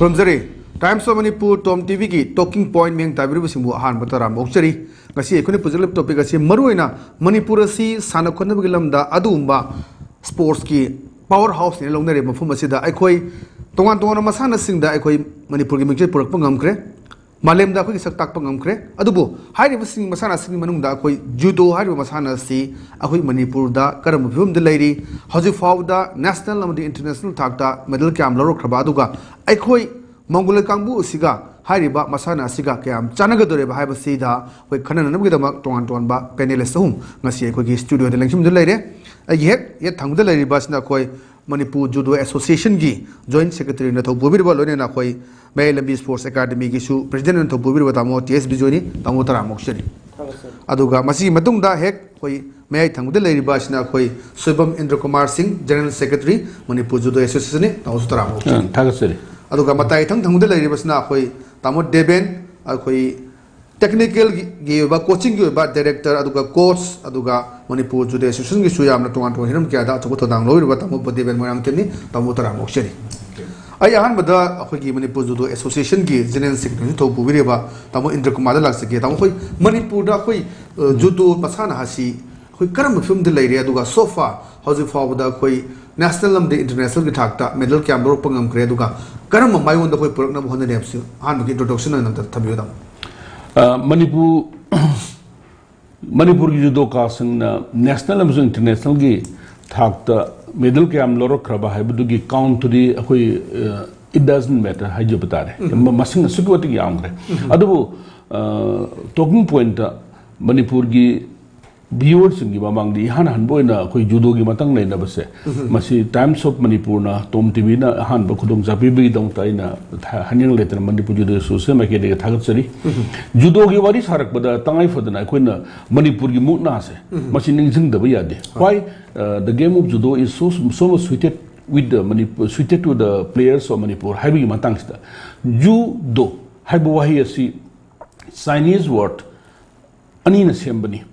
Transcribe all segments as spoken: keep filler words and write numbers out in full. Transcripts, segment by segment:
ꯈꯨꯔꯨꯝꯖꯔꯤ꯫ Times of Manipur Tom ꯇꯤꯚꯤꯒꯤ talking point ꯃꯤꯠꯌꯦꯡ ꯇꯥꯕꯤꯔꯤꯕꯁꯤꯡꯕꯨ ꯑꯍꯥꯟꯕ ꯇꯔꯥꯝꯅ ꯑꯣꯛꯆꯔꯤ꯫ ꯉꯁꯤ ꯑꯩꯈꯣꯏꯅ ꯄꯨꯖꯔꯤꯕ topic ꯑꯁꯤ ꯃꯔꯨꯑꯣꯏꯅ ꯃꯅꯤꯄꯨꯔ ꯑꯁꯤ ꯁꯥꯟꯅ ꯈꯣꯠꯅꯕꯒꯤ ꯂꯝꯗ ꯑꯗꯨꯒꯨꯝꯕ sportsꯀꯤ power houseꯅꯦꯅ ꯂꯧꯅꯔꯤꯕ ꯃꯐꯝ ꯑꯁꯤꯗ ꯑꯩꯈꯣꯏ ꯇꯣꯉꯥꯟ ꯇꯣꯉꯥꯟꯕ ꯃꯁꯥꯟꯅꯁꯤꯡꯗ ꯑꯩꯈꯣꯏ ꯃꯅꯤꯄꯨꯔꯒꯤ ꯃꯤꯡꯆꯠ ꯄꯨꯔꯛꯄ ꯉꯝꯈ꯭ꯔꯦ꯫ ꯃꯥꯂꯦꯝꯗ ꯑꯩꯈꯣꯏꯒꯤ ꯁꯛ ꯇꯥꯛꯄ ꯉꯝꯈ꯭ꯔꯦ꯫ ꯑꯗꯨꯕꯨ ꯍꯥꯏꯔꯤꯕꯁꯤꯡ ꯃꯁꯥꯟꯅꯁꯤꯡꯒꯤ ꯃꯅꯨꯡꯗ ꯑꯩꯈꯣꯏ judo ꯍꯥꯏꯔꯤꯕ ꯃꯁꯥꯟꯅ ꯑꯁꯤ ꯑꯩꯈꯣꯏ ꯃꯅꯤꯄꯨꯔꯗ ꯀꯔꯝꯕ ꯐꯤꯕꯝꯗ ꯂꯩꯔꯤ? ꯍꯧꯖꯤꯛ ꯐꯥꯎꯕꯗ national ꯑꯃꯗꯤ international ꯊꯥꯛꯇ medal ꯀꯌꯥꯝ ꯂꯧꯔꯛꯈ꯭ꯔꯕ? ꯑꯗꯨꯒ ꯑꯩꯈꯣꯏ ꯃꯪꯒꯣꯂꯣꯏ ꯀꯥꯡꯕꯨ ꯑꯁꯤꯒ ꯍꯥꯏꯔꯤꯕ ꯃꯁꯥꯟꯅ ꯑꯁꯤꯒ ꯀꯌꯥꯝ ꯆꯥꯟꯅꯒꯗꯧꯔꯤꯕ ꯍꯥꯏꯕꯁꯤꯗ ꯑꯩꯈꯣꯏ ꯈꯟꯅꯅꯕꯒꯤꯗꯃꯛ ꯇꯣꯉꯥꯟ ꯇꯣꯉꯥꯟꯕ panelist ꯑꯍꯨꯝ ꯉꯁꯤ ꯑꯩꯈꯣꯏꯒꯤ studioꯗ ꯂꯦꯡꯁꯤꯟꯗꯨꯅ ꯂꯩꯔꯦ꯫ ꯑꯩꯒꯤ ꯍꯦꯛ ꯌꯦꯠ ꯊꯪꯕꯗ ꯂꯩꯔꯤꯕ ꯑꯁꯤꯅ ꯑꯩꯈꯣꯏ ꯃꯅꯤꯄꯨꯔ judo associationꯒꯤ joint secretary ꯑꯣꯏꯅ ꯊꯧ ꯄꯨꯕꯤꯔꯤꯕ, ꯂꯣꯏꯅꯅ ꯑꯩꯈꯣꯏ ꯃꯌꯥꯏ ꯂꯝꯕꯤ sports academyꯒꯤꯁꯨ president ꯑꯣꯏꯅ ꯊꯧ ꯄꯨꯕꯤꯔꯤꯕ ꯇꯥꯃꯣ ꯇꯤ ꯑꯦꯁ ꯕꯤꯖꯣꯏꯅꯤ꯫ ꯇꯥꯃꯣ, ꯇꯔꯥꯝꯅ ꯑꯣꯛꯆꯔꯤ꯫ ꯑꯗꯨꯒ ꯃꯁꯤꯒꯤ ꯃꯇꯨꯡꯗ ꯍꯦꯛ ꯑꯩꯈꯣꯏ ꯃꯌꯥꯏ ꯊꯪꯕꯗ ꯂꯩꯔꯤꯕ ꯑꯁꯤꯅ ꯑꯩꯈꯣꯏ ꯁꯣꯏꯕꯝ ꯏꯟꯗ꯭ꯔ ꯀꯨꯃꯥꯔ ꯁꯤꯡ, general secretary, ꯃꯅꯤꯄꯨꯔ judo associationꯅꯤ꯫ ꯇꯥꯃꯣꯁꯨ ꯇꯔꯥꯝꯅ ꯑꯣꯛꯆꯔꯤ꯫ ꯊꯥꯒꯠꯆꯔꯤ꯫ ꯑꯗꯨꯒ ꯃꯇꯥꯏ ꯏꯊꯪ ꯊꯪꯕꯗ ꯂꯩꯔꯤꯕꯁꯤꯅ ꯑꯩꯈꯣꯏ ꯇꯥꯃꯣ ꯗꯦꯕꯦꯟ, ꯑꯩꯈꯣꯏ technicalꯒꯤ ꯑꯣꯏꯕ, coachingꯒꯤ ꯑꯣꯏꯕ director, ꯑꯗꯨꯒ coach, ꯑꯗꯨꯒ ꯃꯅꯤꯄꯨꯔ judo associationꯒꯤꯁꯨ ꯌꯥꯝꯅ ꯇꯣꯉꯥꯟ ꯇꯣꯉꯥꯟꯕ ꯍꯤꯔꯝ ꯀꯌꯥꯗ ꯑꯆꯧꯕ ꯊꯧꯗꯥꯡ ꯂꯧꯔꯤꯕ ꯇꯥꯃꯣ ꯗꯦꯕꯦꯟ ꯃꯣꯏꯔꯥꯡꯊꯦꯝꯅꯤ꯫ ꯇꯥꯃꯣ, ꯇꯔꯥꯝꯅ ꯑꯣꯛꯆꯔꯤ꯫ ꯑꯩ ꯑꯍꯥꯟꯕꯗ ꯑꯩꯈꯣꯏꯒꯤ ꯃꯅꯤꯄꯨꯔ judo associationꯒꯤ general secretaryꯁꯨ ꯊꯧ ꯄꯨꯕꯤꯔꯤꯕ ꯇꯥꯃꯣ ꯏꯟꯗ꯭ꯔ ꯀꯨꯃꯥꯔꯗ ꯂꯥꯛꯆꯒꯦ꯫ ꯇꯥꯃꯣ, ꯑꯩꯈꯣꯏ ꯃꯅꯤꯄꯨꯔꯗ ꯑꯩꯈꯣꯏ judo ꯃꯁꯥꯟꯅ ꯑꯁꯤ ꯑꯩꯈꯣꯏ ꯀꯔꯝꯕ ꯐꯤꯕꯝꯗ ꯂꯩꯔꯦ? ꯑꯗꯨꯒ so far ꯍꯧꯖꯤꯛ ꯐꯥꯎꯕꯗ ꯑꯩꯈꯣꯏ national ꯑꯃꯗꯤ internationalꯒꯤ ꯊꯥꯛꯇ medal ꯀꯌꯥꯝ ꯂꯧꯔꯛꯄ ꯉꯝꯈ꯭ꯔꯦ? ꯑꯗꯨꯒ ꯀꯔꯝꯕ ꯃꯥꯏꯑꯣꯟꯗ ꯑꯩꯈꯣꯏ ꯄꯨꯔꯛꯅꯕ ꯍꯣꯠꯅꯔꯤ ꯍꯥꯏꯕꯁꯤ ꯑꯍꯥꯟꯕꯒꯤ introduction ꯑꯣꯏꯅ ꯑꯝꯇ ꯊꯝꯕꯤꯌꯨ, ꯇꯥꯃꯣ꯫ ꯑ, ꯃꯅꯤꯄꯨꯔ ꯃꯅꯤꯄꯨꯔꯒꯤ judo ꯀꯥꯁꯤꯡꯅ national ꯑꯃꯁꯨꯡ internationalꯒꯤ ꯊꯥꯛꯇ medal ꯀꯌꯥꯝ ꯂꯧꯔꯛꯈ꯭ꯔꯕ ꯍꯥꯏꯕꯗꯨꯒꯤ countꯗꯤ ꯑꯩꯈꯣꯏ, ꯑ, it doesn't matter ꯍꯥꯏꯖꯕ ꯇꯥꯔꯦ꯫ ꯃ- ꯃꯁꯤꯡ ꯑꯁꯨꯛꯀꯤ ꯃꯇꯤꯛ ꯌꯥꯝꯈ꯭ꯔꯦ꯫ ꯑꯗꯨꯕꯨ, ꯑ, talking pointꯇ ꯃꯅꯤꯄꯨꯔꯒꯤ viewerꯁꯤꯡꯒꯤ ꯃꯃꯥꯡꯗ ꯏꯍꯥꯟ ꯍꯥꯟꯕ ꯑꯣꯏꯅ ꯑꯩꯈꯣꯏ judoꯒꯤ ꯃꯇꯥꯡ ꯅꯩꯅꯕꯁꯦ, ꯃꯁꯤ Times of Manipurꯅ Tom TVꯅ ꯑꯍꯥꯟꯕ ꯈꯨꯗꯣꯡꯆꯥꯕ ꯄꯤꯕꯒꯤꯗꯃꯛꯇ ꯑꯩꯅ ꯊ- ꯍꯥꯏꯅꯤꯡ ꯂꯩꯇꯅ ꯃꯅꯤꯄꯨꯔ judo association ꯃꯥꯏꯀꯩꯗꯒꯤ ꯊꯥꯒꯠꯆꯔꯤ꯫ Judoꯒꯤ ꯋꯥꯔꯤ ꯁꯥꯔꯛꯄꯗ ꯇꯉꯥꯏ ꯐꯗꯅ ꯑꯩꯈꯣꯏꯅ ꯃꯅꯤꯄꯨꯔꯒꯤ ꯃꯨꯛꯅꯥꯁꯦ, ꯃꯁꯤ ꯅꯤꯡꯁꯤꯡꯗꯕ ꯌꯥꯗꯦ꯫ Why? Uh, the game of judo is so, so much suited with the Manipur, suited to the players of Manipur ꯍꯥꯏꯕꯒꯤ ꯃꯇꯥꯡꯁꯤꯗ, judo ꯍꯥꯏꯕ ꯋꯥꯍꯩ ꯑꯁꯤ Chinese word ꯑꯅꯤꯅ ꯁꯦꯝꯕꯅꯤ꯫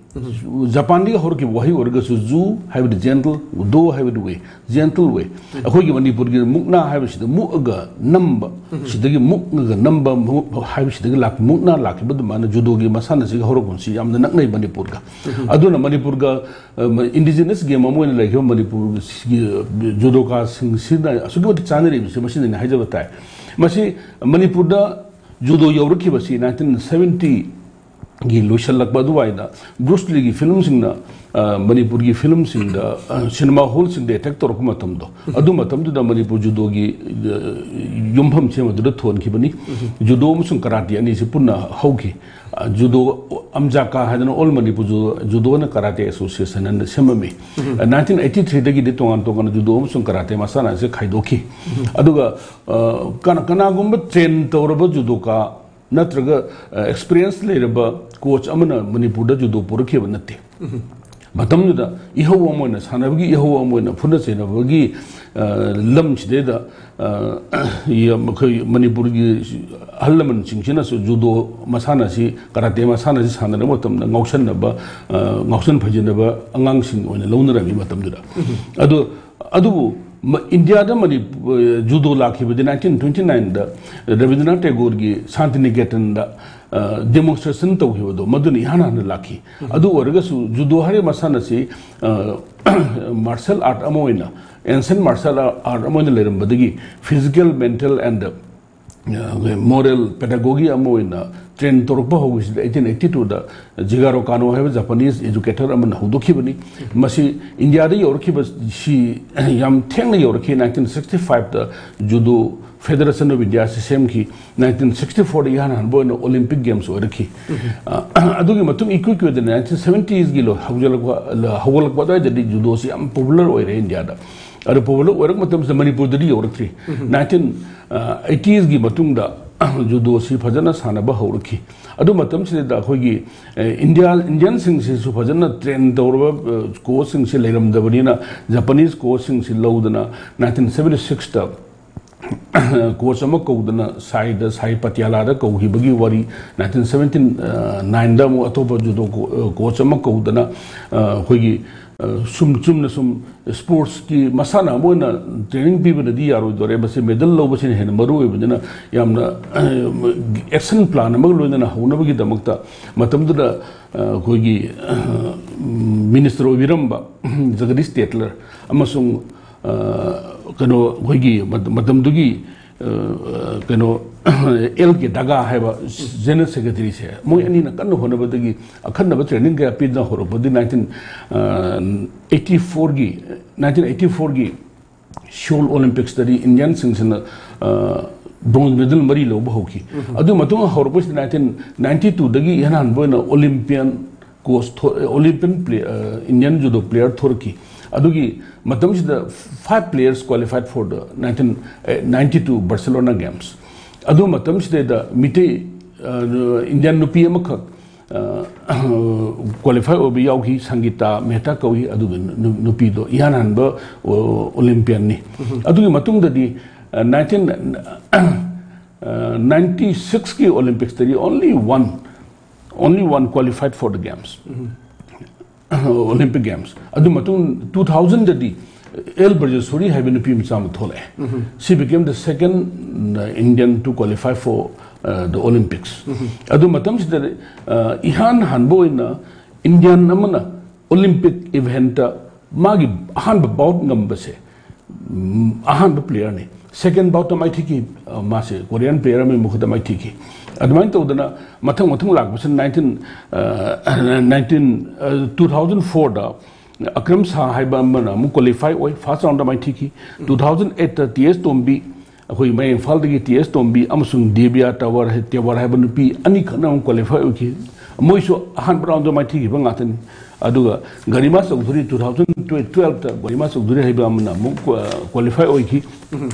ꯖꯄꯥꯟꯗꯒꯤ ꯍꯧꯔꯛꯈꯤꯕ ꯋꯥꯍꯩ ꯑꯣꯏꯔꯒꯁꯨ ꯖꯨ ꯍꯥꯏꯕꯗꯤ ꯖꯦꯟꯇꯜ, ꯗꯣ ꯍꯥꯏꯕꯗꯤ ꯋꯦ, ꯖꯦꯟꯇꯜ ꯋꯦ꯫ ꯑꯩꯈꯣꯏꯒꯤ ꯃꯅꯤꯄꯨꯔꯒꯤ ꯃꯨꯛꯅꯥ ꯍꯥꯏꯕꯁꯤꯗ ꯃꯨꯛꯑꯒ ꯅꯝꯕ, ꯁꯤꯗꯒꯤ ꯃꯨꯛꯑꯒ ꯅꯝꯕ ꯃꯨꯛ ꯍꯥꯏꯕꯁꯤꯗꯒꯤ ꯂꯥꯛꯄ, ꯃꯨꯛꯅꯥ ꯂꯥꯛꯈꯤꯕ ꯑꯗꯨꯃꯥꯏꯅ ꯖꯨꯗꯣꯒꯤ ꯃꯁꯥꯟꯅꯁꯤꯒ ꯍꯧꯔꯛꯐꯝꯁꯤ ꯌꯥꯝꯅ ꯅꯛꯅꯩ ꯃꯅꯤꯄꯨꯔꯒ꯫ ꯑꯗꯨꯅ ꯃꯅꯤꯄꯨꯔꯒ, ꯑ, ꯃ-, indigenous game ꯑꯃ ꯑꯣꯏꯅ ꯂꯩꯈꯤꯕ ꯃꯅꯤꯄꯨꯔꯒꯤ ꯖꯨꯗꯣꯀꯥꯁꯤꯡꯁꯤꯅ ꯑꯁꯨꯛꯀꯤ ꯃꯇꯤꯛ ꯆꯥꯅꯔꯤꯕꯁꯤ ꯃꯁꯤꯅꯅꯤ ꯍꯥꯏꯖꯕ ꯇꯥꯏ꯫ ꯃꯁꯤ ꯃꯅꯤꯄꯨꯔꯗ ꯖꯨꯗꯣ ꯌꯧꯔꯛꯈꯤꯕꯁꯤ nineteen seventy ꯒꯤ ꯂꯣꯏꯁꯤꯜꯂꯛꯄ ꯑꯗꯨꯋꯥꯏꯗ ꯕ꯭ꯔꯨꯁ ꯂꯤꯒꯤ ꯐꯤꯂꯝꯁꯤꯡꯅ, ꯑ, ꯃꯅꯤꯄꯨꯔꯒꯤ ꯐꯤꯂꯝꯁꯤꯡꯗ, ꯑ, ꯁꯤꯅꯦꯃꯥ ꯍꯣꯜꯁꯤꯡꯗ ꯑꯦꯇꯦꯛ ꯇꯧꯔꯛꯄ ꯃꯇꯝꯗꯣ, ꯑꯗꯨ ꯃꯇꯝꯗꯨꯗ ꯃꯅꯤꯄꯨꯔ ꯖꯨꯗꯣꯒꯤ, ꯑ, ꯌꯨꯝꯐꯝ ꯁꯦꯝꯕꯗꯨꯗ ꯊꯣꯟꯈꯤꯕꯅꯤ꯫ ꯖꯨꯗꯣ ꯑꯃꯁꯨꯡ ꯀꯔꯥꯇꯤ ꯑꯅꯤꯁꯤ ꯄꯨꯟꯅ ꯍꯧꯈꯤ꯫ ꯑ, ꯖꯨꯗꯣ ꯑꯝꯖꯥꯀꯥ ꯍꯥꯏꯗꯅ All Manipur Judo, Judo and Karate Association ꯍꯥꯏꯅ ꯁꯦꯝꯃꯝꯃꯤ꯫ ꯑ, nineteen eighty three ꯗꯒꯤꯗꯤ ꯇꯣꯉꯥꯟ ꯇꯣꯉꯥꯟꯅ ꯖꯨꯗꯣ ꯑꯃꯁꯨꯡ ꯀꯔꯥꯇꯦ ꯃꯁꯥꯟꯅ ꯑꯁꯤ ꯈꯥꯏꯗꯣꯛꯈꯤ꯫ ꯑꯗꯨꯒ, ꯑ, ꯀꯅꯥ-, ꯀꯅꯥꯒꯨꯝꯕ ꯇ꯭ꯔꯦꯟ ꯇꯧꯔꯕ ꯖꯨꯗꯣꯀꯥ ꯅꯠꯇ꯭ꯔꯒ, ꯑ, ꯑꯦꯛꯁꯄꯤꯔꯤꯌꯦꯟꯁ ꯂꯩꯔꯕ ꯀꯣꯆ ꯑꯃꯅ ꯃꯅꯤꯄꯨꯔꯗ ꯖꯨꯗꯣ ꯄꯨꯔꯛꯈꯤꯕ ꯅꯠꯇꯦ꯫ ꯃꯇꯝꯗꯨꯗ ꯏꯍꯧ ꯑꯃ ꯑꯣꯏꯅ, ꯁꯥꯟꯅꯕꯒꯤ ꯏꯍꯧ ꯑꯃ ꯑꯣꯏꯅ, ꯐꯨꯅ ꯆꯩꯅꯕꯒꯤ, ꯑ, ꯂꯝꯁꯤꯗꯩꯗ, ꯑ, ꯌꯥꯝ ꯑꯩꯈꯣꯏ ꯃꯅꯤꯄꯨꯔꯒꯤ ꯑꯍꯜ ꯂꯃꯟꯁꯤꯡꯁꯤꯅꯁꯨ ꯖꯨꯗꯣ ꯃꯁꯥꯟꯅꯁꯤ, ꯀꯔꯥꯇꯦ ꯃꯁꯥꯟꯅꯁꯤ ꯁꯥꯟꯅꯔꯛꯄ ꯃꯇꯝꯗ ꯉꯥꯎꯁꯟꯅꯕ, ꯑ, ꯉꯥꯎꯁꯟ ꯐꯩꯖꯤꯟꯅꯕ ꯑꯉꯥꯡꯁꯤꯡ ꯑꯣꯏꯅ ꯂꯧꯅꯔꯝꯃꯤ ꯃꯇꯝꯗꯨꯗ꯫ ꯑꯗꯣ ꯑꯗꯨꯕꯨ ꯃ-, ꯏꯟꯗꯤꯌꯥꯗ ꯃꯅꯤꯄꯨꯔ, ꯖꯨꯗꯣ ꯂꯥꯛꯈꯤꯕꯗꯤ nineteen twenty nine ꯗ ꯔꯕꯤꯟꯗ꯭ꯔꯅꯥꯊ ꯇꯦꯒꯣꯔꯒꯤ ꯁꯥꯟꯇꯤꯅꯤꯀꯦꯇꯟꯗ, ꯑ, demonstration ꯇꯧꯈꯤꯕꯗꯣ, ꯃꯗꯨꯅ ꯏꯍꯥꯟ ꯍꯥꯟꯅ ꯂꯥꯛꯈꯤ꯫ ꯑꯗꯨ ꯑꯣꯏꯔꯒꯁꯨ ꯖꯨꯗꯣ ꯍꯥꯏꯔꯤꯕ ꯃꯁꯥꯟꯅꯁꯤ, ꯑ, martial art ꯑꯃ ꯑꯣꯏꯅ, ancient martial art ꯑꯃ ꯑꯣꯏꯅ ꯂꯩꯔꯝꯕꯗꯒꯤ physical, mental and, ꯑ, moral pedagogy ꯑꯃ ꯑꯣꯏꯅ ꯇ꯭ꯔꯦꯟ ꯇꯧꯔꯛꯄ ꯍꯧꯈꯤꯕꯁꯤꯗ eighteen eighty two ꯗ ꯖꯤꯒꯥꯔꯣ ꯀꯥꯅꯣ ꯍꯥꯏꯕ Japanese educator ꯑꯃꯅ ꯍꯧꯗꯣꯛꯈꯤꯕꯅꯤ꯫ ꯃꯁꯤ ꯏꯟꯗꯤꯌꯥꯗ ꯌꯧꯔꯛꯈꯤꯕꯁꯤ ꯌꯥꯝ ꯊꯦꯡꯅ ꯌꯧꯔꯛꯈꯤ꯫ Nineteen sixty five the Judo Federation of India ꯑꯁꯤ ꯁꯦꯝꯈꯤ꯫ Nineteen sixty four ꯗ ꯏꯍꯥꯟ ꯍꯥꯟꯕ ꯑꯣꯏꯅ Olympic Games ꯑꯣꯏꯔꯛꯈꯤ꯫ ꯑ, ꯑꯗꯨꯒꯤ ꯃꯇꯨꯡ ꯏꯀꯨꯏ ꯀꯨꯏꯗꯅ nineteen seventies ꯒꯤ ꯂꯣ-, ꯍꯧꯖꯤꯜꯂꯛꯄ, ꯍꯧꯒꯠꯂꯛꯄ ꯑꯗꯨꯋꯥꯏꯗꯗꯤ ꯖꯨꯗꯣꯁꯤ ꯌꯥꯝ popular ꯑꯣꯏꯔꯦ ꯏꯟꯗꯤꯌꯥꯗ꯫ ꯑꯗꯨ popular ꯑꯣꯏꯔꯛꯄ ꯃꯇꯝꯁꯤꯗ ꯃꯅꯤꯄꯨꯔꯗꯗꯤ ꯌꯧꯔꯛꯇ꯭ꯔꯤ꯫ Nineteen eighties ꯒꯤ ꯃꯇꯨꯡꯗ ꯖꯨꯗꯣꯁꯤ ꯐꯖꯅ ꯁꯥꯟꯅꯕ ꯍꯧꯔꯛꯈꯤ꯫ ꯑꯗꯨ ꯃꯇꯝꯁꯤꯗ ꯑꯩꯈꯣꯏꯒꯤ, ꯑ, ꯏꯟꯗꯤꯌꯥ, ꯏꯟꯗꯤꯌꯟꯁꯤꯡꯁꯤꯁꯨ ꯐꯖꯅ ꯇ꯭ꯔꯦꯟ ꯇꯧꯔꯕ, ꯑ, ꯀꯣꯆꯁꯤꯡꯁꯤ ꯂꯩꯔꯝꯗꯕꯅꯤꯅ Japanese ꯀꯣꯆꯁꯤꯡꯁꯤ ꯂꯧꯗꯅ nineteen seventy six ꯇ ꯀꯣꯆ ꯑꯃ ꯀꯧꯗꯅ ꯁꯥꯏꯗ, ꯁꯥꯏ ꯄꯇꯤꯌꯥꯂꯥꯗ ꯀꯧꯈꯤꯕꯒꯤ ꯋꯥꯔꯤ, ꯅꯥꯏꯟꯇꯤꯟ ꯁꯕꯦꯟꯇꯤꯟ ꯅꯥꯏꯟꯗ ꯑꯃꯨꯛ ꯑꯇꯣꯞꯄ ꯖꯨꯗꯣ ꯀꯣ-, ꯀꯣꯆ ꯑꯃ ꯀꯧꯗꯅ, ꯑ, ꯑꯩꯈꯣꯏꯒꯤ, ꯑ, ꯁꯨꯝ ꯆꯨꯝꯅ ꯁꯨꯝ ꯁ꯭ꯄꯣꯔꯠꯁꯀꯤ ꯃꯁꯥꯟꯅ ꯑꯃ ꯑꯣꯏꯅ ꯇ꯭ꯔꯦꯅꯤꯡ ꯄꯤꯕꯅꯗꯤ ꯌꯥꯔꯣꯏꯗꯣꯔꯦ, ꯃꯁꯤ ꯃꯦꯗꯜ ꯂꯧꯕꯁꯤꯅ ꯍꯦꯟꯅ ꯃꯔꯨ ꯑꯣꯏꯕꯅꯤꯅ ꯌꯥꯝꯅ, ꯑ, ꯑꯦꯛꯁꯟ ꯄ꯭ꯂꯥꯟ ꯑꯃꯒ ꯂꯣꯏꯅꯅ ꯍꯧꯅꯕꯒꯤꯗꯃꯛꯇ ꯃꯇꯝꯗꯨꯗ, ꯑ, ꯑꯩꯈꯣꯏꯒꯤ, ꯑ, ꯃꯤꯅꯤꯁꯇꯔ ꯑꯣꯏꯕꯤꯔꯝꯕ ꯖꯒꯗꯤꯁ ꯇꯦꯠꯂꯔ ꯑꯃꯁꯨꯡ, ꯑ, ꯀꯩꯅꯣ, ꯑꯩꯈꯣꯏꯒꯤ ꯃꯠ-, ꯃꯇꯝꯗꯨꯒꯤ, ꯑ, ꯀꯩꯅꯣ, ꯑꯦꯜ ꯀꯦ ꯗꯒꯥ ꯍꯥꯏꯕ ꯖꯦꯅꯔꯦꯜ ꯁꯦꯀ꯭ꯔꯦꯇꯔꯤꯁꯦ, ꯃꯣꯏ ꯑꯅꯤꯅ ꯀꯟꯅ ꯍꯣꯠꯅꯕꯗꯒꯤ ꯑꯈꯟꯅꯕ ꯇ꯭ꯔꯦꯅꯤꯡ ꯀꯌꯥ ꯄꯤꯗꯨꯅ ꯍꯧꯔꯛꯄꯗꯤ ꯅꯥꯏꯟꯇꯤꯟ, ꯑ, ꯑꯩꯠꯇꯤ ꯐꯣꯔꯒꯤ, ꯅꯥꯏꯟꯇꯤꯟ ꯑꯩꯠꯇꯤ ꯐꯣꯔꯒꯤ ꯁꯤꯑꯣꯜ ꯑꯣꯂꯤꯝꯄꯤꯛꯁꯇꯗꯤ ꯏꯟꯗꯤꯌꯟꯁꯤꯡꯁꯤꯅ, ꯑ, ꯕ꯭ꯔꯣꯟꯖ ꯃꯦꯗꯜ ꯃꯔꯤ ꯂꯧꯕ ꯍꯧꯈꯤ꯫ ꯑꯗꯨ ꯃꯇꯨꯡ ꯍꯧꯔꯛꯄꯁꯤꯗ ꯅꯥꯏꯟꯇꯤꯟ ꯅꯥꯏꯟꯇꯤ ꯇꯨꯗꯒꯤ ꯏꯍꯥꯟ ꯍꯥꯟꯕ ꯑꯣꯏꯅ ꯑꯣꯂꯤꯝꯄꯤꯌꯟ ꯀꯣꯆ ꯊꯣ-, ꯑꯣꯂꯤꯝꯄꯤꯌꯟ ꯄ꯭ꯂꯦ-, ꯑ, ꯏꯟꯗꯤꯌꯟ ꯖꯨꯗꯣ ꯄ꯭ꯂꯦꯌꯔ ꯊꯣꯔꯛꯈꯤ꯫ ꯑꯗꯨꯒꯤ ꯃꯇꯝꯁꯤꯗ five players qualified for the nineteen, ꯑ, ninety two Barcelona Games꯫ ꯑꯗꯨ ꯃꯇꯝꯁꯤꯗꯩꯗ ꯃꯤꯇꯩ, ꯑ, ꯏꯟꯗꯤꯌꯟ ꯅꯨꯄꯤ ꯑꯃꯈꯛ, ꯑ, ꯀ꯭ꯋꯥꯂꯤꯐꯥꯏ ꯑꯣꯏꯕ ꯌꯥꯎꯈꯤ, ꯁꯪꯒꯤꯇꯥ ꯃꯦꯍꯇꯥ ꯀꯧꯏ꯫ ꯑꯗꯨꯒ ꯅꯨ-, ꯅꯨꯄꯤꯗꯣ ꯏꯍꯥꯟ ꯍꯥꯟꯕ, ꯑꯣ, ꯑꯣꯂꯤꯝꯄꯤꯌꯟꯅꯤ꯫ ꯑꯗꯨꯒꯤ ꯃꯇꯨꯡꯗꯗꯤ, ꯑ, ꯅꯥꯏꯟꯇꯤꯟ, ꯑ, ꯅꯥꯏꯟꯇꯤ ꯁꯤꯛꯁꯀꯤ ꯑꯣꯂꯤꯝꯄꯤꯛꯁꯇꯗꯤ only one, only one qualified for the games, Olympic Games꯫ ꯑꯗꯨ ꯃꯇꯨꯡ ꯇꯨ ꯊꯥꯎꯖꯟꯗꯗꯤ ꯑꯦꯜ ꯕ꯭ꯔꯖꯦꯁꯣꯔꯤ ꯍꯥꯏꯕ ꯅꯨꯄꯤ ꯃꯆꯥ ꯑꯃ ꯊꯣꯛꯂꯛꯑꯦ꯫ She became the second, uh, Indian to qualify for, uh, the Olympics꯫ ꯑꯗꯨ ꯃꯇꯝꯁꯤꯗ, ꯑ, ꯏꯍꯥꯟ ꯍꯥꯟꯕ ꯑꯣꯏꯅ ꯏꯟꯗꯤꯌꯟ ꯑꯃꯅ ꯑꯣꯂꯤꯝꯄꯤꯛ ꯏꯚꯦꯟꯠꯇ ꯃꯥꯒꯤ ꯑꯍꯥꯟꯕ ꯕꯥꯎꯠ ꯉꯝꯕꯁꯦ, ꯎꯝ, ꯑꯍꯥꯟꯕ ꯄ꯭ꯂꯦꯌꯔꯅꯤ꯫ ꯁꯦꯀꯦꯟ ꯕꯥꯎꯠꯇ ꯃꯥꯏꯊꯤꯈꯤ, ꯑ, ꯃꯥꯁꯦ ꯀꯣꯔꯤꯌꯟ ꯄ꯭ꯂꯦꯌꯔ ꯑꯃꯒꯤ ꯃꯈꯨꯠꯇ ꯃꯥꯏꯊꯤꯈꯤ꯫ ꯑꯗꯨꯃꯥꯏꯅ ꯇꯧꯗꯅ ꯃꯊꯪ ꯃꯊꯪ ꯂꯥꯛꯄꯁꯤꯅ ꯅꯥꯏꯟꯇꯤꯟ, ꯑ, ꯅꯥꯏꯟꯇꯤꯟ, ꯑ, ꯇꯨ ꯊꯥꯎꯖꯟ ꯐꯣꯔꯗ ꯑꯀ꯭ꯔꯝ ꯁꯥꯍ ꯍꯥꯏꯕ ꯑꯃꯅ ꯑꯃꯨꯛ ꯀ꯭ꯋꯥꯂꯤꯐꯥꯏ ꯑꯣꯏ, ꯐꯥꯔꯁ ꯔꯥꯎꯟꯗ ꯃꯥꯏꯊꯤꯈꯤ꯫ ꯇꯨ ꯊꯥꯎꯖꯟ ꯑꯩꯠꯇ ꯇꯤ ꯑꯦꯁ ꯇꯣꯝꯕꯤ, ꯑꯩꯈꯣꯏ ꯃꯌꯥꯡ ꯏꯝꯐꯥꯜꯗꯒꯤ ꯇꯤ ꯑꯦꯁ ꯇꯣꯝꯕꯤ ꯑꯃꯁꯨꯡ ꯗꯦꯕꯤꯌꯥ ꯇꯋꯔ, ꯇꯦꯋꯔ ꯍꯥꯏꯕ ꯅꯨꯄꯤ ꯑꯅꯤꯈꯛꯅ ꯑꯃꯨꯛ ꯀ꯭ꯋꯥꯂꯤꯐꯥꯏ ꯑꯣꯏꯈꯤ꯫ ꯃꯣꯏꯁꯨ ꯑꯍꯥꯟꯕ ꯔꯥꯎꯟꯗ ꯃꯥꯏꯊꯤꯈꯤꯕ ꯉꯥꯛꯇꯅꯤ꯫ ꯑꯗꯨꯒ ꯒꯔꯤꯃꯥ ꯆꯧꯙꯨꯔꯤ, ꯇꯨ ꯊꯥꯎꯖꯟ ꯇꯨꯋꯦꯜꯞꯇ ꯒꯔꯤꯃꯥ ꯆꯧꯙꯨꯔꯤ ꯍꯥꯏꯕ ꯑꯃꯅ ꯑꯃꯨꯛ ꯀ꯭ꯋꯥ-, ꯀ꯭ꯋꯥꯂꯤꯐꯥꯏ ꯑꯣꯏꯈꯤ꯫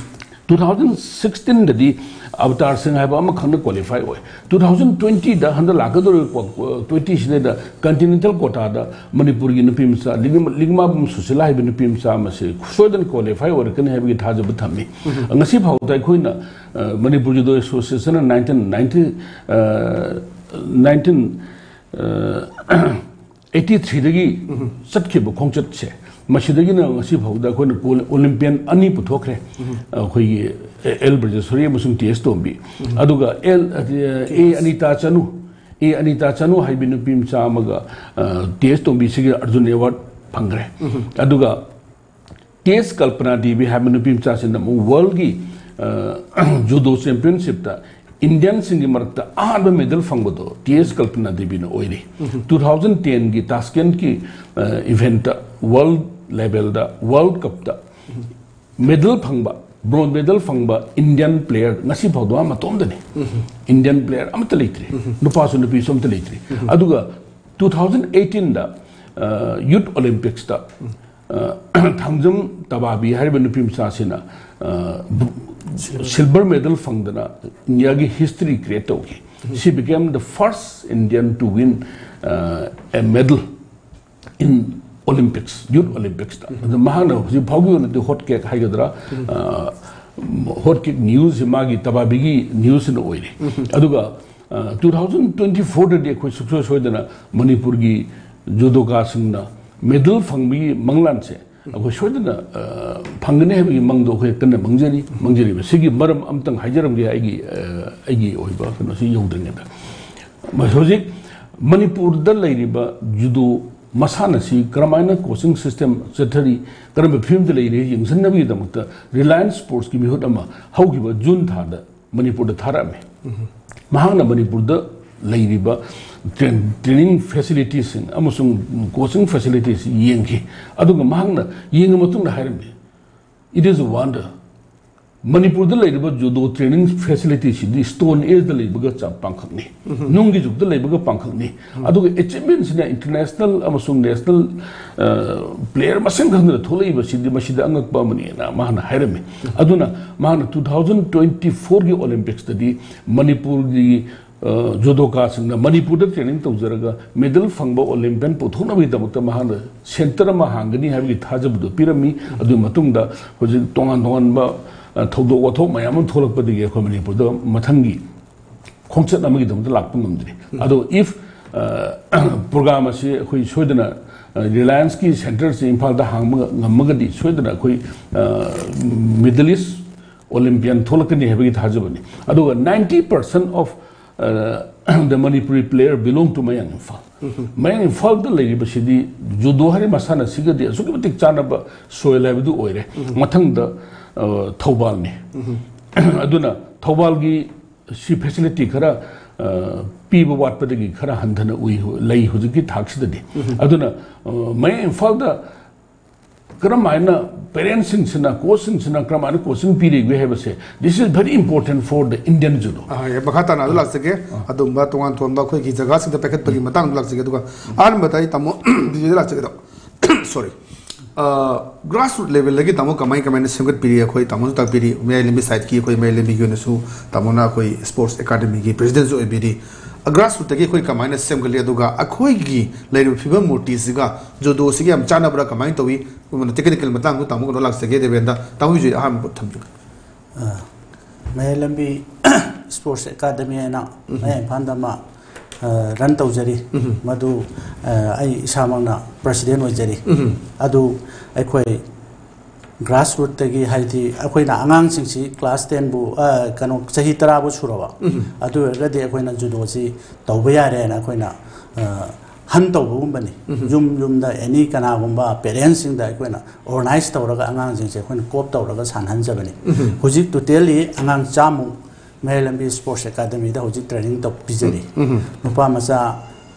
ꯇꯨ ꯊꯥꯎꯖꯟ ꯁꯤꯛꯁꯇꯤꯟꯗꯗꯤ ꯑꯕꯇꯥꯔ ꯁꯤꯡ ꯍꯥꯏꯕ ꯑꯃꯈꯛꯅ ꯀ꯭ꯋꯥꯂꯤꯐꯥꯏ ꯑꯣꯏ꯫ ꯇꯨ ꯊꯥꯎꯖꯟ ꯇ꯭ꯋꯦꯟꯇꯤꯗ, ꯍꯟꯗꯛ ꯂꯥꯛꯀꯗꯧꯔꯤꯕ ꯇ꯭ꯋꯦꯟꯇꯤ ꯁꯤꯗꯩꯗ ꯀꯟꯇꯤꯅꯦꯟꯇꯦꯜ ꯀꯣꯇꯥꯗ ꯃꯅꯤꯄꯨꯔꯒꯤ ꯅꯨꯄꯤ ꯃꯆꯥ ꯂꯤꯛ-, ꯂꯤꯛꯃꯥꯕꯝ ꯁꯨꯁꯤꯂꯥ ꯍꯥꯏꯕ ꯅꯨꯄꯤ ꯃꯆꯥ ꯑꯃꯁꯤ ꯁꯣꯏꯗꯅ ꯀ꯭ꯋꯥꯂꯤꯐꯥꯏ ꯑꯣꯏꯔꯛꯀꯅꯤ ꯍꯥꯏꯕꯒꯤ ꯊꯥꯖꯕ ꯊꯝꯃꯤ꯫ ꯉꯁꯤ ꯐꯥꯎꯗ ꯑꯩꯈꯣꯏꯅ, ꯑ, ꯃꯅꯤꯄꯨꯔ ꯖꯨꯗꯣ ꯑꯦꯁꯣꯁꯤꯌꯦꯁꯟꯅ ꯅꯥꯏꯟꯇꯤꯟ ꯅꯥꯏꯟꯇꯤ, ꯑ, ꯅꯥꯏꯟꯇꯤꯟ, ꯑ, ꯑꯩꯠꯇꯤ ꯊ꯭ꯔꯤꯗꯒꯤ ꯆꯠꯈꯤꯕ ꯈꯣꯡꯆꯠꯁꯦ, ꯃꯁꯤꯗꯒꯤꯅ ꯉꯁꯤ ꯐꯥꯎꯗ ꯑꯩꯈꯣꯏꯅ ꯒꯣꯜ ꯑꯣꯂꯤꯝꯄꯤꯌꯟ ꯑꯅꯤ ꯄꯨꯊꯣꯛꯈ꯭ꯔꯦ꯫ ꯑꯩꯈꯣꯏꯒꯤ ꯑꯦꯜ ꯕ꯭ꯔꯖꯦꯁꯣꯔꯤ ꯑꯃꯁꯨꯡ ꯇꯤ ꯑꯦꯁ ꯇꯣꯝꯕꯤ꯫ ꯑꯗꯨꯒ ꯑꯦꯜ, ꯑꯦ ꯑꯅꯤꯇꯥ ꯆꯅꯨ, ꯑꯦ ꯑꯅꯤꯇꯥ ꯆꯅꯨ ꯍꯥꯏꯕꯤ ꯅꯨꯄꯤ ꯃꯆꯥ ꯑꯃꯒ, ꯑ, ꯇꯤ ꯑꯦꯁ ꯇꯣꯝꯕꯤꯁꯤꯒꯤ ꯑꯔꯖꯨꯟ ꯑꯦꯋꯥꯔꯗ ꯐꯪꯈ꯭ꯔꯦ꯫ ꯑꯗꯨꯒ ꯇꯤ ꯑꯦꯁ ꯀꯜꯄꯅꯥ ꯗꯦꯕꯤ ꯍꯥꯏꯕ ꯅꯨꯄꯤ ꯃꯆꯥꯁꯤꯅ ꯑꯃꯨꯛ ꯋꯥꯔꯜꯒꯤ, ꯑ, ꯖꯨꯗꯣ ꯆꯦꯝꯄꯤꯌꯟꯁꯤꯞꯇ ꯏꯟꯗꯤꯌꯟꯁꯤꯡꯒꯤ ꯃꯔꯛꯇ ꯑꯍꯥꯟꯕ ꯃꯦꯗꯜ ꯐꯪꯕꯗꯣ ꯇꯤ ꯑꯦꯁ ꯀꯜꯄꯅꯥ ꯗꯦꯕꯤꯅ ꯑꯣꯏꯔꯤ꯫ ꯇꯨ ꯊꯥꯎꯖꯟ ꯇꯦꯟꯒꯤ ꯇꯥꯁꯀꯦꯟꯠꯀꯤ, ꯑ, ꯏꯚꯦꯟꯠꯇ ꯋꯥꯔꯜ ꯂꯦꯚꯦꯜꯗ ꯋꯥꯔꯜ ꯀꯞꯇ ꯃꯦꯗꯜ ꯐꯪꯕ, ꯕ꯭ꯔꯣꯟꯖ ꯃꯦꯗꯜ ꯐꯪꯕ ꯏꯟꯗꯤꯌꯟ ꯄ꯭ꯂꯦꯌꯔ ꯉꯁꯤ ꯐꯥꯎꯗ ꯃꯥ ꯃꯇꯣꯝꯗꯅꯤ꯫ ꯏꯟꯗꯤꯌꯟ ꯄ꯭ꯂꯦꯌꯔ ꯑꯃꯠꯇ ꯂꯩꯇ꯭ꯔꯤ, ꯅꯨꯄꯥꯁꯨ ꯅꯨꯄꯤꯁꯨ ꯑꯃꯠꯇ ꯂꯩꯇ꯭ꯔꯤ꯫ ꯑꯗꯨꯒ ꯇꯨ ꯊꯥꯎꯖꯟ ꯑꯩꯠꯇꯤꯟꯗ, ꯑ, ꯌꯨꯠ ꯑꯣꯂꯤꯝꯄꯤꯛꯁꯇ, ꯑ, ꯊꯥꯡꯖꯝ ꯇꯕꯥꯕꯤ ꯍꯥꯏꯔꯤꯕ ꯅꯨꯄꯤ ꯃꯆꯥꯁꯤꯅ, ꯑ, ꯕ-, ꯁꯤꯜꯚꯔ ꯃꯦꯗꯜ ꯐꯪꯗꯅ ꯏꯟꯗꯤꯌꯥꯒꯤ ꯍꯤꯁꯇ꯭ꯔꯤ ꯀ꯭ꯔꯤꯌꯦꯠ ꯇꯧꯈꯤ꯫ She became the first Indian to win, uh, a medal in Olympics, Youth Olympicsꯇ꯫ ꯑꯗꯨ ꯃꯍꯥꯛꯅ ꯍꯧꯖꯤꯛ ꯐꯥꯎꯒꯤ ꯑꯣꯏꯅꯗꯤ ꯍꯣꯠ ꯀꯦꯛ ꯍꯥꯏꯒꯗ꯭ꯔꯥ, ꯑ, ꯍꯣꯠ ꯀꯦꯛ ꯅ꯭ꯌꯨꯁꯁꯤ ꯃꯥꯒꯤ ꯇꯕꯥꯕꯤꯒꯤ ꯅ꯭ꯌꯨꯁꯁꯤꯅ ꯑꯣꯏꯔꯤ꯫ ꯑꯗꯨꯒ, ꯑ, ꯇꯨ ꯊꯥꯎꯖꯟ ꯇ꯭ꯋꯦꯟꯇꯤ ꯐꯣꯔꯗꯗꯤ ꯑꯩꯈꯣꯏ ꯁꯨꯡꯁꯣꯏ ꯁꯣꯏꯗꯅ ꯃꯅꯤꯄꯨꯔꯒꯤ ꯖꯨꯗꯣꯀꯥꯁꯤꯡꯅ ꯃꯦꯗꯜ ꯐꯪꯕꯒꯤ ꯃꯪꯂꯥꯟꯁꯦ ꯑꯩꯈꯣꯏ ꯁꯣꯏꯗꯅ, ꯑ, ꯐꯪꯒꯅꯤ ꯍꯥꯏꯕꯒꯤ ꯃꯪꯗꯣ ꯑꯩꯈꯣꯏ ꯀꯟꯅ ꯃꯪꯖꯔꯤ, ꯃꯪꯖꯔꯤꯕ꯫ ꯁꯤꯒꯤ ꯃꯔꯝ ꯑꯝꯇꯪ ꯍꯥꯏꯖꯔꯝꯒꯦ ꯑꯩꯒꯤ, ꯑ, ꯑꯩꯒꯤ ꯑꯣꯏꯕ ꯀꯩꯅꯣꯁꯤ ꯌꯧꯗ꯭ꯔꯤꯉꯩꯗ꯫ ꯃ-, ꯍꯧꯖꯤꯛ ꯃꯅꯤꯄꯨꯔꯗ ꯂꯩꯔꯤꯕ ꯖꯨꯗꯣ ꯃꯁꯥꯟꯅꯁꯤ ꯀꯔꯝꯍꯥꯏꯅ ꯀꯣꯆꯤꯡ ꯁꯤꯁꯇꯦꯝ ꯆꯠꯊꯔꯤ, ꯀꯔꯝꯕ ꯐꯤꯕꯝꯗ ꯂꯩꯔꯤ ꯌꯦꯡꯁꯤꯟꯅꯕꯒꯤꯗꯃꯛꯇ ꯔꯤꯂꯥꯌꯟꯁ ꯁ꯭ꯄꯣꯔꯠꯁꯀꯤ ꯃꯤꯍꯨꯠ ꯑꯃ ꯍꯧꯈꯤꯕ ꯖꯨꯟ ꯊꯥꯗ ꯃꯅꯤꯄꯨꯔꯗ ꯊꯥꯔꯛꯑꯝꯃꯤ꯫ ꯃꯍꯥꯛꯅ ꯃꯅꯤꯄꯨꯔꯗ ꯂꯩꯔꯤꯕ ꯇ꯭ꯔꯦꯟ-, ꯇ꯭ꯔꯦꯅꯤꯡ ꯐꯦꯁꯤꯂꯤꯇꯤꯁꯤꯡ ꯑꯃꯁꯨꯡ ꯀꯣꯆꯤꯡ ꯐꯦꯁꯤꯂꯤꯇꯤꯁ ꯌꯦꯡꯈꯤ꯫ ꯑꯗꯨꯒ ꯃꯍꯥꯛꯅ ꯌꯦꯡꯉ ꯃꯇꯨꯡꯗ ꯍꯥꯏꯔꯝꯃꯤ, "It is a wonder." ꯃꯅꯤꯄꯨꯔꯗ ꯂꯩꯔꯤꯕ ꯖꯨꯗꯣ ꯇ꯭ꯔꯦꯅꯤꯡ ꯐꯦꯁꯤꯂꯤꯇꯤꯁꯤꯗꯤ ꯁ꯭ꯇꯣꯟ ꯑꯦꯖꯇ ꯂꯩꯕꯒ ꯆꯞ ꯄꯥꯡꯈꯛꯅꯤ, ꯅꯨꯡꯒꯤ ꯖꯨꯒꯇ ꯂꯩꯕꯒ ꯄꯥꯡꯈꯛꯅꯤ꯫ ꯑꯗꯨꯒ ꯑꯦꯆꯤꯞꯃꯦꯟꯁꯤꯅ ꯏꯟꯇꯔꯅꯦꯁꯅꯦꯜ ꯑꯃꯁꯨꯡ ꯅꯦꯁꯅꯦꯜ ꯄ꯭ꯂꯦꯌꯔ ꯃꯁꯤꯡ ꯈꯪꯗꯅ ꯊꯣꯛꯂꯛꯏꯕꯁꯤꯗꯤ ꯃꯁꯤꯗ ꯑꯉꯛꯄ ꯑꯃꯅꯤꯅ ꯃꯥꯅ ꯍꯥꯏꯔꯝꯃꯤ꯫ ꯑꯗꯨꯅ ꯃꯥꯅ ꯇꯨ ꯊꯥꯎꯖꯟ ꯇ꯭ꯋꯦꯟꯇꯤ ꯐꯣꯔꯒꯤ ꯑꯣꯂꯦꯝꯄꯤꯛꯁꯇꯗꯤ ꯃꯅꯤꯄꯨꯔꯒꯤ ꯖꯨꯗꯣꯀꯥꯁꯤꯡꯅ ꯃꯅꯤꯄꯨꯔꯗ ꯇ꯭ꯔꯦꯅꯤꯡ ꯇꯧꯖꯔꯒ ꯃꯦꯗꯜ ꯐꯪꯕ ꯑꯣꯂꯦꯝꯄꯤꯌꯟ ꯄꯨꯊꯣꯛꯅꯕꯒꯤꯗꯃꯛꯇ ꯃꯍꯥꯛꯅ ꯁꯦꯟꯇꯔ ꯑꯃ ꯍꯥꯡꯒꯅꯤ ꯍꯥꯏꯕꯒꯤ ꯊꯥꯖꯕꯗꯨ ꯄꯤꯔꯝꯃꯤ꯫ ꯑꯗꯨꯒꯤ ꯃꯇꯨꯡꯗ ꯍꯧꯖꯤꯛ ꯇꯣꯉꯥꯟ ꯇꯣꯉꯥꯟꯕ ꯊꯧꯗꯣꯛ ꯋꯥꯊꯣꯛ ꯃꯌꯥꯝ ꯑꯃ ꯊꯣꯛꯂꯛꯄꯗꯒꯤ ꯑꯩꯈꯣꯏ ꯃꯅꯤꯄꯨꯔꯗ ꯃꯊꯪꯒꯤ ꯈꯣꯡꯆꯠ ꯑꯃꯒꯤꯗꯃꯛꯇ ꯂꯥꯛꯄ ꯉꯝꯗ꯭ꯔꯤ꯫ ꯑꯗꯣ ꯏꯐ ꯄ꯭ꯔꯣꯒ꯭ꯔꯥꯝ ꯑꯁꯤ ꯑꯩꯈꯣꯏ ꯁꯣꯏꯗꯅ ꯔꯤꯂꯥꯌꯟꯁꯀꯤ ꯁꯦꯟꯇꯔꯁꯤ ꯏꯝꯐꯥꯜꯗ ꯍꯥꯡꯕ ꯉꯝꯃꯒꯗꯤ ꯁꯣꯏꯗꯅ ꯑꯩꯈꯣꯏ ꯃꯤꯗꯜ ꯏꯁ ꯑꯣꯂꯦꯝꯄꯤꯌꯟ ꯊꯣꯛꯂꯛꯀꯅꯤ ꯍꯥꯏꯕꯒꯤ ꯊꯥꯖꯕꯅꯤ꯫ ꯑꯗꯨꯒ ninety percent of the Manipuri player belong to Mayank Imphal. ꯃꯌꯥꯡ ꯏꯝꯐꯥꯜꯗ ꯂꯩꯔꯤꯕꯁꯤꯗꯤ ꯖꯨꯗꯣ ꯍꯥꯏꯔꯤꯕ ꯃꯁꯥꯟꯅꯁꯤꯒꯗꯤ ꯑꯁꯨꯛꯀꯤ ꯃꯇꯤꯛ ꯆꯥꯟꯅꯕ ꯁꯣꯏꯜ ꯍꯥꯏꯕꯗꯨ ꯑꯣꯏꯔꯦ꯫ ꯃꯊꯪꯗ ꯊꯧꯕꯥꯜꯅꯤ꯫ ꯑꯗꯨꯅ ꯊꯧꯕꯥꯜꯒꯤ ꯁꯤ ꯐꯦꯁꯤꯂꯤꯇꯤ ꯈꯔ ꯄꯤꯕ ꯋꯥꯠꯄꯗꯒꯤ ꯈꯔ ꯍꯟꯊꯅ ꯎꯏ ꯂꯩ ꯍꯧꯖꯤꯛꯀꯤ ꯊꯥꯛꯁꯤꯗꯗꯤ꯫ ꯑꯗꯨꯅ ꯃꯌꯥꯡ ꯏꯝꯐꯥꯜꯗ ꯀꯔꯝ ꯍꯥꯏꯅ ꯄꯦꯔꯦꯟꯁꯁꯤꯡꯁꯤꯅ, ꯀꯣꯆꯁꯤꯡꯁꯤꯅ ꯀꯔꯝ ꯍꯥꯏꯅ ꯀꯣꯆꯤꯡ ꯄꯤꯔꯤꯒꯦ ꯍꯥꯏꯕꯁꯦ, this is very important for the Indian judo. ꯑꯥ, ꯃꯈꯥ ꯇꯥꯅ ꯑꯗꯨ ꯂꯥꯛꯆꯒꯦ꯫ ꯑꯗꯨꯝꯕ ꯇꯣꯉꯥꯟ ꯇꯣꯉꯥꯟꯕ ꯑꯩꯈꯣꯏꯒꯤ ꯖꯒꯥꯁꯤꯡꯗ ꯄꯥꯏꯈꯠꯄꯒꯤ ꯃꯇꯥꯡꯗ ꯂꯥꯛꯆꯒꯦ꯫ ꯑꯗꯨꯒ ꯑꯍꯥꯟꯕꯗ ꯑꯩ ꯇꯥꯃꯣ ꯕꯤꯖꯣꯏꯗ ꯂꯥꯛꯆꯒꯦ꯫ ꯁꯣꯔꯤ꯫ ꯒ꯭ꯔꯥꯁ ꯔꯨꯠ ꯂꯦꯚꯦꯜꯗꯒꯤ ꯇꯥꯃꯣ ꯀꯃꯥꯏ ꯀꯃꯥꯏꯅ ꯁꯦꯝꯒꯠꯄꯤꯔꯤ? ꯑꯩꯈꯣꯏ ꯇꯥꯃꯣꯁꯨ ꯇꯥꯛꯄꯤꯔꯤ, ꯃꯌꯥꯏ ꯂꯝꯕꯤ ꯁꯥꯏꯠꯀꯤ ꯑꯩꯈꯣꯏ ꯃꯌꯥꯏ ꯂꯝꯕꯤꯒꯤ ꯑꯣꯏꯅꯁꯨ ꯇꯥꯃꯣꯅ ꯑꯩꯈꯣꯏ ꯁ꯭ꯄꯣꯔꯠꯁ ꯑꯦꯀꯥꯗꯃꯤꯒꯤ ꯄ꯭ꯔꯦꯁꯤꯗꯦꯟꯁꯨ ꯑꯣꯏꯕꯤꯔꯤ꯫ ꯒ꯭ꯔꯥꯁ ꯔꯨꯠꯇꯒꯤ ꯑꯩꯈꯣꯏ ꯀꯃꯥꯏꯅ ꯁꯦꯝꯒꯠꯂꯤ, ꯑꯗꯨꯒ ꯑꯩꯈꯣꯏꯒꯤ ꯂꯩꯔꯤꯕ ꯐꯤꯕꯝ ꯃꯨꯔꯇꯤꯁꯤꯒ ꯖꯨꯗꯣꯁꯤꯒ ꯌꯥꯝ ꯆꯥꯟꯅꯕ꯭ꯔꯥ, ꯀꯃꯥꯏꯅ ꯇꯧꯏ? ꯑꯗꯨꯒꯨꯝꯕ ꯇꯦꯛꯅꯤꯀꯦꯜ ꯃꯇꯥꯡꯗꯨ ꯇꯥꯃꯣ ꯀꯩꯅꯣ ꯂꯥꯛꯆꯒꯦ, ꯗꯦꯕꯦꯟꯗ꯫ ꯇꯥꯃꯣ ꯕꯤꯖꯣꯏ ꯑꯍꯥꯟꯕ ꯊꯝꯕꯤꯌꯨ꯫ ꯑ, ꯃꯌꯥꯏ ꯂꯝꯕꯤ ꯁ꯭ꯄꯣꯔꯠꯁ ꯑꯦꯀꯥꯗꯃꯤ ꯍꯥꯏꯅ ꯃꯌꯥꯏ ꯏꯝꯐꯥꯜꯗ ꯑꯃ, ꯑ, ꯔꯟ ꯇꯧꯖꯔꯤ꯫ ꯃꯗꯨ, ꯑ, ꯑꯩ ꯏꯁꯥꯃꯛꯅ ꯄ꯭ꯔꯁꯤꯗꯦꯟ ꯑꯣꯏꯖꯔꯤ꯫ ꯑꯗꯨ ꯑꯩꯈꯣꯏ ꯒ꯭ꯔꯥꯁ ꯔꯨꯠꯇꯒꯤ, ꯍꯥꯏꯗꯤ ꯑꯩꯈꯣꯏꯅ ꯑꯉꯥꯡꯁꯤꯡꯁꯤ ꯀ꯭ꯂꯥꯁ ꯇꯦꯟꯕꯨ, ꯑ, ꯀꯩꯅꯣ, ꯆꯍꯤ ꯇꯔꯥꯕꯨ ꯁꯨꯔꯕ, ꯑꯗꯨ ꯑꯣꯏꯔꯒꯗꯤ ꯑꯩꯈꯣꯏꯅ ꯖꯨꯗꯣꯁꯤ ꯇꯧꯕ ꯌꯥꯔꯦꯅ ꯑꯩꯈꯣꯏꯅ, ꯑ, ꯍꯟ ꯇꯧꯕꯒꯨꯝꯕꯅꯤ꯫ ꯌꯨꯝ ꯌꯨꯝꯗ ꯑꯦꯅꯤ ꯀꯅꯥꯒꯨꯝꯕ ꯄꯦꯔꯦꯟꯁꯁꯤꯡꯗ ꯑꯩꯈꯣꯏꯅ ꯑꯣꯔꯒꯅꯥꯏꯖ ꯇꯧꯔꯒ ꯑꯉꯥꯡꯁꯤꯡꯁꯦ ꯑꯩꯈꯣꯏꯅ ꯀꯣꯞ ꯇꯧꯔꯒ ꯁꯥꯟꯅꯍꯟꯖꯕꯅꯤ꯫ ꯍꯧꯖꯤꯛ ꯇꯣꯇꯦꯜꯂꯤ ꯑꯉꯥꯡ ꯆꯥꯝꯃꯨꯛ ꯃꯌꯥꯏ ꯂꯝꯕꯤ ꯁ꯭ꯄꯣꯔꯠꯁ ꯑꯦꯀꯥꯗꯃꯤꯗ ꯍꯧꯖꯤꯛ ꯇ꯭ꯔꯦꯅꯤꯡ ꯇꯧ-, ꯄꯤꯖꯔꯤ꯫ ꯅꯨꯄꯥ ꯃꯆꯥ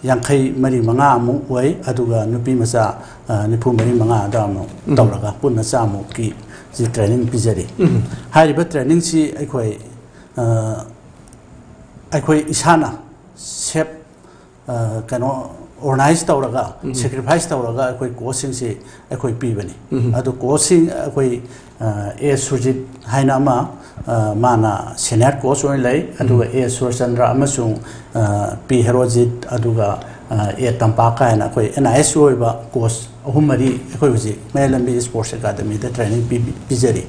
ꯌꯥꯡꯈꯩ ꯃꯔꯤ ꯃꯉꯥ ꯑꯃꯨꯛ ꯑꯣꯏ, ꯑꯗꯨꯒ ꯅꯨꯄꯤ ꯃꯆꯥ, ꯑ, ꯅꯤꯐꯨ ꯃꯔꯤ ꯃꯉꯥ ꯑꯗꯨ ꯑꯃꯨꯛ ꯇꯧꯔꯒ ꯄꯨꯟꯅ ꯆꯥꯝꯃꯨꯛꯀꯤ ꯁꯤ ꯇ꯭ꯔꯦꯅꯤꯡ ꯄꯤꯖꯔꯤ꯫ ꯍꯥꯏꯔꯤꯕ ꯇ꯭ꯔꯦꯅꯤꯡꯁꯤ ꯑꯩꯈꯣꯏ ꯑ, ꯑꯩꯈꯣꯏ ꯏꯁꯥꯅ ꯁꯦꯞ ꯑ, ꯀꯩꯅꯣ ꯑꯣꯔꯒꯅꯥꯏꯖ ꯇꯧꯔꯒ, ꯁꯦꯀ꯭ꯔꯤꯐꯥꯏꯁ ꯇꯧꯔꯒ ꯑꯩꯈꯣꯏ ꯀꯣꯆꯁꯤꯡꯁꯤ ꯑꯩꯈꯣꯏ ꯄꯤꯕꯅꯤ꯫ ꯑꯗꯨ ꯀꯣꯆꯁꯤꯡ ꯑꯩꯈꯣꯏ ꯑ, ꯑꯦ ꯁꯨꯔꯖꯤꯠ ꯍꯥꯏꯅ ꯑꯃ, ꯑ, ꯃꯥꯅ ꯁꯦꯅꯤꯌꯔ ꯀꯣꯆ ꯑꯣꯏꯅ ꯂꯩ, ꯑꯗꯨꯒ ꯑꯦ ꯁꯨꯔꯆꯟꯗ꯭ꯔ ꯑꯃꯁꯨꯡ ꯑ, ꯄꯤ ꯍꯦꯔꯣꯖꯤꯠ, ꯑꯗꯨꯒ ꯑ, ꯑꯦ ꯇꯝꯄꯥꯛ ꯀꯥꯏꯅ ꯑꯩꯈꯣꯏ ꯑꯦꯟ ꯑꯥꯏ ꯑꯦꯁ ꯑꯣꯏꯕ ꯀꯣꯆ ꯑꯍꯨꯝ ꯃꯔꯤ ꯑꯩꯈꯣꯏ ꯍꯧꯖꯤꯛ ꯃꯌꯥꯏ ꯂꯝꯕꯤ ꯁ꯭ꯄꯣꯔꯠꯁ ꯑꯦꯀꯥꯗꯃꯤꯗ ꯇ꯭ꯔꯦꯅꯤꯡ ꯄꯤ-, ꯄꯤꯖꯔꯤ꯫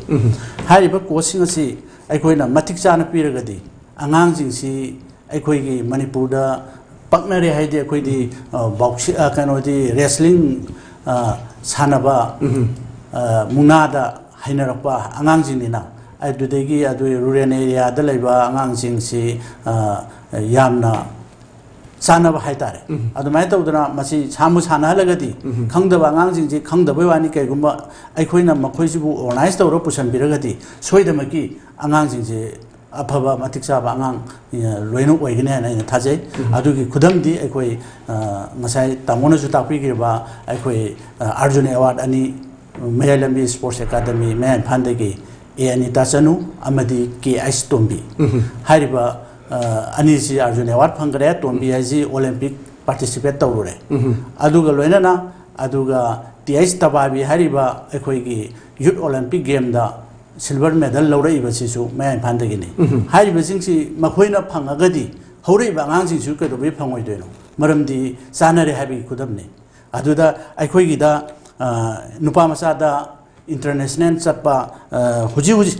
ꯍꯥꯏꯔꯤꯕ ꯀꯣꯆꯁꯤꯡ ꯑꯁꯤ ꯑꯩꯈꯣꯏꯅ ꯃꯇꯤꯛ ꯆꯥꯅ ꯄꯤꯔꯒꯗꯤ ꯑꯉꯥꯡꯁꯤꯡꯁꯤ ꯑꯩꯈꯣꯏꯒꯤ ꯃꯅꯤꯄꯨꯔꯗ ꯄꯛꯅꯔꯦ ꯍꯥꯏꯗꯤ ꯑꯩꯈꯣꯏꯗꯤ, ꯑ, ꯕꯣꯛꯁꯤ-, ꯑ, ꯀꯩꯅꯣꯗꯤ ꯔꯦꯁꯂꯤꯡ, ꯑ, ꯁꯥꯟꯅꯕ, ꯑ, ꯃꯨꯛꯅꯥꯗ ꯍꯩꯅꯔꯛꯄ ꯑꯉꯥꯡꯁꯤꯡꯅꯤꯅ, ꯑꯗꯨꯗꯒꯤ ꯑꯗꯨ ꯔꯨꯔꯦꯜ ꯑꯦꯔꯤꯌꯥꯗ ꯂꯩꯕ ꯑꯉꯥꯡꯁꯤꯡꯁꯤ, ꯑ, ꯌꯥꯝꯅ ꯆꯥꯟꯅꯕ ꯍꯥꯏꯇꯥꯔꯦ꯫ ꯑꯗꯨꯃꯥꯏꯅ ꯇꯧꯗꯅ ꯃꯁꯤ ꯁꯥꯟꯕꯨ ꯁꯥꯟꯅꯍꯜꯂꯒꯗꯤ, ꯈꯪꯗꯕ ꯑꯉꯥꯡꯁꯤꯡꯁꯤ ꯈꯪꯗꯕꯩ ꯋꯥꯅꯤ, ꯀꯩꯒꯨꯝꯕ ꯑꯩꯈꯣꯏꯅ ꯃꯈꯣꯏꯁꯤꯕꯨ ꯑꯣꯔꯒꯅꯥꯏꯖ ꯇꯧꯔ ꯄꯨꯁꯟꯕꯤꯔꯒꯗꯤ ꯁꯣꯏꯗꯃꯛꯀꯤ ꯑꯉꯥꯡꯁꯤꯡꯁꯦ ꯑꯐꯕ ꯃꯇꯤꯛ ꯆꯥꯕ ꯑꯉꯥꯡ, ꯑ, ꯂꯣꯏꯅ ꯑꯣꯏꯒꯅꯤ ꯍꯥꯏꯅ ꯑꯩꯅ ꯊꯥꯖꯩ꯫ ꯑꯗꯨꯒꯤ ꯈꯨꯗꯝꯗꯤ ꯑꯩꯈꯣꯏ, ꯑ, ꯉꯁꯥꯏ ꯇꯥꯃꯣꯅꯁꯨ ꯇꯥꯛꯄꯤꯈ꯭ꯔꯤꯕ ꯑꯩꯈꯣꯏ, ꯑ, ꯑꯥꯔꯖꯨꯟ ꯑꯦꯋꯥꯔꯗ ꯑꯅꯤ ꯃꯌꯥꯏ ꯂꯝꯕꯤ ꯁ꯭ꯄꯣꯔꯠꯁ ꯑꯦꯀꯥꯗꯃꯤ ꯃꯌꯥꯏ ꯏꯝꯐꯥꯜꯗꯒꯤ ꯑꯦ ꯑꯅꯤꯇꯥ ꯆꯅꯨ ꯑꯃꯗꯤ ꯀꯦ ꯑꯩꯆ ꯇꯣꯝꯕꯤ ꯍꯥꯏꯔꯤꯕ, ꯑ, ꯑꯅꯤꯁꯤ ꯑꯥꯔꯖꯨꯟ ꯑꯦꯋꯥꯔꯗ ꯐꯪꯈ꯭ꯔꯦ꯫ ꯇꯣꯝꯕꯤ ꯍꯥꯏꯁꯤ ꯑꯣꯂꯦꯝꯄꯤꯛ ꯄꯥꯔꯇꯤꯁꯤꯄꯦꯠ ꯇꯧꯔꯨꯔꯦ꯫ ꯑꯗꯨꯒ ꯂꯣꯏꯅꯅ ꯑꯗꯨꯒ ꯇꯤ ꯑꯩꯆ ꯇꯕꯥꯕꯤ ꯍꯥꯏꯔꯤꯕ ꯑꯩꯈꯣꯏꯒꯤ ꯌꯨꯠ ꯑꯣꯂꯦꯝꯄꯤꯛ ꯒꯦꯝꯗ ꯁꯤꯜꯚꯔ ꯃꯦꯗꯜ ꯂꯧꯔꯛꯏꯕꯁꯤꯁꯨ ꯃꯌꯥꯡ ꯏꯝꯐꯥꯜꯗꯒꯤꯅꯤ꯫ ꯍꯥꯏꯔꯤꯕꯁꯤꯡꯁꯤ ꯃꯈꯣꯏꯅ ꯐꯪꯉꯒꯗꯤ ꯍꯧꯔꯛꯏꯕ ꯑꯉꯥꯡꯁꯤꯡꯁꯨ ꯀꯩꯗꯧꯕꯩ ꯐꯪꯉꯣꯏꯗꯣꯏꯅꯣ? ꯃꯔꯝꯗꯤ ꯆꯥꯅꯔꯦ ꯍꯥꯏꯕꯒꯤ ꯈꯨꯗꯝꯅꯤ꯫ ꯑꯗꯨꯗ ꯑꯩꯈꯣꯏꯒꯤꯗ, ꯑ, ꯅꯨꯄꯥ ꯃꯆꯥꯗ ꯏꯟꯇꯔꯅꯦꯁꯅꯦꯜ ꯆꯠꯄ, ꯑ, ꯍꯧꯖꯤꯛ ꯍꯧꯖꯤꯛ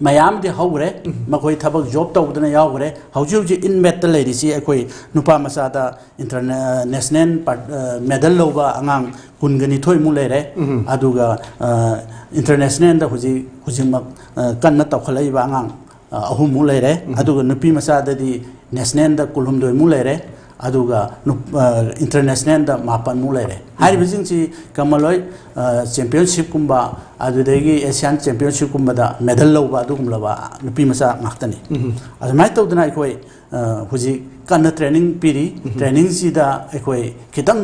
ꯃꯌꯥꯝꯗꯤ ꯍꯧꯈ꯭ꯔꯦ꯫ ꯃꯈꯣꯏ ꯊꯕꯛ ꯖꯣꯕ ꯇꯧꯗꯅ ꯌꯥꯎꯈ꯭ꯔꯦ꯫ ꯍꯧꯖꯤꯛ ꯍꯧꯖꯤꯛ ꯏꯟꯃꯦꯠꯇ ꯂꯩꯔꯤꯁꯤ ꯑꯩꯈꯣꯏ ꯅꯨꯄꯥ ꯃꯆꯥꯗ ꯏꯟꯇꯔꯅꯦ-, ꯅꯦꯁꯅꯦꯜ ꯄꯥꯔ-, ꯑ, ꯃꯦꯗꯜ ꯂꯧꯕ ꯑꯉꯥꯡ ꯀꯨꯟꯒ ꯅꯤꯊꯣꯏꯃꯨꯛ ꯂꯩꯔꯦ꯫ ꯑꯗꯨꯒ, ꯑ, ꯏꯟꯇꯔꯅꯦꯁꯅꯦꯜꯗ ꯍꯧꯖꯤꯛ, ꯍꯧꯖꯤꯛꯃꯛ, ꯑ, ꯀꯟꯅ ꯇꯧꯈꯠꯂꯛꯏꯕ ꯑꯉꯥꯡ, ꯑ, ꯑꯍꯨꯝꯃꯨꯛ ꯂꯩꯔꯦ꯫ ꯑꯗꯨꯒ ꯅꯨꯄꯤ ꯃꯆꯥꯗꯗꯤ ꯅꯦꯁꯅꯦꯜꯗ ꯀꯨꯟꯍꯨꯝꯗꯣꯏꯃꯨꯛ ꯂꯩꯔꯦ꯫ ꯑꯗꯨꯒ ꯅꯨꯞ-, ꯑ, ꯏꯟꯇꯔꯅꯦꯁꯅꯦꯜꯗ ꯃꯥꯄꯟꯃꯨꯛ ꯂꯩꯔꯦ꯫ ꯍꯥꯏꯔꯤꯕꯁꯤꯡꯁꯤ ꯀꯃꯜ ꯍꯣꯏ, ꯑ, ꯆꯦꯝꯄꯤꯌꯟꯁꯤꯞꯀꯨꯝꯕ, ꯑꯗꯨꯗꯒꯤ ꯑꯦꯁꯤꯌꯥꯟ ꯆꯦꯝꯄꯤꯌꯟꯁꯤꯞꯀꯨꯝꯕꯗ ꯃꯦꯗꯜ ꯂꯧꯕ ꯑꯗꯨꯒꯨꯝꯂꯕ ꯅꯨꯄꯤ ꯃꯆꯥ ꯉꯥꯛꯇꯅꯤ꯫ ꯑꯗꯨꯃꯥꯏꯅ ꯇꯧꯗꯅ ꯑꯩꯈꯣꯏ, ꯑ, ꯍꯧꯖꯤꯛ ꯀꯟꯅ ꯇ꯭ꯔꯦꯅꯤꯡ ꯄꯤꯔꯤ꯫ ꯇ꯭ꯔꯦꯅꯤꯡꯁꯤꯗ ꯑꯩꯈꯣꯏ ꯈꯤꯇꯪ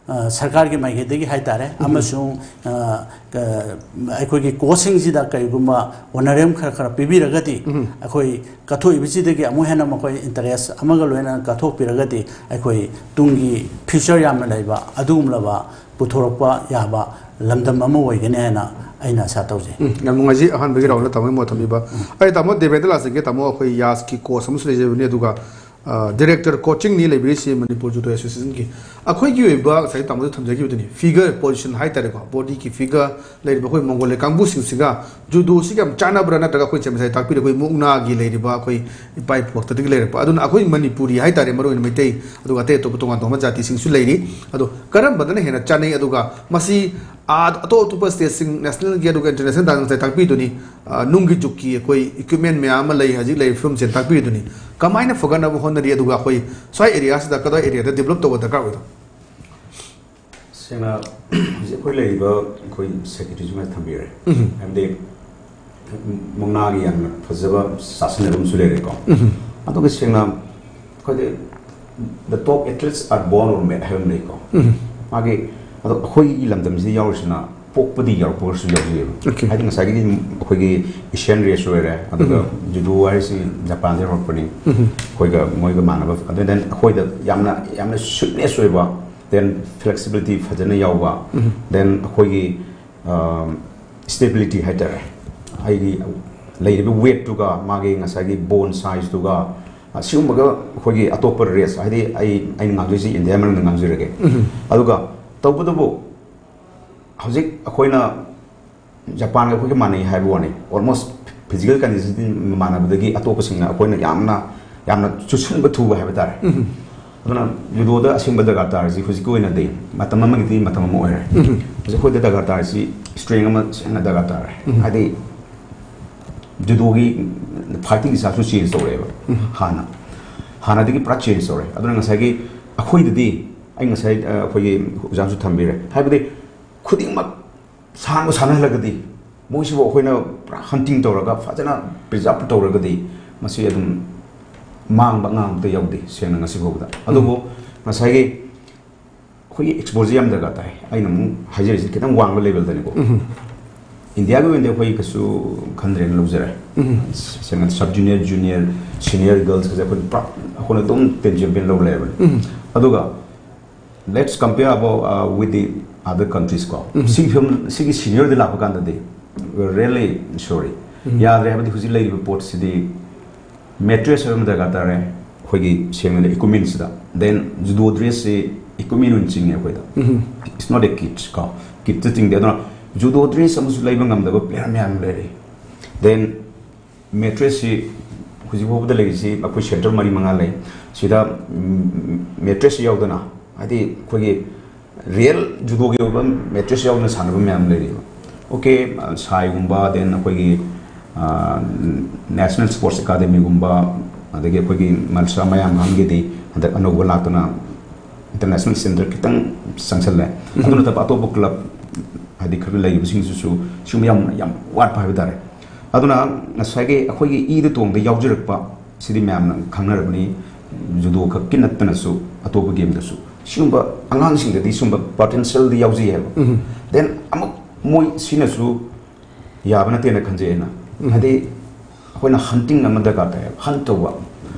ꯑ, ꯁꯔꯀꯥꯔꯒꯤ ꯃꯥꯏꯀꯩꯗꯒꯤ ꯍꯥꯏꯇꯥꯔꯦ, ꯑꯃꯁꯨꯡ, ꯑ, ꯀ-, ꯑꯩꯈꯣꯏꯒꯤ ꯀꯣꯆꯁꯤꯡꯁꯤꯗ ꯀꯔꯤꯒꯨꯝꯕ ꯑꯣꯅꯔꯦꯝ ꯈꯔ ꯈꯔ ꯄꯤꯕꯤꯔꯒꯗꯤ, ꯑꯩꯈꯣꯏ ꯀꯠꯊꯣꯛꯏꯕꯁꯤꯗꯒꯤ ꯑꯃꯨꯛ ꯍꯦꯟꯅ ꯃꯈꯣꯏ ꯏꯟꯇꯔꯦꯁ ꯑꯃꯒ ꯂꯣꯏꯅꯅ ꯀꯠꯊꯣꯛꯄꯤꯔꯒꯗꯤ, ꯑꯩꯈꯣꯏ ꯇꯨꯡꯒꯤ ꯐ꯭ꯌꯨꯆꯔ ꯌꯥꯝꯅ ꯂꯩꯕ ꯑꯗꯨꯒꯨꯝꯂꯕ ꯄꯨꯊꯣꯔꯛꯄ ꯌꯥꯕ ꯂꯝꯗꯝ ꯑꯃ ꯑꯣꯏꯒꯅꯤ ꯍꯥꯏꯅ ꯑꯩꯅ ꯑꯥꯁꯥ ꯇꯧꯖꯩ꯫ ꯎꯝ, ꯌꯥꯝ ꯅꯨꯡꯉꯥꯏꯖꯩ ꯑꯍꯥꯟꯕꯒꯤ ꯔꯥꯎꯟꯗ ꯇꯥꯃꯣꯒꯤ ꯃꯣꯠ ꯊꯝꯕꯤꯕ꯫ ꯑꯩ ꯇꯥꯃꯣ ꯗꯦꯕꯦꯟꯗ ꯂꯥꯛꯆꯒꯦ꯫ ꯇꯥꯃꯣ, ꯑꯩꯈꯣꯏ ꯌꯥꯁꯀꯤ ꯀꯣꯆ ꯑꯃꯁꯨ ꯂꯩꯖꯕꯅꯤ, ꯑꯗꯨꯒ, ꯑ, ꯗꯤꯔꯦꯛꯇꯔ ꯀꯣꯆꯤꯡꯅꯤ ꯂꯩꯕꯤꯔꯤꯁꯤ ꯃꯅꯤꯄꯨꯔ ꯖꯨꯗꯣ ꯑꯦꯁꯣꯁꯤꯌꯦꯁꯟꯒꯤ꯫ ꯑꯩꯈꯣꯏꯒꯤ ꯑꯣꯏꯕ ꯉꯁꯥꯏ ꯇꯥꯃꯣꯗ ꯊꯝꯖꯈꯤꯕꯗꯨꯅꯤ, ꯐꯤꯒꯔ ꯄꯣꯖꯤꯁꯟ ꯍꯥꯏꯇꯥꯔꯦꯀꯣ, ꯕꯣꯗꯤꯒꯤ ꯐꯤꯒꯔ ꯂꯩꯔꯤꯕ ꯑꯩꯈꯣꯏ ꯃꯣꯡꯒꯣꯂꯤꯌꯥ ꯀꯥꯡꯕꯨꯁꯤꯡꯁꯤꯒ ꯖꯨꯗꯣꯁꯤꯒ ꯌꯥꯝ ꯆꯥꯟꯅꯕ꯭ꯔꯥ, ꯅꯠꯇ꯭ꯔꯒ ꯑꯩꯈꯣꯏ ꯉꯁꯥꯏ ꯇꯥꯛꯄꯤꯔꯤꯕ ꯑꯩꯈꯣꯏ ꯃꯨꯛꯅꯥꯒꯤ ꯂꯩꯔꯤꯕ ꯑꯩꯈꯣꯏ ꯏꯄꯥ ꯏꯄꯨ ꯋꯥꯛꯇꯗꯒꯤ ꯂꯩꯔꯛꯄ, ꯑꯗꯨꯅ ꯑꯩꯈꯣꯏ ꯃꯅꯤꯄꯨꯔꯤ ꯍꯥꯏꯇꯥꯔꯦ, ꯃꯔꯨꯑꯣꯏꯅ ꯃꯩꯇꯩ, ꯑꯗꯨꯒ ꯑꯇꯩ ꯑꯇꯣꯞꯄ ꯇꯣꯉꯥꯟ ꯇꯣꯉꯥꯟꯕ ꯖꯥꯇꯤꯁꯤꯡꯁꯨ ꯂꯩꯔꯤ꯫ ꯑꯗꯣ ꯀꯔꯝꯕꯗꯅ ꯍꯦꯟꯅ ꯆꯥꯅꯩ? ꯑꯗꯨꯒ ꯃꯁꯤ ꯑꯥ, ꯑꯇꯣꯞ ꯑꯇꯣꯞꯄ ꯁ꯭ꯇꯦꯠꯁꯤꯡ, ꯅꯦꯁꯅꯦꯜꯒꯤ ꯑꯗꯨꯒ ꯏꯟꯇꯔꯅꯦꯁꯅꯦꯜ ꯗꯥꯟꯁ ꯉꯁꯥꯏ ꯇꯥꯛꯄꯤꯗꯨꯅꯤ, ꯑ, ꯅꯨꯡꯒꯤ ꯖꯨꯛꯀꯤ ꯑꯩꯈꯣꯏ ꯏꯀ꯭ꯋꯤꯞꯃꯦꯟ ꯃꯌꯥꯝ ꯑꯃ ꯂꯩ, ꯍꯧꯖꯤꯛ ꯂꯩꯔꯤꯕ ꯐꯤꯕꯝꯁꯦ ꯇꯥꯛꯄꯤꯗꯨꯅꯤ꯫ ꯀꯃꯥꯏꯅ ꯐꯒꯠꯅꯕ ꯍꯣꯠꯅꯔꯤ? ꯑꯗꯨꯒ ꯑꯩꯈꯣꯏ ꯁ꯭ꯋꯥꯏ ꯑꯦꯔꯤꯌꯥꯁꯤꯗ ꯀꯗꯥꯏ ꯑꯦꯔꯤꯌꯥꯗ ꯗꯤꯕꯂꯞ ꯇꯧꯕ ꯗꯔꯀꯥꯔ ꯑꯣꯏꯗꯣ? ꯁꯦꯡꯅ, ꯍꯧꯖꯤꯛ ꯑꯩꯈꯣꯏ ꯂꯩꯔꯤꯕ ꯑꯩꯈꯣꯏ ꯁꯦꯀ꯭ꯔꯦꯇꯔꯤꯁꯨ ꯉꯁꯥꯏ ꯊꯝꯕꯤꯔꯦ꯫ ꯍꯥꯏꯕꯗꯤ ꯃꯨꯛꯅꯥꯒꯤ ꯌꯥꯝꯅ ꯐꯖꯕ ꯆꯥꯁꯤꯟꯅꯕ ꯑꯃꯁꯨ ꯂꯩꯔꯦꯀꯣ꯫ ꯑꯗꯨꯒ ꯁꯦꯡꯅ ꯑꯩꯈꯣꯏꯗꯤ the top athletes are born or made ꯍꯥꯏꯕ ꯑꯃ ꯂꯩꯀꯣ꯫ ꯃꯥꯒꯤ, ꯑꯗꯣ ꯑꯩꯈꯣꯏꯒꯤ ꯂꯝꯗꯝꯁꯤꯗ ꯌꯥꯎꯔꯤꯁꯤꯅ ꯄꯣꯛꯄꯗꯤ ꯌꯥꯎꯔꯛꯄꯒꯁꯨ ꯌꯥꯎꯖꯩꯑꯕ꯫ Okay. ꯍꯥꯏꯗꯤ ꯉꯁꯥꯏꯒꯤꯗꯤ ꯑꯩꯈꯣꯏꯒꯤ ꯑꯦꯁꯤꯌꯥꯟ ꯔꯦꯁ ꯑꯣꯏꯔꯦ, ꯑꯗꯨꯒ ꯖꯨꯗꯣ ꯍꯥꯏꯔꯤꯁꯤ ꯖꯄꯥꯟꯗ ꯍꯧꯔꯛꯄꯅꯤ꯫ ꯑꯩꯈꯣꯏꯒ ꯃꯣꯏꯒ ꯃꯥꯟꯅꯕ, ꯑꯗꯨ then ꯑꯩꯈꯣꯏꯗ ꯌꯥꯝꯅ, ꯌꯥꯝꯅ ꯁ꯭ꯋꯤꯠꯅꯦꯁ ꯑꯣꯏꯕ, then ꯐ꯭ꯂꯦꯛꯁꯤꯕꯤꯂꯤꯇꯤ ꯐꯖꯅ ꯌꯥꯎꯕ, then ꯑꯩꯈꯣꯏꯒꯤ, ꯑꯝ, ꯁ꯭ꯇꯦꯕꯤꯂꯤꯇꯤ ꯍꯥꯏꯇꯥꯔꯦ, ꯑꯩꯒꯤ ꯂꯩꯔꯤꯕ ꯋꯦꯠꯇꯨꯒ ꯃꯥꯒꯤ ꯉꯁꯥꯏꯒꯤ ꯕꯣꯟ ꯁꯥꯏꯖꯇꯨꯒ, ꯑꯁꯤꯒꯨꯝꯕꯒ ꯑꯩꯈꯣꯏꯒꯤ ꯑꯇꯣꯞꯄ ꯔꯦꯁ, ꯍꯥꯏꯗꯤ ꯑꯩ, ꯑꯩꯅ ꯉꯥꯡꯗꯣꯏꯁꯤ ꯏꯟꯗꯤꯌꯥ ꯃꯅꯨꯡꯗ ꯉꯥꯡꯖꯔꯒꯦ꯫ ꯑꯗꯨꯒ ꯇꯧꯕꯇꯕꯨ ꯍꯧꯖꯤꯛ ꯑꯩꯈꯣꯏꯅ ꯖꯄꯥꯟꯒ ꯑꯩꯈꯣꯏꯒ ꯃꯥꯟꯅꯩ ꯍꯥꯏꯕ ꯋꯥꯅꯤ, ꯑꯣꯜꯃꯣꯁ ꯐꯤꯖꯤꯀꯦꯜ ꯀꯟꯗꯤꯁꯟ ꯃꯥꯟꯅꯕꯗꯒꯤ ꯑꯇꯣꯞꯄꯁꯤꯡꯅ ꯑꯩꯈꯣꯏꯅ ꯌꯥꯝꯅ, ꯌꯥꯝꯅ ꯆꯨꯁꯟꯕ ꯊꯨꯕ ꯍꯥꯏꯕ ꯇꯥꯔꯦ꯫ ꯑꯗꯨꯅ ꯖꯨꯗꯣꯗ ꯑꯁꯦꯡꯕ ꯗꯔꯀꯥꯔ ꯇꯥꯔꯤꯁꯤ ꯍꯧꯖꯤꯛꯀꯤ ꯑꯣꯏꯅꯗꯤ ꯃꯇꯝ ꯑꯃꯒꯤꯗꯤ ꯃꯇꯝ ꯑꯃ ꯑꯣꯏꯔꯦ꯫ ꯍꯧꯖꯤꯛ ꯑꯩꯈꯣꯏꯗ ꯗꯔꯀꯥꯔ ꯇꯥꯔꯤꯁꯤ ꯁ꯭ꯇ꯭ꯔꯦꯡ ꯑꯃ ꯁꯦꯡꯅ ꯗꯔꯀꯥꯔ ꯇꯥꯔꯦ꯫ ꯍꯥꯏꯗꯤ ꯖꯨꯗꯣꯒꯤ ꯐꯥꯏꯇꯤꯡ ꯏꯁꯇꯥꯏꯜꯁꯨ ꯆꯦꯟꯖ ꯇꯧꯔꯛꯑꯦꯕ꯫ ꯍꯥꯟꯅ, ꯍꯥꯟꯅꯗꯒꯤ ꯄꯨꯔꯥ ꯆꯦꯟꯖ ꯇꯧꯔꯦ꯫ ꯑꯗꯨꯅ ꯉꯁꯥꯏꯒꯤ ꯑꯩꯈꯣꯏꯗꯗꯤ, ꯑꯩ ꯉꯁꯥꯏ, ꯑ, ꯑꯩꯈꯣꯏꯒꯤ ꯑꯣꯖꯥꯁꯨ ꯊꯝꯕꯤꯔꯦ, ꯍꯥꯏꯕꯗꯤ ꯈꯨꯗꯤꯡꯃꯛ ꯁꯥꯟꯕꯨ ꯁꯥꯟꯅꯍꯜꯂꯒꯗꯤ ꯃꯣꯏꯁꯤꯕꯨ ꯑꯩꯈꯣꯏꯅ ꯄꯨꯔꯥ ꯍꯟꯇꯤꯡ ꯇꯧꯔꯒ ꯐꯖꯅ ꯄ꯭ꯔꯤꯖꯥꯔꯚ ꯇꯧꯔꯒꯗꯤ ꯃꯁꯤ ꯑꯗꯨꯝ ꯃꯥꯡꯕ ꯑꯉꯥꯡ ꯑꯝꯇ ꯌꯥꯎꯗꯦ, ꯁꯦꯡꯅ ꯉꯁꯤ ꯐꯥꯎꯕꯗ꯫ ꯑꯗꯨꯕꯨ ꯉꯁꯥꯏꯒꯤ ꯑꯩꯈꯣꯏꯒꯤ ꯑꯦꯛꯁꯄꯣꯖꯔ ꯌꯥꯝ ꯗꯔꯀꯥꯔ ꯇꯥꯏ꯫ ꯑꯩꯅ ꯑꯃꯨꯛ ꯍꯥꯏꯖꯔꯤꯁꯤ ꯈꯤꯇꯪ ꯋꯥꯡꯕ ꯂꯦꯕꯦꯜꯗꯅꯤꯀꯣ꯫ ꯏꯟꯗꯤꯌꯥꯒꯤ ꯑꯣꯏꯅꯗꯤ ꯑꯩꯈꯣꯏ ꯀꯩꯁꯨ ꯈꯟꯗ꯭ꯔꯦꯅ ꯂꯧꯖꯔꯦ꯫ ꯁꯦꯡꯅ ꯁꯕ ꯖꯨꯅꯤꯌꯔ, ꯖꯨꯅꯤꯌꯔ, ꯁꯤꯅꯤꯌꯔ ꯒꯔꯜꯁꯀꯁꯦ ꯑꯩꯈꯣꯏ ꯄꯨꯔꯥ ꯑꯩꯈꯣꯏꯅ ꯑꯗꯨꯝ ꯇꯦꯟ ꯆꯦꯝꯄꯤꯌꯟ ꯂꯧ ꯂꯩꯔꯕꯅꯤ꯫ ꯑꯗꯨꯒ let's compare about, uh, with the other countries ꯀꯣ꯫ ꯁꯤꯒꯤ ꯐꯤꯕꯝ, ꯁꯤꯒꯤ ꯁꯤꯅꯤꯌꯔꯗ ꯂꯥꯛꯄ ꯀꯥꯟꯗꯗꯤ really sorry꯫ ꯌꯥꯗ꯭ꯔꯦ ꯍꯥꯏꯕꯗꯤ ꯍꯧꯖꯤꯛ ꯂꯩꯔꯤꯕ ꯄꯣꯠꯁꯤꯗꯤ ꯃꯦꯇ꯭ꯔꯦꯁ ꯍꯥꯏꯕ ꯑꯃ ꯗꯔꯀꯥꯔ ꯇꯥꯔꯦ꯫ ꯑꯩꯈꯣꯏꯒꯤ ꯁꯦꯡꯅ ꯏꯀ꯭ꯋꯤꯞꯃꯦꯟꯁꯤꯗ꯫ Then judo dressꯁꯤ equipment ꯑꯣꯏꯅ ꯆꯤꯡꯉꯦ ꯑꯩꯈꯣꯏꯗ꯫ It's not a kit ꯀꯣ꯫ Kitꯇ ꯆꯤꯡꯗꯦ꯫ ꯑꯗꯨꯅ judo dress ꯑꯃꯁꯨ ꯂꯩꯕ ꯉꯝꯗꯕ ꯄ꯭ꯂꯦꯌꯔ ꯃꯌꯥꯝ ꯂꯩꯔꯤ꯫ Then ꯃꯦꯇ꯭ꯔꯦꯁꯁꯤ ꯍꯧꯖꯤꯛ ꯐꯥꯎꯕꯗ ꯂꯩꯔꯤꯁꯤ ꯑꯩꯈꯣꯏ ꯁꯦꯟꯇꯔ ꯃꯔꯤ ꯃꯉꯥ ꯂꯩ꯫ ꯁꯤꯗ ꯃꯦꯇ꯭ꯔꯦꯁ ꯌꯥꯎꯗꯅ, ꯍꯥꯏꯗꯤ ꯑꯩꯈꯣꯏꯒꯤ ꯔꯤꯌꯦꯜ ꯖꯨꯗꯣꯒꯤ ꯑꯣꯏꯕ ꯃꯦꯇ꯭ꯔꯦꯁ ꯌꯥꯎꯗꯅ ꯁꯥꯟꯅꯕ ꯃꯌꯥꯝ ꯂꯩꯔꯤꯕ꯫ ꯑꯣꯀꯦ, ꯁꯥꯏꯒꯨꯝꯕ, then ꯑꯩꯈꯣꯏꯒꯤ ꯅꯦꯁꯅꯦꯜ ꯁ꯭ꯄꯣꯔꯠꯁ ꯑꯦꯀꯥꯗꯃꯤꯒꯨꯝꯕ, ꯑꯗꯒꯤ ꯑꯩꯈꯣꯏꯒꯤ ꯃꯜꯁꯥ ꯃꯌꯥꯝ ꯑꯃꯒꯤꯗꯤ ꯍꯟꯗꯛ ꯑꯅꯧꯕ ꯂꯥꯛꯇꯅ ꯏꯟꯇꯔꯅꯦꯁꯅꯦꯜ ꯁꯦꯟꯇꯔ ꯈꯤꯇꯪ ꯆꯪꯁꯜꯂꯦ꯫ ꯑꯗꯨ ꯅꯠꯇꯕ ꯑꯇꯣꯞꯄ ꯀ꯭ꯂꯕ ꯍꯥꯏꯗꯤ ꯈꯔ ꯂꯩꯔꯤꯕꯁꯤꯡꯁꯤꯁꯨ ꯁꯤꯒꯨꯝꯕ ꯌꯥꯝ, ꯌꯥꯝ ꯋꯥꯠꯄ ꯍꯥꯏꯕ ꯇꯥꯔꯦ꯫ ꯑꯗꯨꯅ ꯉꯁꯥꯏꯒꯤ ꯑꯩꯈꯣꯏꯒꯤ ꯏꯗ ꯇꯣꯡꯗ ꯌꯥꯎꯖꯔꯛꯄ ꯁꯤꯗꯤ ꯃꯌꯥꯝꯅ ꯈꯪꯅꯔꯕꯅꯤ꯫ ꯖꯨꯗꯣ ꯈꯛꯀꯤ ꯅꯠꯇꯅꯁꯨ ꯑꯇꯣꯞꯄ ꯒꯦꯝꯗꯁꯨ ꯁꯤꯒꯨꯝꯕ ꯑꯉꯥꯡꯁꯤꯡꯗꯗꯤ ꯁꯤꯒꯨꯝꯕ ꯄꯣꯇꯦꯟꯁꯤꯌꯦꯜꯗꯤ ꯌꯥꯎꯖꯩ ꯍꯥꯏꯕ꯫ Then ꯑꯃꯨꯛ ꯃꯣꯏ ꯁꯤꯅꯁꯨ ꯌꯥꯕ ꯅꯠꯇꯦꯅ ꯈꯟꯖꯩ ꯑꯩꯅ꯫ ꯍꯥꯏꯗꯤ ꯑꯩꯈꯣꯏꯅ ꯍꯟꯇꯤꯡ ꯑꯃ ꯗꯔꯀꯥꯔ ꯇꯥꯏꯌꯦꯕ꯫ ꯍꯟ ꯇꯧꯕ,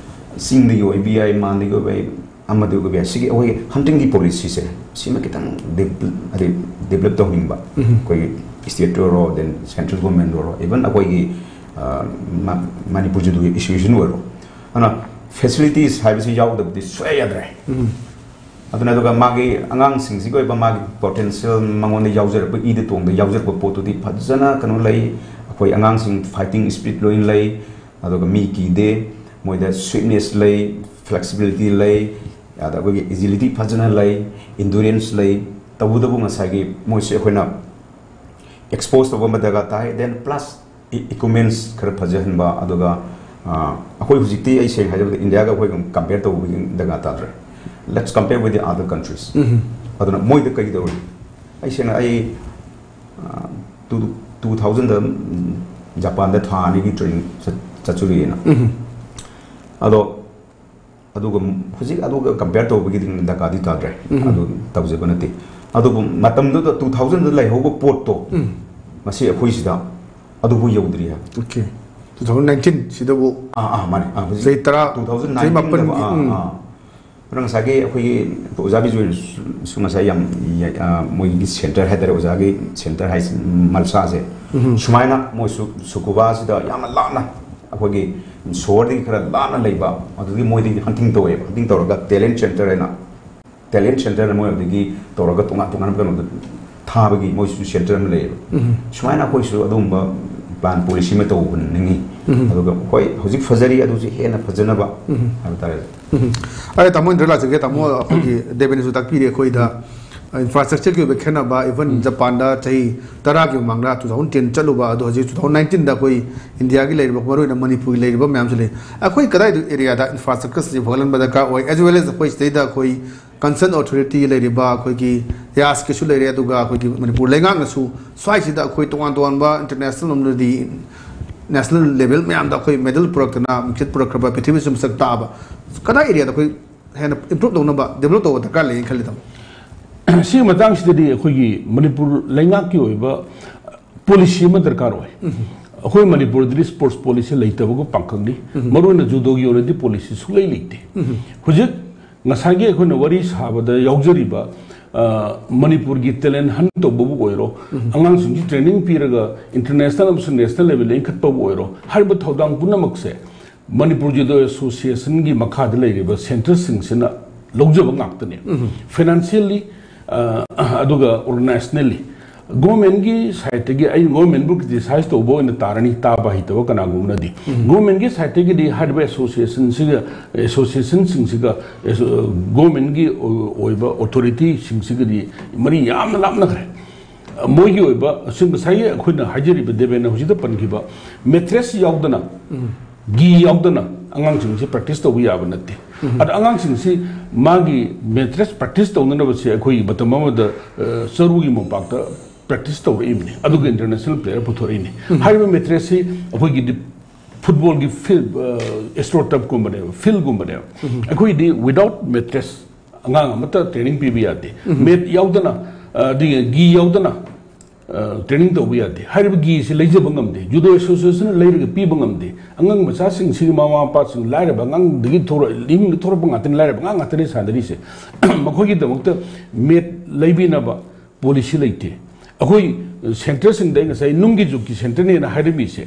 ꯆꯤꯡꯗꯒꯤ ꯑꯣꯏꯕ ꯌꯥꯏ, ꯃꯥꯟꯗꯒꯤ ꯑꯣꯏꯕ ꯌꯥꯏ, ꯑꯃꯗꯒꯤ ꯑꯣꯏꯕ ꯌꯥꯏ꯫ ꯁꯤꯒꯤ ꯑꯩꯈꯣꯏꯒꯤ ꯍꯟꯇꯤꯡꯒꯤ ꯄꯣꯂꯤꯁꯤꯁꯦ ꯁꯤꯃ ꯈꯤꯇꯪ ꯗꯤꯞ-, ꯍꯥꯏꯗꯤ ꯗꯤꯕꯂꯞ ꯇꯧꯍꯟꯅꯤꯡꯕ꯫ ꯑꯩꯈꯣꯏꯒꯤ ꯁ꯭ꯇꯦꯠꯇ ꯑꯣꯏꯔꯣ, then ꯁꯦꯟꯇ꯭ꯔꯦꯜ ꯒꯣꯔꯃꯦꯟꯗ ꯑꯣꯏꯔꯣ, even ꯑꯩꯈꯣꯏꯒꯤ, ꯑ, ꯃ-, ꯃꯅꯤꯄꯨꯔ ꯖꯨꯗꯣꯒꯤ ꯑꯦꯁꯣꯁꯤꯌꯦꯁꯟ ꯑꯣꯏꯔꯣ꯫ ꯑꯗꯨꯅ ꯐꯦꯁꯤꯂꯤꯇꯤꯁ ꯍꯥꯏꯕꯁꯤ ꯌꯥꯎꯗꯕꯗꯤ ꯁꯨꯡꯌꯥ ꯌꯥꯗ꯭ꯔꯦ꯫ ꯑꯗꯨꯅ ꯑꯗꯨꯒ ꯃꯥꯒꯤ ꯑꯉꯥꯡꯁꯤꯡꯁꯤꯒꯤ ꯑꯣꯏꯕ ꯃꯥꯒꯤ ꯄꯣꯇꯦꯟꯁꯤꯌꯦꯜ, ꯃꯉꯣꯟꯗ ꯌꯥꯎꯖꯔꯛꯄ, ꯏꯗ ꯇꯣꯡꯗ ꯌꯥꯎꯖꯔꯛꯄ ꯄꯣꯠꯇꯨꯗꯤ ꯐꯖꯅ ꯀꯩꯅꯣ ꯂꯩ꯫ ꯑꯩꯈꯣꯏ ꯑꯉꯥꯡꯁꯤꯡ ꯐꯥꯏꯇꯤꯡ ꯁ꯭ꯄꯤꯔꯤꯠ ꯂꯣꯏꯅ ꯂꯩ, ꯑꯗꯨꯒ ꯃꯤ ꯀꯤꯗꯦ, ꯃꯣꯏꯗ ꯁ꯭ꯋꯤꯠꯅꯦꯁ ꯂꯩ, ꯐ꯭ꯂꯦꯛꯁꯤꯕꯤꯂꯤꯇꯤ ꯂꯩ, ꯑꯗ ꯑꯩꯈꯣꯏꯒꯤ ꯑꯦꯖꯤꯂꯤꯇꯤ ꯐꯖꯅ ꯂꯩ, ꯏꯟꯗꯨꯔꯦꯟꯁ ꯂꯩ꯫ ꯇꯧꯕꯇꯕꯨ ꯉꯁꯥꯏꯒꯤ ꯃꯣꯏꯁꯦ ꯑꯩꯈꯣꯏꯅ ꯑꯦꯛꯁꯄꯣꯖ ꯇꯧꯕ ꯑꯃ ꯗꯔꯀꯥꯔ ꯇꯥꯏ꯫ Then plus ꯏꯀ꯭ꯋꯤꯞꯃꯦꯟꯁ ꯈꯔ ꯐꯖꯍꯟꯕ, ꯑꯗꯨꯒ, ꯑ, ꯑꯩꯈꯣꯏ ꯍꯧꯖꯤꯛꯇꯤ, ꯑꯩ ꯁꯦꯡꯅ ꯍꯥꯏꯖꯔꯕꯗ, ꯏꯟꯗꯤꯌꯥꯒ ꯑꯩꯈꯣꯏꯒ ꯀꯝꯄꯦꯌꯔ ꯇꯧꯕꯒꯤ ꯗꯔꯀꯥꯔ ꯇꯥꯗ꯭ꯔꯦ꯫ Let's compare with the other countries꯫ ꯑꯗꯨꯅ ꯃꯣꯏꯗ ꯀꯩꯗꯧꯔꯤ? ꯑꯩ ꯁꯦꯡꯅ, ꯑꯩ, ꯑ, ꯇꯨ, ꯇꯨ ꯊꯥꯎꯖꯟꯗ ꯖꯄꯥꯟꯗ ꯊꯥ ꯑꯅꯤꯒꯤ ꯇ꯭ꯔꯦꯅꯤꯡ ꯆꯠ-, ꯆꯠꯆꯔꯨꯏꯌꯦꯅ꯫ ꯑꯗꯣ ꯑꯗꯨꯒ ꯍꯧꯖꯤꯛ ꯑꯗꯨꯒ ꯀꯝꯄꯤꯌꯔ ꯇꯧꯕꯒꯤꯗꯤ ꯗꯔꯀꯥꯔꯗꯤ ꯇꯥꯗ꯭ꯔꯦ꯫ ꯎꯝ꯫ ꯑꯗꯨ ꯇꯧꯖꯕ ꯅꯠꯇꯦ꯫ ꯑꯗꯨꯕꯨ ꯃꯇꯝꯗꯨꯗ ꯇꯨ ꯊꯥꯎꯖꯟꯗ ꯂꯩꯍꯧꯕ ꯄꯣꯠꯇꯣ ꯎꯝ꯫ ꯉꯁꯤ ꯑꯩꯈꯣꯏꯁꯤꯗ ꯑꯗꯨꯕꯨ ꯌꯧꯗ꯭ꯔꯤ ꯍꯥꯏꯕ꯫ ꯑꯣꯀꯦ꯫ ꯇꯨ ꯊꯥꯎꯖꯟ ꯅꯥꯏꯟꯇꯤꯟ ꯁꯤꯗꯕꯨ ꯑꯥ ꯑꯥ ꯃꯥꯅꯦ ꯑꯥ ꯍꯧꯖꯤꯛ ꯆꯍꯤ ꯇꯔꯥ, ꯇꯨ ꯊꯥꯎꯖꯟ ꯆꯍꯤ ꯅꯥꯏꯟꯇꯤꯟꯗ ꯃꯥꯄꯟꯒꯤ, ꯑꯥ ꯎꯝ꯫ ꯑꯥ ꯑꯗꯨꯅ ꯉꯁꯥꯏꯒꯤ ꯑꯩꯈꯣꯏꯒꯤ ꯑꯣꯖꯥ ꯕꯤꯖꯣꯏꯅꯁꯨ ꯉꯁꯥꯏ ꯌꯥꯝ ꯌꯥꯏ, ꯑꯥ, ꯃꯣꯏꯒꯤ ꯁꯦꯟꯇꯔ ꯍꯥꯏꯇꯥꯔꯦ, ꯑꯣꯖꯥꯒꯤ ꯁꯦꯟꯇꯔ ꯍꯥꯏꯁꯤ ꯃꯜꯁꯥꯁꯦ꯫ ꯎꯝ꯫ ꯁꯨꯃꯥꯏꯅ ꯃꯣꯏꯁꯨ ꯁꯨꯀꯨꯕꯥꯁꯤꯗ ꯌꯥꯝꯅ ꯂꯥꯞꯅ, ꯑꯩꯈꯣꯏꯒꯤ ꯁꯣꯍꯔꯗꯒꯤ ꯈꯔ ꯂꯥꯞꯅ ꯂꯩꯕ, ꯑꯗꯨꯗꯒꯤ ꯃꯣꯏꯗꯒꯤ ꯍꯟꯇꯤꯡ ꯇꯧꯋꯦꯕ꯫ ꯍꯟꯇꯤꯡ ꯇꯧꯔꯒ ꯇꯦꯂꯦꯟ ꯁꯦꯟꯇꯔ ꯍꯥꯏꯅ, ꯇꯦꯂꯦꯟ ꯁꯦꯟꯇꯔꯅ ꯃꯣꯏ ꯑꯗꯒꯤ ꯇꯧꯔꯒ ꯇꯣꯉꯥꯟ ꯇꯣꯉꯥꯟꯕ ꯀꯩꯅꯣꯗ ꯊꯥꯕꯒꯤ ꯃꯣꯏꯁꯨ ꯁꯦꯟꯇꯔ ꯑꯃ ꯂꯩꯌꯦꯕ꯫ ꯎꯝ꯫ ꯁꯨꯃꯥꯏꯅ ꯑꯩꯈꯣꯏꯁꯨ ꯑꯗꯨꯒꯨꯝꯕ ꯄ꯭ꯂꯥꯟ ꯄꯣꯂꯤꯁꯤ ꯑꯃ ꯇꯧꯍꯟꯅꯤꯡꯉꯤ꯫ ꯎꯝ꯫ ꯑꯗꯨꯒ ꯍꯣꯏ, ꯍꯧꯖꯤꯛ ꯐꯖꯔꯤ, ꯑꯗꯨꯁꯨ ꯍꯦꯟꯅ ꯐꯖꯅꯕ ꯎꯝ꯫ ꯍꯥꯏꯕ ꯇꯥꯔꯦ꯫ ꯎꯝ꯫ ꯑꯩ ꯇꯥꯃꯣ ꯏꯟꯗ꯭ꯔ ꯂꯥꯛꯆꯒꯦ꯫ ꯇꯥꯃꯣ, ꯑꯩꯈꯣꯏꯒꯤ ꯗꯦꯕꯦꯟꯅꯁꯨ ꯇꯥꯛꯄꯤꯔꯦ ꯑꯩꯈꯣꯏꯗ ꯏꯟꯐ꯭ꯔꯥꯁ꯭ꯇ꯭ꯔꯛꯆꯔꯒꯤ ꯑꯣꯏꯕ ꯈꯦꯠꯅꯕ, ꯏꯚꯟ ꯖꯄꯥꯟꯗ ꯆꯍꯤ ꯇꯔꯥꯒꯤ ꯃꯃꯥꯡꯗ ꯇꯨ ꯊꯥꯎꯖꯟ ꯇꯦꯟ ꯆꯠꯂꯨꯕ, ꯑꯗꯣ ꯍꯧꯖꯤꯛ ꯇꯨ ꯊꯥꯎꯖꯟ ꯅꯥꯏꯟꯇꯤꯟꯗ ꯑꯩꯈꯣꯏ ꯏꯟꯗꯤꯌꯥꯒꯤ ꯂꯩꯔꯤꯕ, ꯃꯔꯨꯑꯣꯏꯅ ꯃꯅꯤꯄꯨꯔꯒꯤ ꯂꯩꯔꯤꯕ ꯃꯌꯥꯝꯁꯨ ꯂꯩ꯫ ꯑꯩꯈꯣꯏ ꯀꯗꯥꯏꯗ ꯑꯦꯔꯤꯌꯥꯗ ꯏꯟꯐ꯭ꯔꯥꯁ꯭ꯇ꯭ꯔꯛꯆꯔꯁꯤ ꯐꯒꯠꯍꯟꯕ ꯗꯔꯀꯥꯔ ꯑꯣꯏ, ꯑꯦꯖ ꯋꯦꯜ ꯑꯦꯖ ꯑꯩꯈꯣꯏ ꯁꯤꯗꯩꯗ ꯑꯩꯈꯣꯏ ꯀꯟꯁꯔꯟ ꯑꯣꯊꯣꯔꯤꯇꯤ ꯂꯩꯔꯤꯕ ꯑꯩꯈꯣꯏꯒꯤ ꯌꯥꯁꯀꯤꯁꯨ ꯂꯩꯔꯦ, ꯑꯗꯨꯒ ꯑꯩꯈꯣꯏꯒꯤ ꯃꯅꯤꯄꯨꯔ ꯂꯩꯉꯥꯛꯅꯁꯨ ꯁ꯭ꯋꯥꯏꯁꯤꯗ ꯑꯩꯈꯣꯏ ꯇꯣꯉꯥꯟ ꯇꯣꯉꯥꯟꯕ ꯏꯟꯇꯔꯅꯦꯁꯅꯦꯜ ꯂꯣꯝꯗꯗꯤ, ꯅꯦꯁꯅꯦꯜ ꯂꯦꯚꯦꯜ ꯃꯌꯥꯝꯗ ꯑꯩꯈꯣꯏ ꯃꯦꯗꯜ ꯄꯨꯔꯛꯇꯅ ꯃꯤꯡꯆꯠ ꯄꯨꯔꯛꯈ꯭ꯔꯕ, ꯄ꯭ꯔꯤꯊꯤꯕꯤꯁꯨ ꯃꯁꯛ ꯇꯥꯛꯑꯕ, ꯀꯗꯥꯏ ꯑꯦꯔꯤꯌꯥꯗ ꯑꯩꯈꯣꯏ ꯍꯦꯟꯅ ꯏꯝꯄ꯭ꯔꯨꯞ ꯇꯧꯅꯕ, ꯗꯦꯕꯂꯞ ꯇꯧꯕ ꯗꯔꯀꯥꯔ ꯂꯩꯌꯦꯅ ꯈꯜꯂꯤ, ꯇꯥꯃꯣ? ꯁꯤꯒꯤ ꯃꯇꯥꯡꯁꯤꯗꯗꯤ ꯑꯩꯈꯣꯏꯒꯤ ꯃꯅꯤꯄꯨꯔ ꯂꯩꯉꯥꯛꯀꯤ ꯑꯣꯏꯕ ꯄꯣꯂꯤꯁꯤ ꯑꯃ ꯗꯔꯀꯥꯔ ꯑꯣꯏ꯫ ꯑꯩꯈꯣꯏ ꯃꯅꯤꯄꯨꯔꯗꯗꯤ ꯁ꯭ꯄꯣꯔꯠꯁ ꯄꯣꯂꯤꯁꯤ ꯂꯩꯇꯕꯒ ꯄꯥꯡꯈꯛꯅꯤ꯫ ꯃꯔꯨꯑꯣꯏꯅ ꯖꯨꯗꯣꯒꯤ ꯑꯣꯏꯅꯗꯤ ꯄꯣꯂꯤꯁꯤ ꯁꯨꯡꯂꯩ ꯂꯩꯇꯦ꯫ ꯍꯧꯖꯤꯛ ꯉꯁꯥꯏꯒꯤ ꯑꯩꯈꯣꯏꯅ ꯋꯥꯔꯤ ꯁꯥꯕꯗ ꯌꯥꯎꯖꯔꯤꯕ, ꯑ, ꯃꯅꯤꯄꯨꯔꯒꯤ ꯇꯦꯂꯦꯟ ꯍꯟ ꯇꯧꯕꯕꯨ ꯑꯣꯏꯔꯣ, ꯑꯉꯥꯡꯁꯤꯡꯁꯤ ꯇ꯭ꯔꯦꯅꯤꯡ ꯄꯤꯔꯒ ꯏꯟꯇꯔꯅꯦꯁꯅꯦꯜ ꯑꯃꯁꯨꯡ ꯅꯦꯁꯅꯦꯜ ꯂꯦꯚꯦꯜꯗ ꯏꯟꯈꯠꯄꯕꯨ ꯑꯣꯏꯔꯣ, ꯍꯥꯏꯔꯤꯕ ꯊꯧꯗꯥꯡ ꯄꯨꯝꯅꯃꯛꯁꯦ ꯃꯅꯤꯄꯨꯔ ꯖꯨꯗꯣ ꯑꯦꯁꯣꯁꯤꯌꯦꯁꯟꯒꯤ ꯃꯈꯥꯗ ꯂꯩꯔꯤꯕ ꯁꯦꯟꯇꯔꯁꯤꯡꯁꯤꯅ ꯂꯧꯖꯕ ꯉꯥꯛꯇꯅꯦ꯫ ꯐꯥꯏꯅꯥꯟꯁꯤꯌꯦꯜꯂꯤ, ꯑ, ꯑꯗꯨꯒ ꯑꯣꯔꯒꯅꯥꯏꯖꯅꯦꯜꯂꯤ꯫ ꯒꯣꯔꯃꯦꯟꯒꯤ ꯁꯥꯏꯠꯇꯒꯤ, ꯑꯩ ꯒꯣꯔꯃꯦꯟꯕꯨ ꯀ꯭ꯔꯤꯇꯤꯁꯥꯏꯖ ꯇꯧꯕ ꯑꯣꯏꯅ ꯇꯥꯔꯅꯤ, ꯇꯥꯕ ꯍꯩꯇꯕ ꯀꯅꯥꯒꯨꯝꯕꯅꯗꯤ꯫ ꯒꯣꯔꯃꯦꯟꯒꯤ ꯁꯥꯏꯠꯇꯒꯤꯗꯤ ꯍꯥꯏꯔꯤꯕ ꯑꯦꯁꯣꯁꯤꯌꯦꯁꯟꯁꯤꯒ, ꯑꯦꯁꯣꯁꯤꯌꯦꯁꯟꯁꯤꯡꯁꯤꯒ, ꯑꯦꯁꯣ-, ꯒꯣꯔꯃꯦꯟꯒꯤ ꯑꯣꯏꯕ ꯑꯣꯊꯣꯔꯤꯇꯤꯁꯤꯡꯁꯤꯒꯗꯤ ꯃꯔꯤ ꯌꯥꯝꯅ ꯂꯥꯞꯅꯈ꯭ꯔꯦ꯫ ꯃꯣꯏꯒꯤ ꯑꯣꯏꯕ, ꯑꯁꯤ ꯉꯁꯥꯏꯒꯤ ꯑꯩꯈꯣꯏꯅ ꯍꯥꯏꯖꯔꯤꯕ, ꯗꯦꯕꯦꯟꯅ ꯍꯧꯖꯤꯛꯇ ꯄꯟꯈꯤꯕ, ꯃꯦꯇ꯭ꯔꯦꯁ ꯌꯥꯎꯗꯅ, ꯒꯤ ꯌꯥꯎꯗꯅ ꯑꯉꯥꯡꯁꯤꯡꯁꯤ ꯄ꯭ꯔꯦꯛꯇꯤꯁ ꯇꯧꯕ ꯌꯥꯕ ꯅꯠꯇꯦ꯫ ꯑꯗ ꯑꯉꯥꯡꯁꯤꯡꯁꯤ ꯃꯥꯒꯤ ꯃꯦꯇ꯭ꯔꯦꯁ ꯄ꯭ꯔꯦꯛꯇꯤꯁ ꯇꯧꯅꯅꯕꯁꯦ ꯑꯩꯈꯣꯏꯒꯤ ꯃꯇꯝ ꯑꯃꯗ, ꯑ, ꯆꯔꯨꯒꯤ ꯃꯣꯝꯄꯥꯛꯇ ꯄ꯭ꯔꯦꯛꯇꯤꯁ ꯇꯧꯔꯛꯏꯕꯅꯤ, ꯑꯗꯨꯒ ꯏꯟꯇꯔꯅꯦꯁꯅꯦꯜ ꯄ꯭ꯂꯦꯌꯔ ꯄꯨꯊꯣꯔꯛꯏꯅꯤ꯫ ꯍꯥꯏꯔꯤꯕ ꯃꯦꯇ꯭ꯔꯦꯁꯁꯤ ꯑꯩꯈꯣꯏꯒꯤꯗꯤ ꯐꯨꯠꯕꯣꯜꯒꯤ ꯐꯤꯜ ꯑꯦꯁꯇ꯭ꯔꯣ ꯇꯞꯀꯨꯝꯕꯅꯦꯕ, ꯐꯤꯜꯒꯨꯝꯕꯅꯦꯕ꯫ ꯑꯩꯈꯣꯏꯗꯤ without mattress ꯑꯉꯥꯡ ꯑꯃꯠꯇ ꯇ꯭ꯔꯦꯅꯤꯡ ꯄꯤꯕ ꯌꯥꯗꯦ꯫ ꯃꯦꯠ ꯌꯥꯎꯗꯅ, ꯑꯗꯒꯤ ꯒꯤ ꯌꯥꯎꯗꯅ ꯇ꯭ꯔꯦꯅꯤꯡ ꯇꯧꯕ ꯌꯥꯗꯦ꯫ ꯍꯥꯏꯔꯤꯕ ꯒꯤꯁꯤ ꯂꯩꯖꯕ ꯉꯝꯗꯦ, ꯖꯨꯗꯣ ꯑꯦꯁꯣꯁꯤꯌꯦꯁꯟꯅ ꯂꯩꯔꯒ ꯄꯤꯕ ꯉꯝꯗꯦ꯫ ꯑꯉꯥꯡ ꯃꯆꯥꯁꯤꯡꯁꯤꯒꯤ ꯃꯃꯥ ꯃꯄꯥꯁꯤꯡ ꯂꯥꯏꯔꯕ ꯑꯉꯥꯡꯗꯒꯤ ꯊꯣꯔꯛ-, ꯏꯃꯨꯡꯗ ꯊꯣꯔꯛꯄ ꯉꯥꯛꯇꯅꯤ, ꯂꯥꯏꯔꯕ ꯑꯉꯥꯡ ꯉꯥꯛꯇꯅꯤ ꯁꯥꯟꯅꯔꯤꯁꯦ꯫ ꯃꯈꯣꯏꯒꯤꯗꯃꯛꯇ ꯃꯦꯠ ꯂꯩꯕꯤꯅꯕ ꯄꯣꯂꯤꯁꯤ ꯂꯩꯇꯦ꯫ ꯑꯩꯈꯣꯏ ꯁꯦꯟꯇꯔꯁꯤꯡꯗ ꯑꯩ ꯉꯁꯥꯏ ꯅꯨꯡꯒꯤ ꯖꯨꯛꯀꯤ ꯁꯦꯟꯇꯔꯅꯦꯅ ꯍꯥꯏꯔꯝꯃꯤꯁꯦ,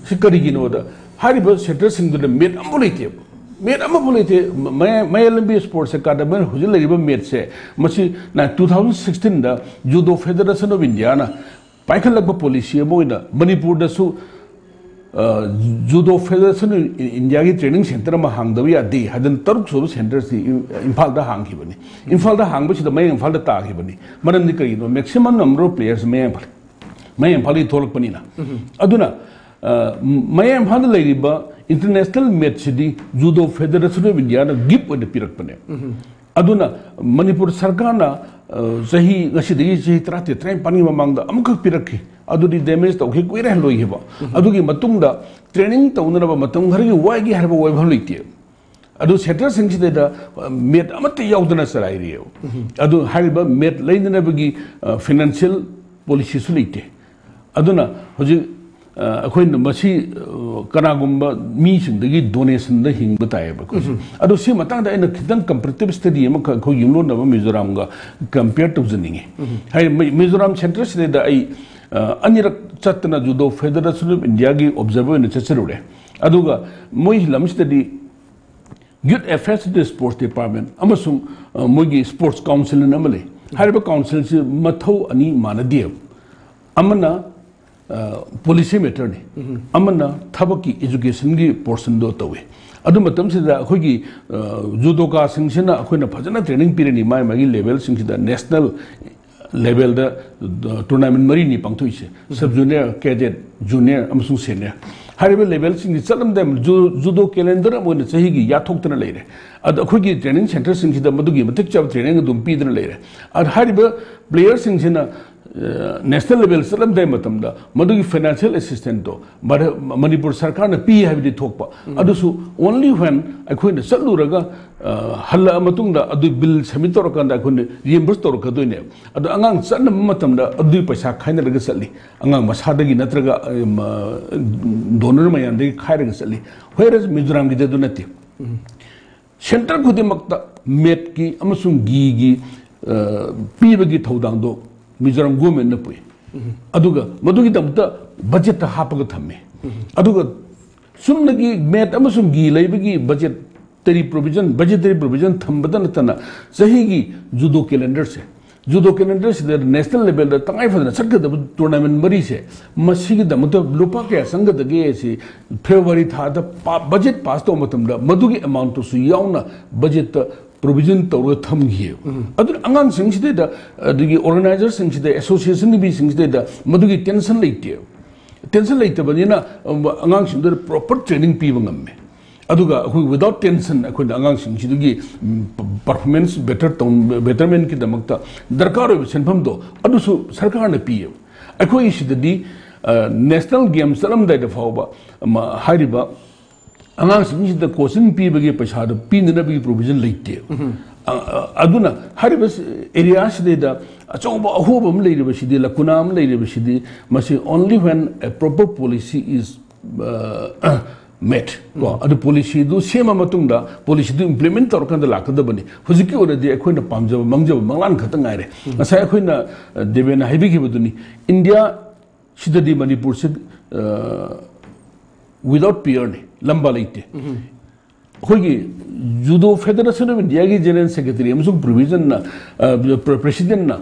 ꯁꯤ ꯀꯔꯤꯒꯤꯅꯣꯗ, ꯍꯥꯏꯔꯤꯕ ꯁꯦꯟꯇꯔꯁꯤꯡꯗꯨꯗ ꯃꯦꯠ ꯑꯃꯐꯥꯎ ꯂꯩꯇꯦꯕ꯫ ꯃꯦꯠ ꯑꯃꯐꯥꯎ ꯂꯩꯇꯦ꯫ ꯃꯌꯥꯏ, ꯃꯌꯥꯏ ꯂꯝꯕꯤ ꯁ꯭ꯄꯣꯔꯠꯁ ꯑꯦꯀꯥꯗꯃꯤꯅ ꯍꯧꯖꯤꯛ ꯂꯩꯔꯤꯕ ꯃꯦꯠꯁꯦ, ꯃꯁꯤ ꯅ-, two thousand sixteen ꯗ Judo Federation of Indiaꯅ ꯄꯥꯏꯈꯠꯂꯛꯄ ꯄꯣꯂꯤꯁꯤ ꯑꯃ ꯑꯣꯏꯅ ꯃꯅꯤꯄꯨꯔꯗꯁꯨ, ꯑ, Judo Federation of Indiaꯒꯤ ꯇ꯭ꯔꯦꯅꯤꯡ ꯁꯦꯟꯇꯔ ꯑꯃ ꯍꯥꯡꯗꯕ ꯌꯥꯗꯦ ꯍꯥꯏꯗꯅ ꯇꯔꯨꯛ ꯁꯨꯕ ꯁꯦꯟꯇꯔꯁꯤ ꯏꯝ-, ꯏꯝꯐꯥꯜꯗ ꯍꯥꯡꯈꯤꯕꯅꯤ꯫ ꯏꯝꯐꯥꯜꯗ ꯍꯥꯡꯕꯁꯤꯗ ꯃꯌꯥꯡ ꯏꯝꯐꯥꯜꯗ ꯇꯥꯈꯤꯕꯅꯤ꯫ ꯃꯔꯝꯗꯤ ꯀꯔꯤꯒꯤꯅꯣ? Maximum number of players ꯃꯌꯥꯡ ꯏꯝꯐꯥꯜ, ꯃꯌꯥꯡ ꯏꯝꯐꯥꯜꯗꯒꯤ ꯊꯣꯛꯂꯛꯄꯅꯤꯅ꯫ ꯑꯗꯨꯅ, ꯑ, ꯃꯌꯥꯡ ꯏꯝꯐꯥꯜꯗ ꯂꯩꯔꯤꯕ international matchꯁꯤꯗꯤ Judo Federation of Indiaꯅ gift ꯑꯣꯏꯅ ꯄꯤꯔꯛꯄꯅꯦ꯫ ꯑꯗꯨꯅ ꯃꯅꯤꯄꯨꯔ ꯁꯔꯀꯥꯔꯅ, ꯑ, ꯆꯍꯤ, ꯉꯁꯤꯗꯒꯤ ꯆꯍꯤ ꯇꯔꯥꯇꯔꯦꯠ, ꯇꯔꯥꯅꯤꯄꯥꯟꯒꯤ ꯃꯃꯥꯡꯗ ꯑꯃꯨꯛꯈꯛ ꯄꯤꯔꯛꯈꯤ꯫ ꯑꯗꯨꯗꯤ damage ꯇꯧꯈꯤ, ꯀꯨꯏꯔꯦ ꯂꯣꯏꯈꯤꯕ꯫ ꯑꯗꯨꯒꯤ ꯃꯇꯨꯡꯗ ꯇ꯭ꯔꯦꯅꯤꯡ ꯇꯧꯅꯅꯕ ꯃꯇꯝ ꯈꯔꯒꯤ ꯋꯥꯏꯒꯦ ꯍꯥꯏꯕ ꯋꯥꯐꯝ ꯂꯩꯇꯦ꯫ ꯑꯗꯨ ꯁꯦꯟꯇꯔꯁꯤꯡꯁꯤꯗꯩꯗ, ꯑ, ꯃꯦꯠ ꯑꯃꯠꯇ ꯌꯥꯎꯗꯅ ꯆꯂꯥꯏꯔꯤꯑꯕ꯫ ꯑꯗꯨ ꯍꯥꯏꯔꯤꯕ ꯃꯦꯠ ꯂꯩꯅꯅꯕꯒꯤ, ꯑ, ꯐꯥꯏꯅꯥꯟꯁꯤꯌꯦꯜ ꯄꯣꯂꯤꯁꯤꯁꯨ ꯂꯩꯇꯦ꯫ ꯑꯗꯨꯅ ꯍꯧꯖꯤꯛ, ꯑ, ꯑꯩꯈꯣꯏꯅ ꯃꯁꯤ, ꯑ, ꯀꯅꯥꯒꯨꯝꯕ ꯃꯤꯁꯤꯡꯗꯒꯤ ꯗꯣꯅꯦꯁꯟꯗ ꯍꯤꯡꯕ ꯇꯥꯏꯌꯦꯕ ꯑꯩꯈꯣꯏꯁꯦ꯫ ꯑꯗꯣ ꯁꯤ ꯃꯇꯥꯡꯗ ꯑꯩꯅ ꯈꯤꯇꯪ comparative study ꯑꯃꯈꯛ ꯑꯩꯈꯣꯏ ꯌꯨꯝꯂꯣꯟꯅꯕ ꯃꯤꯖꯣꯔꯥꯝꯒ compare ꯇꯧꯖꯅꯤꯡꯉꯤ꯫ ꯍꯥꯏꯗꯤ ꯃꯤ-, ꯃꯤꯖꯣꯔꯥꯝ ꯁꯦꯟꯇꯔꯁꯤꯗꯩꯗ ꯑꯩ, ꯑ, ꯑꯅꯤꯔꯛ ꯆꯠꯇꯅ Judo Federation of Indiaꯒꯤ observer ꯑꯣꯏꯅ ꯆꯠꯆꯔꯨꯔꯦ꯫ ꯑꯗꯨꯒ ꯃꯣꯏ ꯂꯝꯁꯤꯗꯗꯤ Youth Affairs and Sports Department ꯑꯃꯁꯨꯡ, ꯑ, ꯃꯣꯏꯒꯤ Sports Council ꯑꯅ ꯑꯃ ꯂꯩ꯫ ꯍꯥꯏꯔꯤꯕ councilꯁꯤ ꯃꯊꯧ ꯑꯅꯤ ꯃꯥꯟꯅꯗꯦꯕ꯫ ꯑꯃꯅ, ꯑ, policy matterꯅꯤ, ꯑꯃꯅ ꯊꯕꯛꯀꯤ educationꯒꯤ portionꯗꯣ ꯇꯧꯏ꯫ ꯑꯗꯨ ꯃꯇꯝꯁꯤꯗ ꯑꯩꯈꯣꯏꯒꯤ, ꯑ, ꯖꯨꯗꯣꯀꯥꯁꯤꯡꯁꯤꯅ ꯑꯩꯈꯣꯏꯅ ꯐꯖꯅ training ꯄꯤꯔꯅꯤ, ꯃꯥꯒꯤ ꯃꯥꯒꯤ levelꯁꯤꯡꯁꯤꯗ national levelꯗ, ꯑ, tournament ꯃꯔꯤꯅꯤ ꯄꯥꯡꯊꯣꯛꯏꯁꯦ, sub junior, cadet, junior ꯑꯃꯁꯨꯡ senior꯫ ꯍꯥꯏꯔꯤꯕ levelꯁꯤꯡꯁꯤ ꯆꯠꯂꯝꯗꯥꯏ ꯖꯨ-, ꯖꯨꯗꯣ calendar ꯑꯃ ꯑꯣꯏꯅ ꯆꯍꯤꯒꯤ ꯌꯥꯊꯣꯛꯇꯅ ꯂꯩꯔꯦ꯫ ꯑꯗ ꯑꯩꯈꯣꯏꯒꯤ training centreꯁꯤꯡꯁꯤꯗ ꯃꯗꯨꯒꯤ ꯃꯇꯤꯛ ꯆꯥꯕ training ꯑꯗꯨꯝ ꯄꯤꯗꯨꯅ ꯂꯩꯔꯦ꯫ ꯑꯗ ꯍꯥꯏꯔꯤꯕ playerꯁꯤꯡꯁꯤꯅ ꯅꯦꯁꯅꯦꯜ ꯂꯦꯚꯦꯜ ꯆꯠꯂꯝꯗꯥꯏ ꯃꯇꯝꯗ ꯃꯗꯨꯒꯤ ꯐꯥꯏꯅꯥꯟꯁꯤꯌꯦꯜ ꯑꯦꯁꯤꯁꯇꯦꯟꯁꯇꯣ ꯃꯅꯤꯄꯨꯔ ꯁꯔꯀꯥꯔꯅ ꯄꯤ ꯍꯥꯏꯕꯗꯤ ꯊꯣꯛꯄ, ꯑꯗꯨꯁꯨ only when ꯑꯩꯈꯣꯏꯅ ꯆꯠꯂꯨꯔꯒ ꯍꯜꯂꯛꯑ ꯃꯇꯨꯡꯗ ꯑꯗꯨ ꯕꯤꯜ ꯁꯕꯃꯤꯠ ꯇꯧꯔꯀꯥꯟꯗ ꯑꯩꯈꯣꯏꯅ ꯔꯤꯑꯦꯝꯕꯔꯁ ꯇꯧꯔꯛꯀꯗꯣꯏꯅꯦꯕ꯫ ꯑꯗꯣ ꯑꯉꯥꯡ ꯆꯠꯅꯕ ꯃꯇꯝꯗ ꯑꯗꯨꯒꯤ ꯄꯩꯁꯥ ꯈꯥꯏꯅꯔꯒ ꯆꯠꯂꯤ, ꯑꯉꯥꯡ ꯃꯁꯥꯗꯒꯤ ꯅꯠꯇ꯭ꯔꯒ ꯗꯣꯅꯔ ꯃꯌꯥꯝꯗꯒꯤ ꯈꯥꯏꯔꯒ ꯆꯠꯂꯤ꯫ ꯍꯣꯏꯔꯁ ꯃꯤꯖꯣꯔꯥꯝꯒꯤꯗꯤ ꯑꯗꯨ ꯅꯠꯇꯦ꯫ ꯁꯦꯟꯇꯔ ꯈꯨꯗꯤꯡꯃꯛꯇ ꯃꯦꯠꯀꯤ ꯑꯃꯁꯨꯡ ꯒꯤꯒꯤ ꯄꯤꯕꯒꯤ ꯊꯧꯗꯥꯡꯗꯣ ꯃꯤꯖꯣꯔꯥꯝ ꯒꯣꯔꯃꯦꯟꯅ ꯄꯨꯏ꯫ ꯑꯗꯨꯒ ꯃꯗꯨꯒꯤꯗꯃꯛꯇ ꯕꯖꯦꯠꯇ ꯍꯥꯞꯄꯒ ꯊꯝꯃꯤ꯫ ꯑꯗꯨꯒ ꯆꯨꯝꯅꯒꯤ ꯃꯦꯠ ꯑꯃꯁꯨꯡ ꯒꯤ ꯂꯩꯕꯒꯤ ꯕꯖꯦꯠꯇꯔꯤ ꯄ꯭ꯔꯣꯚꯤꯖꯟ, ꯕꯖꯦꯇꯔꯤ ꯄ꯭ꯔꯣꯚꯤꯖꯟ ꯊꯝꯕꯗ ꯅꯠꯇꯅ ꯆꯍꯤꯒꯤ ꯖꯨꯗꯣ ꯀꯦꯂꯦꯟꯗꯔꯁꯦ, ꯖꯨꯗꯣ ꯀꯦꯂꯦꯟꯗꯔꯁꯤꯗ ꯅꯦꯁꯅꯦꯜ ꯂꯦꯚꯦꯜꯗ ꯇꯉꯥꯏ ꯐꯗꯅ ꯆꯠꯀꯗꯕ ꯇꯣꯔꯅꯥꯃꯦꯟ ꯃꯔꯤꯁꯦ, ꯃꯁꯤꯒꯤꯗꯃꯛꯇ ꯂꯨꯄꯥ ꯀꯌꯥ ꯆꯪꯒꯗꯒꯦ ꯁꯤ ꯐꯦꯕ꯭ꯔꯨꯋꯥꯔꯤ ꯊꯥꯗ ꯕꯖꯦꯠ ꯄꯥꯁ ꯇꯧꯕ ꯃꯇꯝꯗ ꯃꯗꯨꯒꯤ ꯑꯦꯃꯥꯎꯟꯠꯇꯨꯁꯨ ꯌꯥꯎꯅ ꯕꯖꯦꯠꯇ ꯄ꯭ꯔꯣꯚꯤꯖꯟ ꯇꯧꯔꯒ ꯊꯝꯈꯤꯑꯕ꯫ ꯑꯗꯨꯅ ꯑꯉꯥꯡꯁꯤꯡꯁꯤꯗꯩꯗ, ꯑꯗꯒꯤ ꯑꯣꯔꯒꯅꯥꯏꯖꯔꯁꯤꯡꯁꯤꯗ, ꯑꯦꯁꯣꯁꯤꯌꯦꯁꯟꯒꯤ ꯃꯤꯁꯤꯡꯁꯤꯗꯩꯗ ꯃꯗꯨꯒꯤ ꯇꯦꯟꯁꯟ ꯂꯩꯇꯦꯕ꯫ ꯇꯦꯟꯁꯟ ꯂꯩꯇꯕꯅꯤꯅ ꯑꯉꯥꯡꯁꯤꯡꯗꯨꯗ ꯄ꯭ꯔꯣꯄꯔ ꯇ꯭ꯔꯦꯅꯤꯡ ꯄꯤꯕ ꯉꯝꯃꯦ꯫ ꯑꯗꯨꯒ ꯑꯩꯈꯣꯏ without tension ꯑꯩꯈꯣꯏꯅ ꯑꯉꯥꯡꯁꯤꯡꯁꯤꯗꯒꯤ ꯄꯔꯐꯣꯔꯃꯦꯟꯁ ꯕꯦꯇꯔ ꯇꯧ, ꯕꯦꯇꯔꯃꯦꯟꯒꯤꯗꯃꯛꯇ ꯗꯔꯀꯥꯔ ꯑꯣꯏꯕ ꯁꯦꯟꯐꯝꯗꯣ ꯑꯗꯨꯁꯨ ꯁꯔꯀꯥꯔꯅ ꯄꯤꯌꯦꯕ꯫ ꯑꯩꯈꯣꯏ ꯁꯤꯗꯗꯤ ꯅꯦꯁꯅꯦꯜ ꯒꯦꯝ ꯆꯠꯂꯝꯗꯥꯏꯗ ꯐꯥꯎꯕ ꯍꯥꯏꯔꯤꯕ ꯑꯉꯥꯡꯁꯤꯡꯁꯤꯗ ꯀꯣꯆꯤꯡ ꯄꯤꯕꯒꯤ ꯄꯩꯁꯥꯗꯣ ꯄꯤꯅꯅꯕꯒꯤ ꯄ꯭ꯔꯣꯚꯤꯖꯟ ꯂꯩꯇꯦꯕ꯫ ꯑꯗꯨꯅ ꯍꯥꯏꯔꯤꯕ ꯑꯦꯔꯤꯌꯥꯁꯤꯗꯩꯗ ꯑꯆꯧꯕ ꯑꯍꯣꯕ ꯑꯃ ꯂꯩꯔꯤꯕꯁꯤꯗꯤ, ꯂꯀꯨꯅꯥ ꯑꯃ ꯂꯩꯔꯤꯕꯁꯤꯗꯤ, ꯃꯁꯤ only when a proper policy is made, ꯀꯣ, ꯑꯗꯨ ꯄꯣꯂꯤꯁꯤꯗꯨ ꯁꯦꯝꯃ ꯃꯇꯨꯡꯗ ꯄꯣꯂꯤꯁꯤꯗꯨ ꯏꯝꯄ꯭ꯂꯤꯃꯦꯟ ꯇꯧꯔꯀꯥꯟꯗ ꯂꯥꯛꯀꯗꯕꯅꯤ꯫ ꯍꯧꯖꯤꯛꯀꯤ ꯑꯣꯏꯅꯗꯤ ꯑꯩꯈꯣꯏꯅ ꯄꯥꯝꯖꯕ ꯃꯪꯖꯕ ꯃꯪꯂꯥꯟ ꯈꯛꯇ ꯉꯥꯏꯔꯦ꯫ ꯉꯁꯥꯏ ꯑꯩꯈꯣꯏꯅ ꯗꯦꯕꯦꯟꯅ ꯍꯥꯏꯕꯤꯈꯤꯕꯗꯨꯅꯤ, ꯏꯟꯗꯤꯌꯥ ꯁꯤꯗꯗꯤ ꯃꯅꯤꯄꯨꯔꯁꯤ without peerꯅꯤ, ꯂꯝꯕꯥ ꯂꯩꯇꯦ꯫ ꯑꯩꯈꯣꯏꯒꯤ ꯖꯨꯗꯣ ꯐꯦꯗꯔꯦꯁꯟ ꯑꯣꯐ ꯏꯟꯗꯤꯌꯥꯒꯤ ꯖꯦꯅꯔꯦꯜ ꯁꯦꯀ꯭ꯔꯦꯇꯔꯤ ꯑꯃꯁꯨꯡ ꯄ꯭ꯔꯣꯚꯤꯖꯟꯅ, ꯄ꯭ꯔꯦꯁꯤꯗꯦꯟꯠꯅ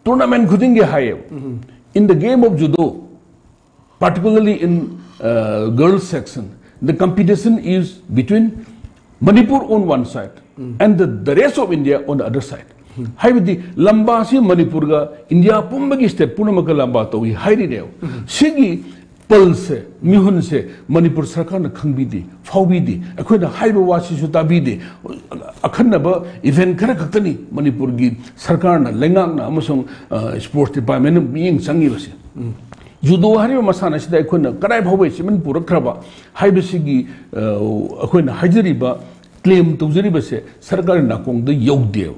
ꯇꯣꯔꯅꯥꯃꯦꯟ ꯈꯨꯗꯤꯡꯒꯤ ꯍꯥꯏꯌꯦꯕ, "In the game of judo, particularly in girls section, the competition is between Manipur on one side and the, the rest of India on the other side." ꯍꯥꯏꯕꯗꯤ ꯂꯝꯕꯥꯁꯤ ꯃꯅꯤꯄꯨꯔꯒ India ꯄꯨꯝꯕꯒꯤ state ꯄꯨꯝꯅꯃꯛꯀ ꯂꯝꯕꯥ ꯇꯧꯏ ꯍꯥꯏꯔꯤꯅꯦꯕ꯫ ꯁꯤꯒꯤ ꯄꯜꯁꯁꯦ, ꯃꯤꯍꯨꯟꯁꯦ ꯃꯅꯤꯄꯨꯔ ꯁꯔꯀꯥꯔꯅ ꯈꯪꯕꯤꯗꯦ, ꯐꯥꯎꯕꯤꯗꯦ꯫ ꯑꯩꯈꯣꯏꯅ ꯍꯥꯏꯕ ꯋꯥꯁꯤꯁꯨ ꯇꯥꯕꯤꯗꯦ꯫ ꯑꯈꯟꯅꯕ ꯏꯚꯦꯟꯠ ꯈꯔ ꯈꯛꯇꯅꯤ ꯃꯅꯤꯄꯨꯔꯒꯤ ꯁꯔꯀꯥꯔꯅ, ꯂꯩꯉꯥꯛꯅ ꯑꯃꯁꯨꯡ, ꯑ, ꯁ꯭ꯄꯣꯔꯠꯁ ꯗꯤꯄꯥꯔꯠꯃꯦꯟꯅ ꯃꯤꯠꯌꯦꯡ ꯆꯪꯉꯤꯕꯁꯦ꯫ ꯖꯨꯗꯣ ꯍꯥꯏꯔꯤꯕ ꯃꯁꯥꯟꯅ ꯑꯁꯤꯗ ꯑꯩꯈꯣꯏꯅ ꯀꯗꯥꯏ ꯐꯥꯎꯕ ꯑꯦꯆꯤꯞꯃꯦꯟ ꯄꯨꯔꯛꯈ꯭ꯔꯕ ꯍꯥꯏꯕꯁꯤꯒꯤ, ꯑ, ꯑꯩꯈꯣꯏꯅ ꯍꯥꯏꯖꯔꯤꯕ, ꯀ꯭ꯂꯦꯝ ꯇꯧꯖꯔꯤꯕꯁꯦ ꯁꯔꯀꯥꯔꯒꯤ ꯅꯥꯀꯣꯡꯗ ꯌꯧꯗꯦꯕ꯫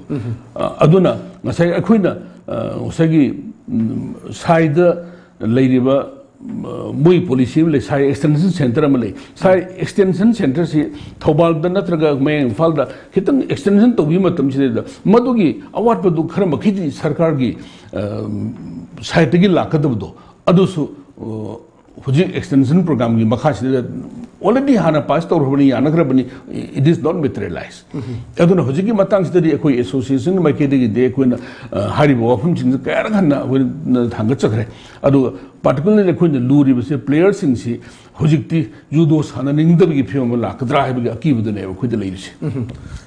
ꯑ, ꯑꯗꯨꯅ ꯉꯁꯥꯏ ꯑꯩꯈꯣꯏꯅ, ꯑ, ꯉꯁꯥꯏꯒꯤ, ꯎꯝ, ꯁꯥꯏꯗ ꯂꯩꯔꯤꯕ, ꯎꯝ, ꯃꯣꯏ ꯄꯣꯂꯤꯁꯤ ꯑꯃ ꯂꯩ, ꯁꯥꯏ ꯑꯦꯛꯁꯇꯦꯟꯁꯟ ꯁꯦꯟꯇꯔ ꯑꯃ ꯂꯩ꯫ ꯁꯥꯏ ꯑꯦꯛꯁꯇꯦꯟꯁꯟ ꯁꯦꯟꯇꯔꯁꯤ ꯊꯧꯕꯥꯜꯗ ꯅꯠꯇ꯭ꯔꯒ ꯃꯌꯥꯡ ꯏꯝꯐꯥꯜꯗ ꯈꯤꯇꯪ ꯑꯦꯛꯁꯇꯦꯟꯁꯟ ꯇꯧꯕꯤꯕ ꯃꯇꯝꯁꯤꯗꯩꯗ ꯃꯗꯨꯒꯤ ꯑꯋꯥꯠꯄꯗꯨ ꯈꯔ ꯃꯈꯩꯗꯤ ꯁꯔꯀꯥꯔꯒꯤ, ꯑ, ꯁꯥꯏꯠꯇꯒꯤ ꯂꯥꯛꯀꯗꯕꯗꯣ ꯑꯗꯨꯁꯨ, ꯑ, ꯍꯧꯖꯤꯛ ꯑꯦꯛꯁꯇꯦꯟꯁꯟ ꯄ꯭ꯔꯣꯒ꯭ꯔꯥꯝꯒꯤ ꯃꯈꯥꯁꯤꯗ ꯑꯣꯜꯔꯦꯗꯤ ꯍꯥꯟꯅ pass ꯇꯧꯈ꯭ꯔꯕꯅꯤ, ꯌꯥꯅꯈ꯭ꯔꯕꯅꯤ, it is not materialize꯫ ꯑꯗꯨꯅ ꯍꯧꯖꯤꯛꯀꯤ ꯃꯇꯥꯡꯁꯤꯗꯗꯤ ꯑꯩꯈꯣꯏ ꯑꯦꯁꯣꯁꯤꯌꯦꯁꯟꯒꯤ ꯃꯥꯏꯀꯩꯗꯒꯤꯗꯤ ꯑꯩꯈꯣꯏꯅ, ꯑ, ꯍꯥꯏꯔꯤꯕ ꯋꯥꯐꯝꯁꯤꯡꯁꯦ ꯀꯌꯥꯔꯛ ꯍꯟꯅ ꯑꯩꯈꯣꯏꯅ ꯊꯥꯡꯒꯠꯆꯈ꯭ꯔꯦ꯫ ꯑꯗꯨꯒ ꯄꯥꯔꯇꯤꯀꯨꯂꯔꯂꯤ ꯑꯩꯈꯣꯏꯅ ꯂꯨꯔꯤꯕꯁꯦ ꯄ꯭ꯂꯦꯌꯔꯁꯤꯡꯁꯤ ꯍꯧꯖꯤꯛꯇꯤ ꯖꯨꯗꯣ ꯁꯥꯟꯅꯅꯤꯡꯗꯕꯒꯤ ꯐꯤꯕꯝ ꯑꯃ ꯂꯥꯛꯀꯗ꯭ꯔꯥ ꯍꯥꯏꯕꯒꯤ ꯑꯀꯤꯕꯗꯨꯅꯦꯕ ꯑꯩꯈꯣꯏꯗ ꯂꯩꯔꯤꯁꯦ꯫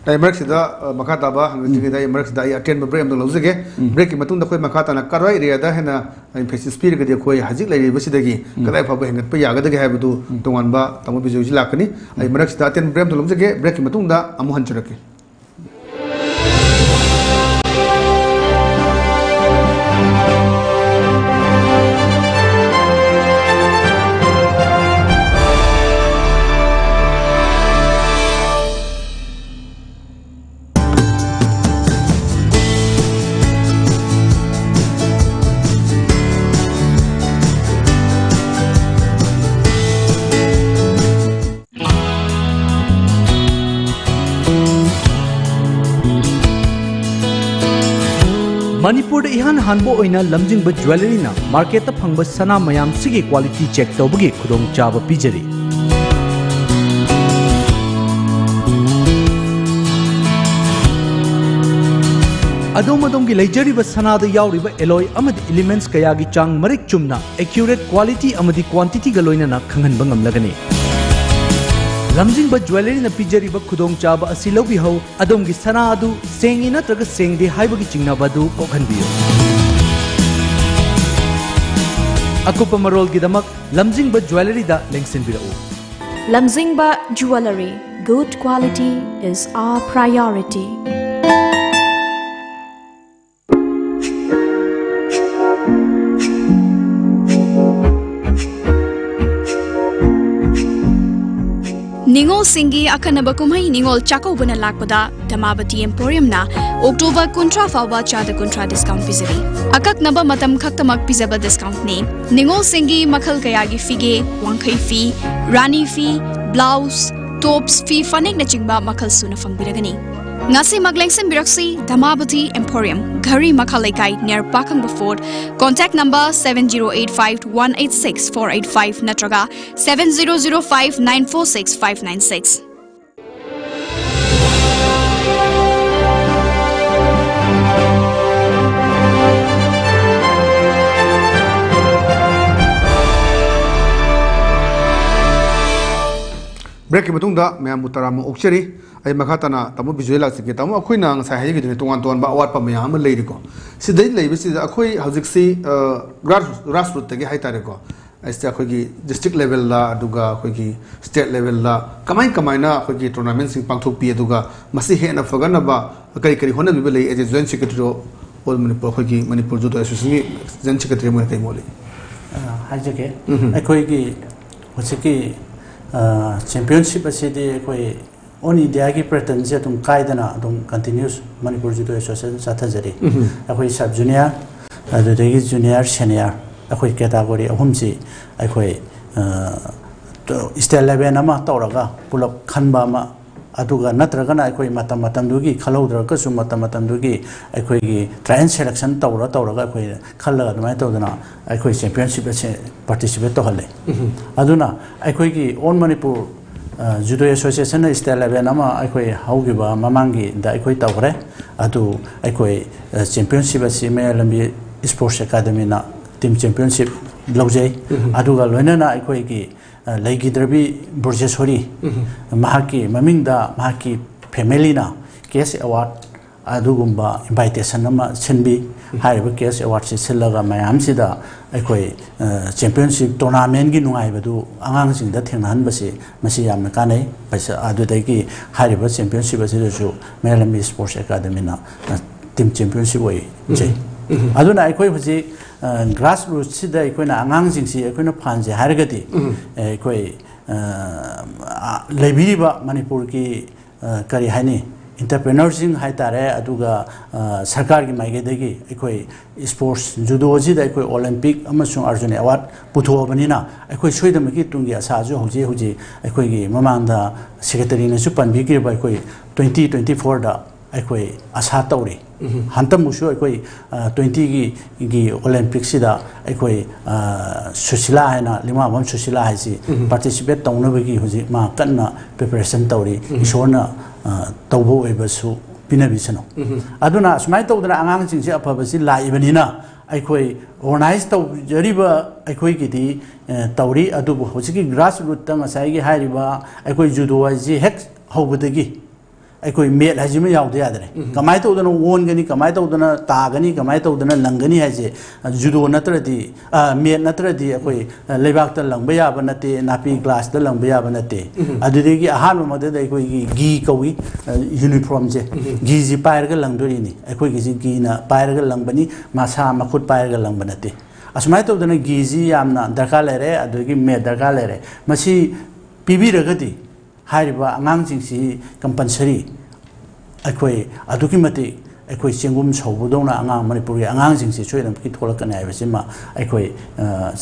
ꯑꯩ ꯃꯔꯛꯁꯤꯗ, ꯑ, ꯃꯈꯥ ꯇꯥꯕ ꯍꯪꯖꯗ꯭ꯔꯤꯉꯩꯗ ꯑꯩ ꯃꯔꯛꯁꯤꯗ ꯑꯩ ꯑꯇꯦꯟꯕ ꯕ꯭ꯔꯦꯛ ꯑꯃꯇ ꯂꯧꯖꯒꯦ꯫ ꯕ꯭ꯔꯦꯛꯀꯤ ꯃꯇꯨꯡꯗ ꯑꯩꯈꯣꯏ ꯃꯈꯥ ꯇꯥꯅ ꯀꯔꯥꯏ ꯑꯦꯔꯤꯌꯥꯗ ꯍꯦꯟꯅ ꯏꯝꯐꯦꯁꯤꯁ ꯄꯤꯔꯒꯗꯤ ꯑꯩꯈꯣꯏ ꯍꯧꯖꯤꯛ ꯂꯩꯔꯤꯕꯁꯤꯗꯒꯤ ꯀꯗꯥꯏ ꯐꯥꯎꯕ ꯍꯦꯟꯒꯠꯄ ꯌꯥꯒꯗꯒꯦ ꯍꯥꯏꯕꯗꯨ ꯇꯣꯉꯥꯟꯕ ꯇꯥꯃꯣ ꯕꯤꯖꯣꯏꯁꯤ ꯂꯥꯛꯀꯅꯤ꯫ ꯑꯩ ꯃꯔꯛꯁꯤꯗ ꯑꯇꯦꯟꯕ ꯕ꯭ꯔꯦꯛ ꯑꯃꯇ ꯂꯧꯖꯒꯦ꯫ ꯕ꯭ꯔꯦꯛꯀꯤ ꯃꯇꯨꯡꯗ ꯑꯃꯨꯛ ꯍꯟꯖꯔꯛꯀꯦ꯫ ꯃꯅꯤꯄꯨꯔꯗ ꯏꯍꯥꯟ ꯍꯥꯟꯕ ꯑꯣꯏꯅ ꯂꯝꯖꯤꯡꯕ ꯖ꯭ꯋꯦꯂꯔꯤꯅ ꯃꯥꯔꯀꯦꯠꯇ ꯐꯪꯕ ꯁꯅꯥ ꯃꯌꯥꯝꯁꯤꯒꯤ ꯀ꯭ꯋꯥꯂꯤꯇꯤ ꯆꯦꯛ ꯇꯧꯕꯒꯤ ꯈꯨꯗꯣꯡꯆꯥꯕ ꯄꯤꯖꯔꯤ꯫ ꯑꯗꯣꯝ ꯑꯗꯣꯝꯒꯤ ꯂꯩꯖꯔꯤꯕ ꯁꯅꯥꯗ ꯌꯥꯎꯔꯤꯕ ꯑꯦꯂꯣꯏ ꯑꯃꯗꯤ ꯏꯂꯤꯃꯦꯟꯠꯁ ꯀꯌꯥꯒꯤ ꯆꯥꯡ ꯃꯔꯤꯛ ꯆꯨꯝꯅ, ꯑꯦꯀ꯭ꯌꯨꯔꯦꯠ ꯀ꯭ꯋꯥꯂꯤꯇꯤ ꯑꯃꯗꯤ ꯀ꯭ꯋꯥꯟꯇꯤꯇꯤꯒ ꯂꯣꯏꯅꯅ ꯈꯪꯍꯟꯕ ꯉꯝꯂꯒꯅꯤ꯫ ꯂꯝꯖꯤꯡꯕ ꯖ꯭ꯋꯦꯂꯔꯤꯅ ꯄꯤꯖꯔꯤꯕ ꯈꯨꯗꯣꯡꯆꯥꯕ ꯑꯁꯤ ꯂꯧꯕꯤꯍꯧ꯫ ꯑꯗꯣꯝꯒꯤ ꯁꯅꯥ ꯑꯗꯨ ꯁꯦꯡꯉꯤ ꯅꯠꯇ꯭ꯔꯒ ꯁꯦꯡꯗꯦ ꯍꯥꯏꯕꯒꯤ ꯆꯤꯡꯅꯕ ꯑꯗꯨ ꯀꯣꯛꯍꯟꯕꯤꯌꯨ꯫ ꯑꯀꯨꯞꯄ ꯃꯔꯣꯜꯒꯤꯗꯃꯛ ꯂꯝꯖꯤꯡꯕ ꯖ꯭ꯋꯦꯂꯔꯤꯗ ꯂꯦꯡꯁꯤꯟꯕꯤꯔꯛꯎ꯫ Lamjingba Jewellery, good quality is our priority. ꯅꯤꯉꯣꯜꯁꯤꯡꯒꯤ ꯑꯈꯟꯅꯕ ꯀꯨꯝꯍꯩ ꯅꯤꯉꯣꯜ ꯆꯥꯛꯀꯧꯕꯅ ꯂꯥꯛꯄꯗ ꯙꯃꯥꯕꯇꯤ ꯑꯦꯝꯄꯣꯔꯤꯌꯝꯅ ꯑꯣꯛꯇꯣꯕꯔ ꯀꯨꯟꯊ꯭ꯔꯥ ꯐꯥꯎꯕ ꯆꯥꯗ ꯀꯨꯟꯊ꯭ꯔꯥ ꯗꯤꯁꯀꯥꯎꯟ ꯄꯤꯖꯔꯤ꯫ ꯑꯀꯛꯅꯕ ꯃꯇꯝ ꯈꯛꯇꯃꯛ ꯄꯤꯖꯕ ꯗꯤꯁꯀꯥꯎꯟꯠꯅꯤ꯫ ꯅꯤꯉꯣꯜꯁꯤꯡꯒꯤ ꯃꯈꯜ ꯀꯌꯥꯒꯤ ꯐꯤꯒꯦ, ꯋꯥꯡꯈꯩ ꯐꯤ, ꯔꯥꯅꯤ ꯐꯤ, ꯕ꯭ꯂꯥꯎꯁ, ꯇꯣꯞꯁ, ꯐꯤ ꯐꯅꯦꯛꯅꯆꯤꯡꯕ ꯃꯈꯜ ꯁꯨꯅ ꯐꯪꯕꯤꯔꯒꯅꯤ꯫ ꯉꯁꯤꯃꯛ ꯂꯦꯡꯁꯤꯟꯕꯤꯔꯛꯁꯤ ꯙꯃꯥꯕꯇꯤ ꯑꯦꯝꯄꯣꯔꯤꯌꯝ, ꯘꯔꯤ ꯃꯈꯥ ꯂꯩꯀꯥꯏ, near ꯄꯥꯈꯪꯕ fort. Contact number seven zero eight five one eight six four eight five ꯅꯠꯇ꯭ꯔꯒ seven zero zero five nine four six five nine six꯫ ꯕ꯭ꯔꯦꯛꯀꯤ ꯃꯇꯨꯡꯗ ꯃꯌꯥꯝꯕꯨ ꯇꯔꯥꯝꯅ ꯑꯣꯛꯆꯔꯤ꯫ ꯑꯩ ꯃꯈꯥ ꯇꯥꯅ ꯇꯥꯃꯣ ꯕꯤꯖꯣꯏ ꯂꯥꯛꯆꯒꯦ꯫ ꯇꯥꯃꯣ, ꯑꯩꯈꯣꯏꯅ ꯉꯁꯥꯏ ꯍꯥꯏꯖꯈꯤꯗꯨꯅꯤ, ꯇꯣꯉꯥꯟ ꯇꯣꯉꯥꯟꯕ ꯑꯋꯥꯠꯄ ꯃꯌꯥꯝ ꯑꯃ ꯂꯩꯔꯤꯀꯣ꯫ ꯁꯤꯗꯩ ꯂꯩꯕꯁꯤꯗ ꯑꯩꯈꯣꯏ ꯍꯧꯖꯤꯛꯁꯤ ꯒ꯭ꯔꯥꯁ ꯔꯨꯠꯇꯒꯤ ꯍꯥꯏꯇꯥꯔꯦꯀꯣ, ꯑꯩꯁꯦ ꯑꯩꯈꯣꯏꯒꯤ ꯗꯤꯁꯇ꯭ꯔꯤꯛ ꯂꯦꯚꯦꯜꯗ, ꯑꯗꯨꯒ ꯑꯩꯈꯣꯏꯒꯤ ꯁ꯭ꯇꯦꯠ ꯂꯦꯚꯦꯜꯗ ꯀꯃꯥꯏ ꯀꯃꯥꯏꯅ ꯑꯩꯈꯣꯏꯒꯤ ꯇꯣꯔꯅꯥꯃꯦꯟꯁꯤꯡ ꯄꯥꯡꯊꯣꯛꯄꯤ, ꯑꯗꯨꯒ ꯃꯁꯤ ꯍꯦꯟꯅ ꯐꯒꯠꯅꯕ ꯀꯔꯤ ꯀꯔꯤ ꯍꯣꯠꯅꯕꯤꯕ ꯂꯩ? As a Joint Secretary of All Manipur, ꯑꯩꯈꯣꯏꯒꯤ ꯃꯅꯤꯄꯨꯔ ꯖꯨꯗꯣ ꯑꯦꯁꯣꯁꯤꯌꯦꯁꯟꯒꯤ ꯖꯣꯏꯟ ꯁꯦꯀ꯭ꯔꯦꯇꯔꯤ ꯑꯃ ꯑꯣꯏꯅ ꯀꯩ ꯃꯣꯠꯂꯤ? ꯑ, ꯍꯥꯏꯖꯒꯦ꯫ ꯑꯩꯈꯣꯏꯒꯤ ꯍꯧꯖꯤꯛꯀꯤ, ꯑ, ꯆꯦꯝꯄꯤꯌꯟꯁꯤꯞ ꯑꯁꯤꯗꯤ ꯑꯩꯈꯣꯏ ꯑꯣꯜ ꯏꯟꯗꯤꯌꯥꯒꯤ ꯄꯦꯇꯔꯟꯁꯦ ꯑꯗꯨꯝ ꯀꯥꯏꯗꯅ ꯑꯗꯨꯝ ꯀꯟꯇꯤꯅ꯭ꯌꯨꯁ ꯃꯅꯤꯄꯨꯔ ꯖꯨꯗꯣ ꯑꯦꯁꯣꯁꯤꯌꯦꯁꯟ ꯆꯠꯊꯖꯔꯤ꯫ ꯑꯩꯈꯣꯏ ꯁꯕ ꯖꯨꯅꯤꯌꯔ, ꯑꯗꯨꯗꯒꯤ ꯖꯨꯅꯤꯌꯔ, ꯁꯦꯅꯤꯌꯔ, ꯑꯩꯈꯣꯏ ꯀꯦꯇꯥꯒꯣꯔꯤ ꯑꯍꯨꯝꯁꯤ ꯑꯩꯈꯣꯏ, ꯑ, ꯁ꯭ꯇꯦꯠ ꯂꯦꯚꯦꯜ ꯑꯃ ꯇꯧꯔꯒ ꯄꯨꯂꯞ ꯈꯟꯕ ꯑꯃ, ꯑꯗꯨꯒ ꯅꯠꯇ꯭ꯔꯒꯅ ꯑꯩꯈꯣꯏ ꯃꯇꯝ ꯃꯇꯝꯗꯨꯒꯤ ꯈꯜꯍꯧꯗ꯭ꯔꯒꯁꯨ ꯃꯇꯝ ꯃꯇꯝꯗꯨꯒꯤ ꯑꯩꯈꯣꯏꯒꯤ ꯇ꯭ꯔꯥꯏꯌꯦꯜ ꯁꯦꯂꯦꯛꯁꯟ ꯇꯧꯔ ꯇꯧꯔꯒ ꯑꯩꯈꯣꯏ ꯈꯜꯂꯒ ꯑꯗꯨꯃꯥꯏꯅ ꯇꯧꯗꯅ ꯑꯩꯈꯣꯏ ꯆꯦꯝꯄꯤꯌꯟꯁꯤꯞ ꯑꯁꯦ ꯄꯥꯔꯇꯤꯁꯤꯄꯦꯠ ꯇꯧꯍꯜꯂꯦ꯫ ꯑꯗꯨꯅ ꯑꯩꯈꯣꯏꯒꯤ ꯑꯣꯜ ꯃꯅꯤꯄꯨꯔ, ꯑ, ꯖꯨꯗꯣ ꯑꯦꯁꯣꯁꯤꯌꯦꯁꯟꯅ ꯁ꯭ꯇꯦꯠ ꯂꯦꯚꯦꯜ ꯑꯃ ꯑꯩꯈꯣꯏ ꯍꯧꯈꯤꯕ ꯃꯃꯥꯡꯒꯤꯗ ꯑꯩꯈꯣꯏ ꯇꯧꯈ꯭ꯔꯦ꯫ ꯑꯗꯨ ꯑꯩꯈꯣꯏ, ꯑ, ꯆꯦꯝꯄꯤꯌꯟꯁꯤꯞ ꯑꯁꯤ ꯃꯌꯥꯏ ꯂꯝꯕꯤ ꯁ꯭ꯄꯣꯔꯠꯁ ꯑꯦꯀꯥꯗꯃꯤꯅ ꯇꯤꯝ ꯆꯦꯝꯄꯤꯌꯟꯁꯤꯞ ꯂꯧꯖꯩ꯫ ꯑꯗꯨꯒ ꯂꯣꯏꯅꯅ ꯑꯩꯈꯣꯏꯒꯤ, ꯑ, ꯂꯩꯈꯤꯗ꯭ꯔꯕꯤ ꯕ꯭ꯔꯣꯖꯦꯁꯣꯔꯤ, ꯃꯍꯥꯛꯀꯤ ꯃꯃꯤꯡꯗ ꯃꯍꯥꯛꯀꯤ ꯐꯦꯃꯤꯂꯤꯅ ꯀꯦꯁ ꯑꯦꯋꯥꯔꯗ ꯑꯗꯨꯒꯨꯝꯕ invitation ꯑꯃ ꯁꯤꯟꯕꯤ꯫ ꯍꯥꯏꯔꯤꯕ ꯀꯦꯁ ꯑꯦꯋꯥꯔꯗꯁꯤ ꯁꯤꯜꯂꯒ ꯃꯌꯥꯝꯁꯤꯗ ꯑꯩꯈꯣꯏ ꯆꯦꯝꯄꯤꯌꯟꯁꯤꯞ ꯇꯣꯔꯅꯥꯃꯦꯟꯒꯤ ꯅꯨꯡꯉꯥꯏꯕꯗꯨ ꯑꯉꯥꯡꯁꯤꯡꯗ ꯊꯦꯡꯅꯍꯟꯕꯁꯤ ꯃꯁꯤ ꯌꯥꯝꯅ ꯀꯥꯟꯅꯩ꯫ ꯄꯩꯁꯥ ꯑꯗꯨꯗꯒꯤ ꯍꯥꯏꯔꯤꯕ ꯆꯦꯝꯄꯤꯌꯟꯁꯤꯞ ꯑꯁꯤꯗꯁꯨ ꯃꯌꯥꯏ ꯂꯝꯕꯤ ꯏꯁꯄꯣꯔꯠꯁ ꯑꯦꯀꯥꯗꯃꯤꯅ ꯇꯤꯝ ꯆꯦꯝꯄꯤꯌꯟꯁꯤꯞ ꯑꯣꯏꯖꯩ꯫ ꯑꯗꯨꯅ ꯑꯩꯈꯣꯏ ꯍꯧꯖꯤꯛ ꯒ꯭ꯔꯥꯁ ꯔꯨꯠꯁꯤꯗ ꯑꯩꯈꯣꯏꯅ ꯑꯉꯥꯡꯁꯤꯡꯁꯤ ꯑꯩꯈꯣꯏꯅ ꯐꯍꯟꯁꯦ ꯍꯥꯏꯔꯒꯗꯤ ꯑꯩꯈꯣꯏ ꯂꯩꯕꯤꯔꯤꯕ ꯃꯅꯤꯄꯨꯔꯒꯤ ꯀꯔꯤ ꯍꯥꯏꯅꯤ, ꯏꯟꯇꯔꯄ꯭ꯔꯦꯅꯔꯁꯤꯡ ꯍꯥꯏꯇꯥꯔꯦ, ꯑꯗꯨꯒ ꯁꯔꯀꯥꯔꯒꯤ ꯃꯥꯏꯀꯩꯗꯒꯤ ꯑꯩꯈꯣꯏ ꯏꯁꯄꯣꯔꯠꯁ ꯖꯨꯗꯣꯁꯤꯗ ꯑꯩꯈꯣꯏ ꯑꯣꯂꯦꯝꯄꯤꯛ ꯑꯃꯁꯨꯡ ꯑꯔꯖꯨꯟ ꯑꯦꯋꯥꯔꯗ ꯄꯨꯊꯣꯛꯑꯕꯅꯤꯅ ꯑꯩꯈꯣꯏ ꯁꯣꯏꯗꯅꯃꯛꯀꯤ ꯇꯨꯡꯒꯤ ꯑꯁꯥꯁꯨ ꯍꯧꯖꯤꯛ ꯍꯧꯖꯤꯛ ꯑꯩꯈꯣꯏꯒꯤ ꯃꯃꯥꯡꯗ ꯁꯦꯀ꯭ꯔꯦꯇꯔꯤꯅꯁꯨ ꯄꯟꯕꯤꯈ꯭ꯔꯤꯕ ꯑꯩꯈꯣꯏ ꯇ꯭ꯋꯦꯟꯇꯤ ꯇ꯭ꯋꯦꯟꯇꯤ ꯐꯣꯔꯗ ꯑꯩꯈꯣꯏ ꯑꯁꯥ ꯇꯧꯔꯤ꯫ ꯍꯟꯇꯃꯨꯛꯁꯨ ꯑꯩꯈꯣꯏ ꯇ꯭ꯋꯦꯟꯇꯤꯒꯤ ꯒꯤ ꯑꯣꯂꯦꯝꯄꯤꯛꯁꯤꯗ ꯑꯩꯈꯣꯏ ꯁꯨꯁꯤꯂꯥ ꯍꯥꯏꯅ, ꯂꯤꯃꯥꯕꯝ ꯁꯨꯁꯤꯂꯥ ꯍꯥꯏꯁꯤ ꯄꯥꯔꯇꯤꯁꯤꯄꯦꯠ ꯇꯧꯅꯕꯒꯤ ꯍꯧꯖꯤꯛ ꯃꯥ ꯀꯟꯅ ꯄ꯭ꯔꯤꯄꯦꯔꯦꯁꯟ ꯇꯧꯔꯤ꯫ ꯏꯁꯣꯔꯅ ꯇꯧꯕ ꯑꯣꯏꯕꯁꯨ ꯄꯤꯅꯕꯤꯁꯅꯨ꯫ ꯑꯗꯨꯅ ꯑꯁꯨꯃꯥꯏꯅ ꯇꯧꯗꯅ ꯑꯉꯥꯡꯁꯤꯡꯁꯦ ꯑꯐꯕꯁꯤ ꯂꯥꯛꯏꯕꯅꯤꯅ ꯑꯩꯈꯣꯏ ꯑꯣꯔꯒꯅꯥꯏꯖ ꯇꯧꯖꯔꯤꯕ ꯑꯩꯈꯣꯏꯒꯤꯗꯤ ꯇꯧꯔꯤ꯫ ꯑꯗꯨꯕꯨ ꯍꯧꯖꯤꯛꯀꯤ ꯒ꯭ꯔꯥꯁ ꯔꯨꯠꯇ ꯉꯁꯥꯏꯒꯤ ꯍꯥꯏꯔꯤꯕ ꯑꯩꯈꯣꯏ ꯖꯨꯗꯣ ꯍꯥꯏꯁꯤ ꯍꯦꯛ ꯍꯧꯕꯗꯒꯤ ꯑꯩꯈꯣꯏ ꯃꯦꯠ ꯍꯥꯏꯁꯤꯃ ꯌꯥꯎꯗ ꯌꯥꯗ꯭ꯔꯦ꯫ ꯀꯃꯥꯏꯅ ꯇꯧꯗꯅ ꯑꯣꯟꯒꯅꯤ, ꯀꯃꯥꯏꯅ ꯇꯧꯗꯅ ꯇꯥꯒꯅꯤ, ꯀꯃꯥꯏꯅ ꯇꯧꯗꯅ ꯂꯪꯒꯅꯤ ꯍꯥꯏꯁꯦ ꯖꯨꯗꯣ ꯅꯠꯇ꯭ꯔꯗꯤ, ꯃꯦꯠ ꯅꯠꯇ꯭ꯔꯗꯤ ꯑꯩꯈꯣꯏ ꯂꯩꯕꯥꯛꯇ ꯂꯪꯕ ꯌꯥꯕ ꯅꯠꯇꯦ, ꯅꯥꯄꯤ ꯒ꯭ꯔꯥꯁꯇ ꯂꯪꯕ ꯌꯥꯕ ꯅꯠꯇꯦ꯫ ꯑꯗꯨꯗꯒꯤ ꯑꯍꯥꯟꯕ ꯃꯛꯇꯗ ꯑꯩꯈꯣꯏꯒꯤ ꯒꯤ ꯀꯧꯏ, ꯌꯨꯅꯤꯐꯣꯔꯝꯁꯦ꯫ ꯒꯤꯁꯤ ꯄꯥꯏꯔꯒ ꯂꯪꯗꯣꯔꯤꯅꯤ꯫ ꯑꯩꯈꯣꯏꯒꯤꯁꯤ ꯒꯤꯅ ꯄꯥꯏꯔꯒ ꯂꯪꯕꯅꯤ, ꯃꯁꯥ ꯃꯈꯨꯠ ꯄꯥꯏꯔꯒ ꯂꯪꯕ ꯅꯠꯇꯦ꯫ ꯑꯁꯨꯃꯥꯏꯅ ꯇꯧꯗꯅ ꯒꯤꯁꯤ ꯌꯥꯝꯅ ꯗꯔꯀꯥꯔ ꯂꯩꯔꯦ, ꯑꯗꯨꯗꯒꯤ ꯃꯦꯠ ꯗꯔꯀꯥꯔ ꯂꯩꯔꯦ꯫ ꯃꯁꯤ ꯄꯤꯕꯤꯔꯒꯗꯤ ꯍꯥꯏꯔꯤꯕ ꯑꯉꯥꯡꯁꯤꯡꯁꯤ ꯀꯝꯄꯜꯁꯔꯤ ꯑꯩꯈꯣꯏ ꯑꯗꯨꯛꯀꯤ ꯃꯇꯤꯛ ꯑꯩꯈꯣꯏ ꯆꯦꯡꯒꯨꯝ ꯁꯧꯕꯗꯧꯅ ꯑꯉꯥꯡ, ꯃꯅꯤꯄꯨꯔꯒꯤ ꯑꯉꯥꯡꯁꯤꯡꯁꯤ ꯁꯣꯏꯗꯅꯃꯛꯀꯤ ꯊꯣꯛꯂꯛꯀꯅꯤ ꯍꯥꯏꯕꯁꯤꯃ ꯑꯩꯈꯣꯏ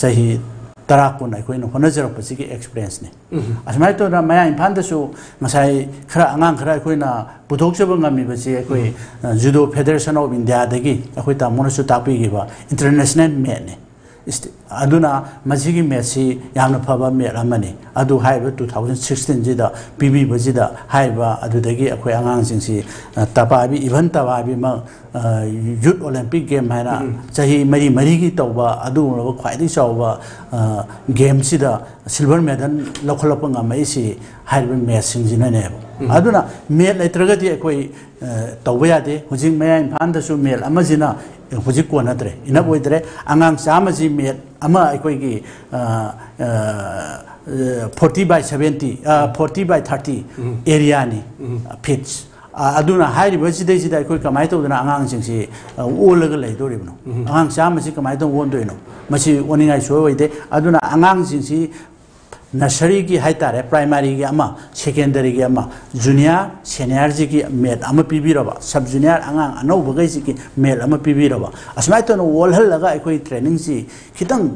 ꯆꯍꯤ ꯇꯔꯥ ꯀꯨꯟ ꯑꯩꯈꯣꯏꯅ ꯍꯣꯠꯅꯖꯔꯛꯄꯁꯤꯒꯤ ꯑꯦꯛꯁꯄꯤꯔꯤꯌꯦꯟꯁꯅꯤ꯫ ꯑꯁꯨꯃꯥꯏꯅ ꯇꯧꯗꯅ ꯃꯌꯥꯡ ꯏꯝꯐꯥꯜꯗꯁꯨ ꯉꯁꯥꯏ ꯈꯔ ꯑꯉꯥꯡ ꯈꯔ ꯑꯩꯈꯣꯏꯅ ꯄꯨꯊꯣꯛꯆꯕ ꯉꯝꯃꯤꯕꯁꯤ ꯑꯩꯈꯣꯏ ꯖꯨꯗꯣ ꯐꯦꯗꯔꯦꯁꯟ ꯑꯣꯐ ꯏꯟꯗꯤꯌꯥꯗꯒꯤ ꯑꯩꯈꯣꯏ ꯇꯥꯃꯣꯅꯁꯨ ꯇꯥꯛꯄꯤꯈꯤꯕ ꯏꯟꯇꯔꯅꯦꯁꯅꯦꯜ ꯃꯦꯠꯅꯤ꯫ ꯏꯁ-, ꯑꯗꯨꯅ ꯃꯁꯤꯒꯤ ꯃꯦꯠꯁꯤ ꯌꯥꯝꯅ ꯐꯕ ꯃꯦꯠ ꯑꯃꯅꯤ꯫ ꯑꯗꯨ ꯍꯥꯏꯔꯤꯕ ꯇꯨ ꯊꯥꯎꯖꯟ ꯁꯤꯛꯁꯇꯤꯟꯁꯤꯗ ꯄꯤꯕꯤꯕꯁꯤꯗ ꯍꯥꯏꯔꯤꯕ ꯑꯗꯨꯗꯒꯤ ꯑꯩꯈꯣꯏ ꯑꯉꯥꯡꯁꯤꯡꯁꯤ, ꯑ, ꯇꯄꯥꯕꯤ, ꯏꯚꯟ ꯇꯄꯥꯕꯤꯃꯛ, ꯑ, ꯌꯨꯠ ꯑꯣꯂꯦꯝꯄꯤꯛ ꯒꯦꯝ ꯍꯥꯏꯅ ꯎꯝ꯫ ꯆꯍꯤ ꯃꯔꯤ ꯃꯔꯤꯒꯤ ꯇꯧꯕ ꯑꯗꯨꯒꯨꯝꯂꯕ ꯈ꯭ꯋꯥꯏꯗꯒꯤ ꯆꯥꯎꯕ, ꯑ, ꯒꯦꯝꯁꯤꯗ ꯁꯤꯜꯚꯔ ꯃꯦꯗꯜ ꯂꯧꯈꯠꯂꯛꯄ ꯉꯝꯃꯛꯏꯁꯤ ꯍꯥꯏꯔꯤꯕ ꯃꯦꯠꯁꯁꯤꯡꯁꯤꯅꯅꯦꯕ꯫ ꯎꯝ꯫ ꯑꯗꯨꯅ ꯃꯦꯠ ꯂꯩꯇ꯭ꯔꯒꯗꯤ ꯑꯩꯈꯣꯏ ꯑ, ꯇꯧꯕ ꯌꯥꯗꯦ꯫ ꯍꯧꯖꯤꯛ ꯃꯌꯥꯏ ꯏꯝꯐꯥꯜꯗꯁꯨ ꯃꯦꯠ ꯑꯃꯁꯤꯅ ꯍꯧꯖꯤꯛ ꯀꯣꯟꯅꯗ꯭ꯔꯦ, ꯏꯅꯞ ꯑꯣꯏꯗ꯭ꯔꯦ꯫ ꯑꯉꯥꯡ ꯆꯥꯝꯃꯁꯤ ꯃꯦꯠ ꯑꯃ ꯑꯩꯈꯣꯏꯒꯤ, ꯑ, ꯑ, forty by seventy, ꯑ, forty by thirty ꯎꯝ꯫ ꯑꯦꯔꯤꯌꯥꯅꯤ, ꯎꯝ꯫ ꯐꯤꯠꯁ꯫ ꯑ, ꯑꯗꯨꯅ ꯍꯥꯏꯔꯤꯕꯁꯤꯗꯩꯁꯤꯗ ꯑꯩꯈꯣꯏ ꯀꯃꯥꯏꯅ ꯇꯧꯗꯅ ꯑꯉꯥꯡꯁꯤꯡꯁꯤ, ꯑ, ꯑꯣꯜꯂꯒ ꯂꯩꯗꯣꯔꯤꯕꯅꯣ? ꯎꯝ꯫ ꯑꯉꯥꯡ ꯆꯥꯝꯃꯁꯤ ꯀꯃꯥꯏꯅ ꯇꯧꯅ ꯑꯣꯟꯗꯣꯏꯅꯣ? ꯃꯁꯤ ꯑꯣꯟꯅꯤꯡꯉꯥꯏ ꯁꯣꯏ ꯑꯣꯏꯗꯦ꯫ ꯑꯗꯨꯅ ꯑꯉꯥꯡꯁꯤꯡꯁꯤ ꯅꯁꯔꯤꯒꯤ ꯍꯥꯏꯇꯥꯔꯦ, ꯄ꯭ꯔꯥꯏꯃꯥꯔꯤꯒꯤ ꯑꯃ, ꯁꯦꯀꯦꯟꯗꯔꯤꯒꯤ ꯑꯃ, ꯖꯨꯅꯤꯌꯔ, ꯁꯦꯅꯤꯌꯔꯁꯤꯒꯤ ꯃꯦꯠ ꯑꯃ ꯄꯤꯕꯤꯔꯕ, ꯁꯕ ꯖꯨꯅꯤꯌꯔ ꯑꯉꯥꯡ ꯑꯅꯧꯕꯈꯩꯁꯤꯒꯤ ꯃꯦꯠ ꯑꯃ ꯄꯤꯕꯤꯔꯕ, ꯑꯁꯨꯃꯥꯏꯅ ꯇꯧꯅ ꯑꯣꯜꯍꯜꯂꯒ ꯑꯩꯈꯣꯏ ꯇ꯭ꯔꯦꯅꯤꯡꯁꯤ ꯈꯤꯇꯪ,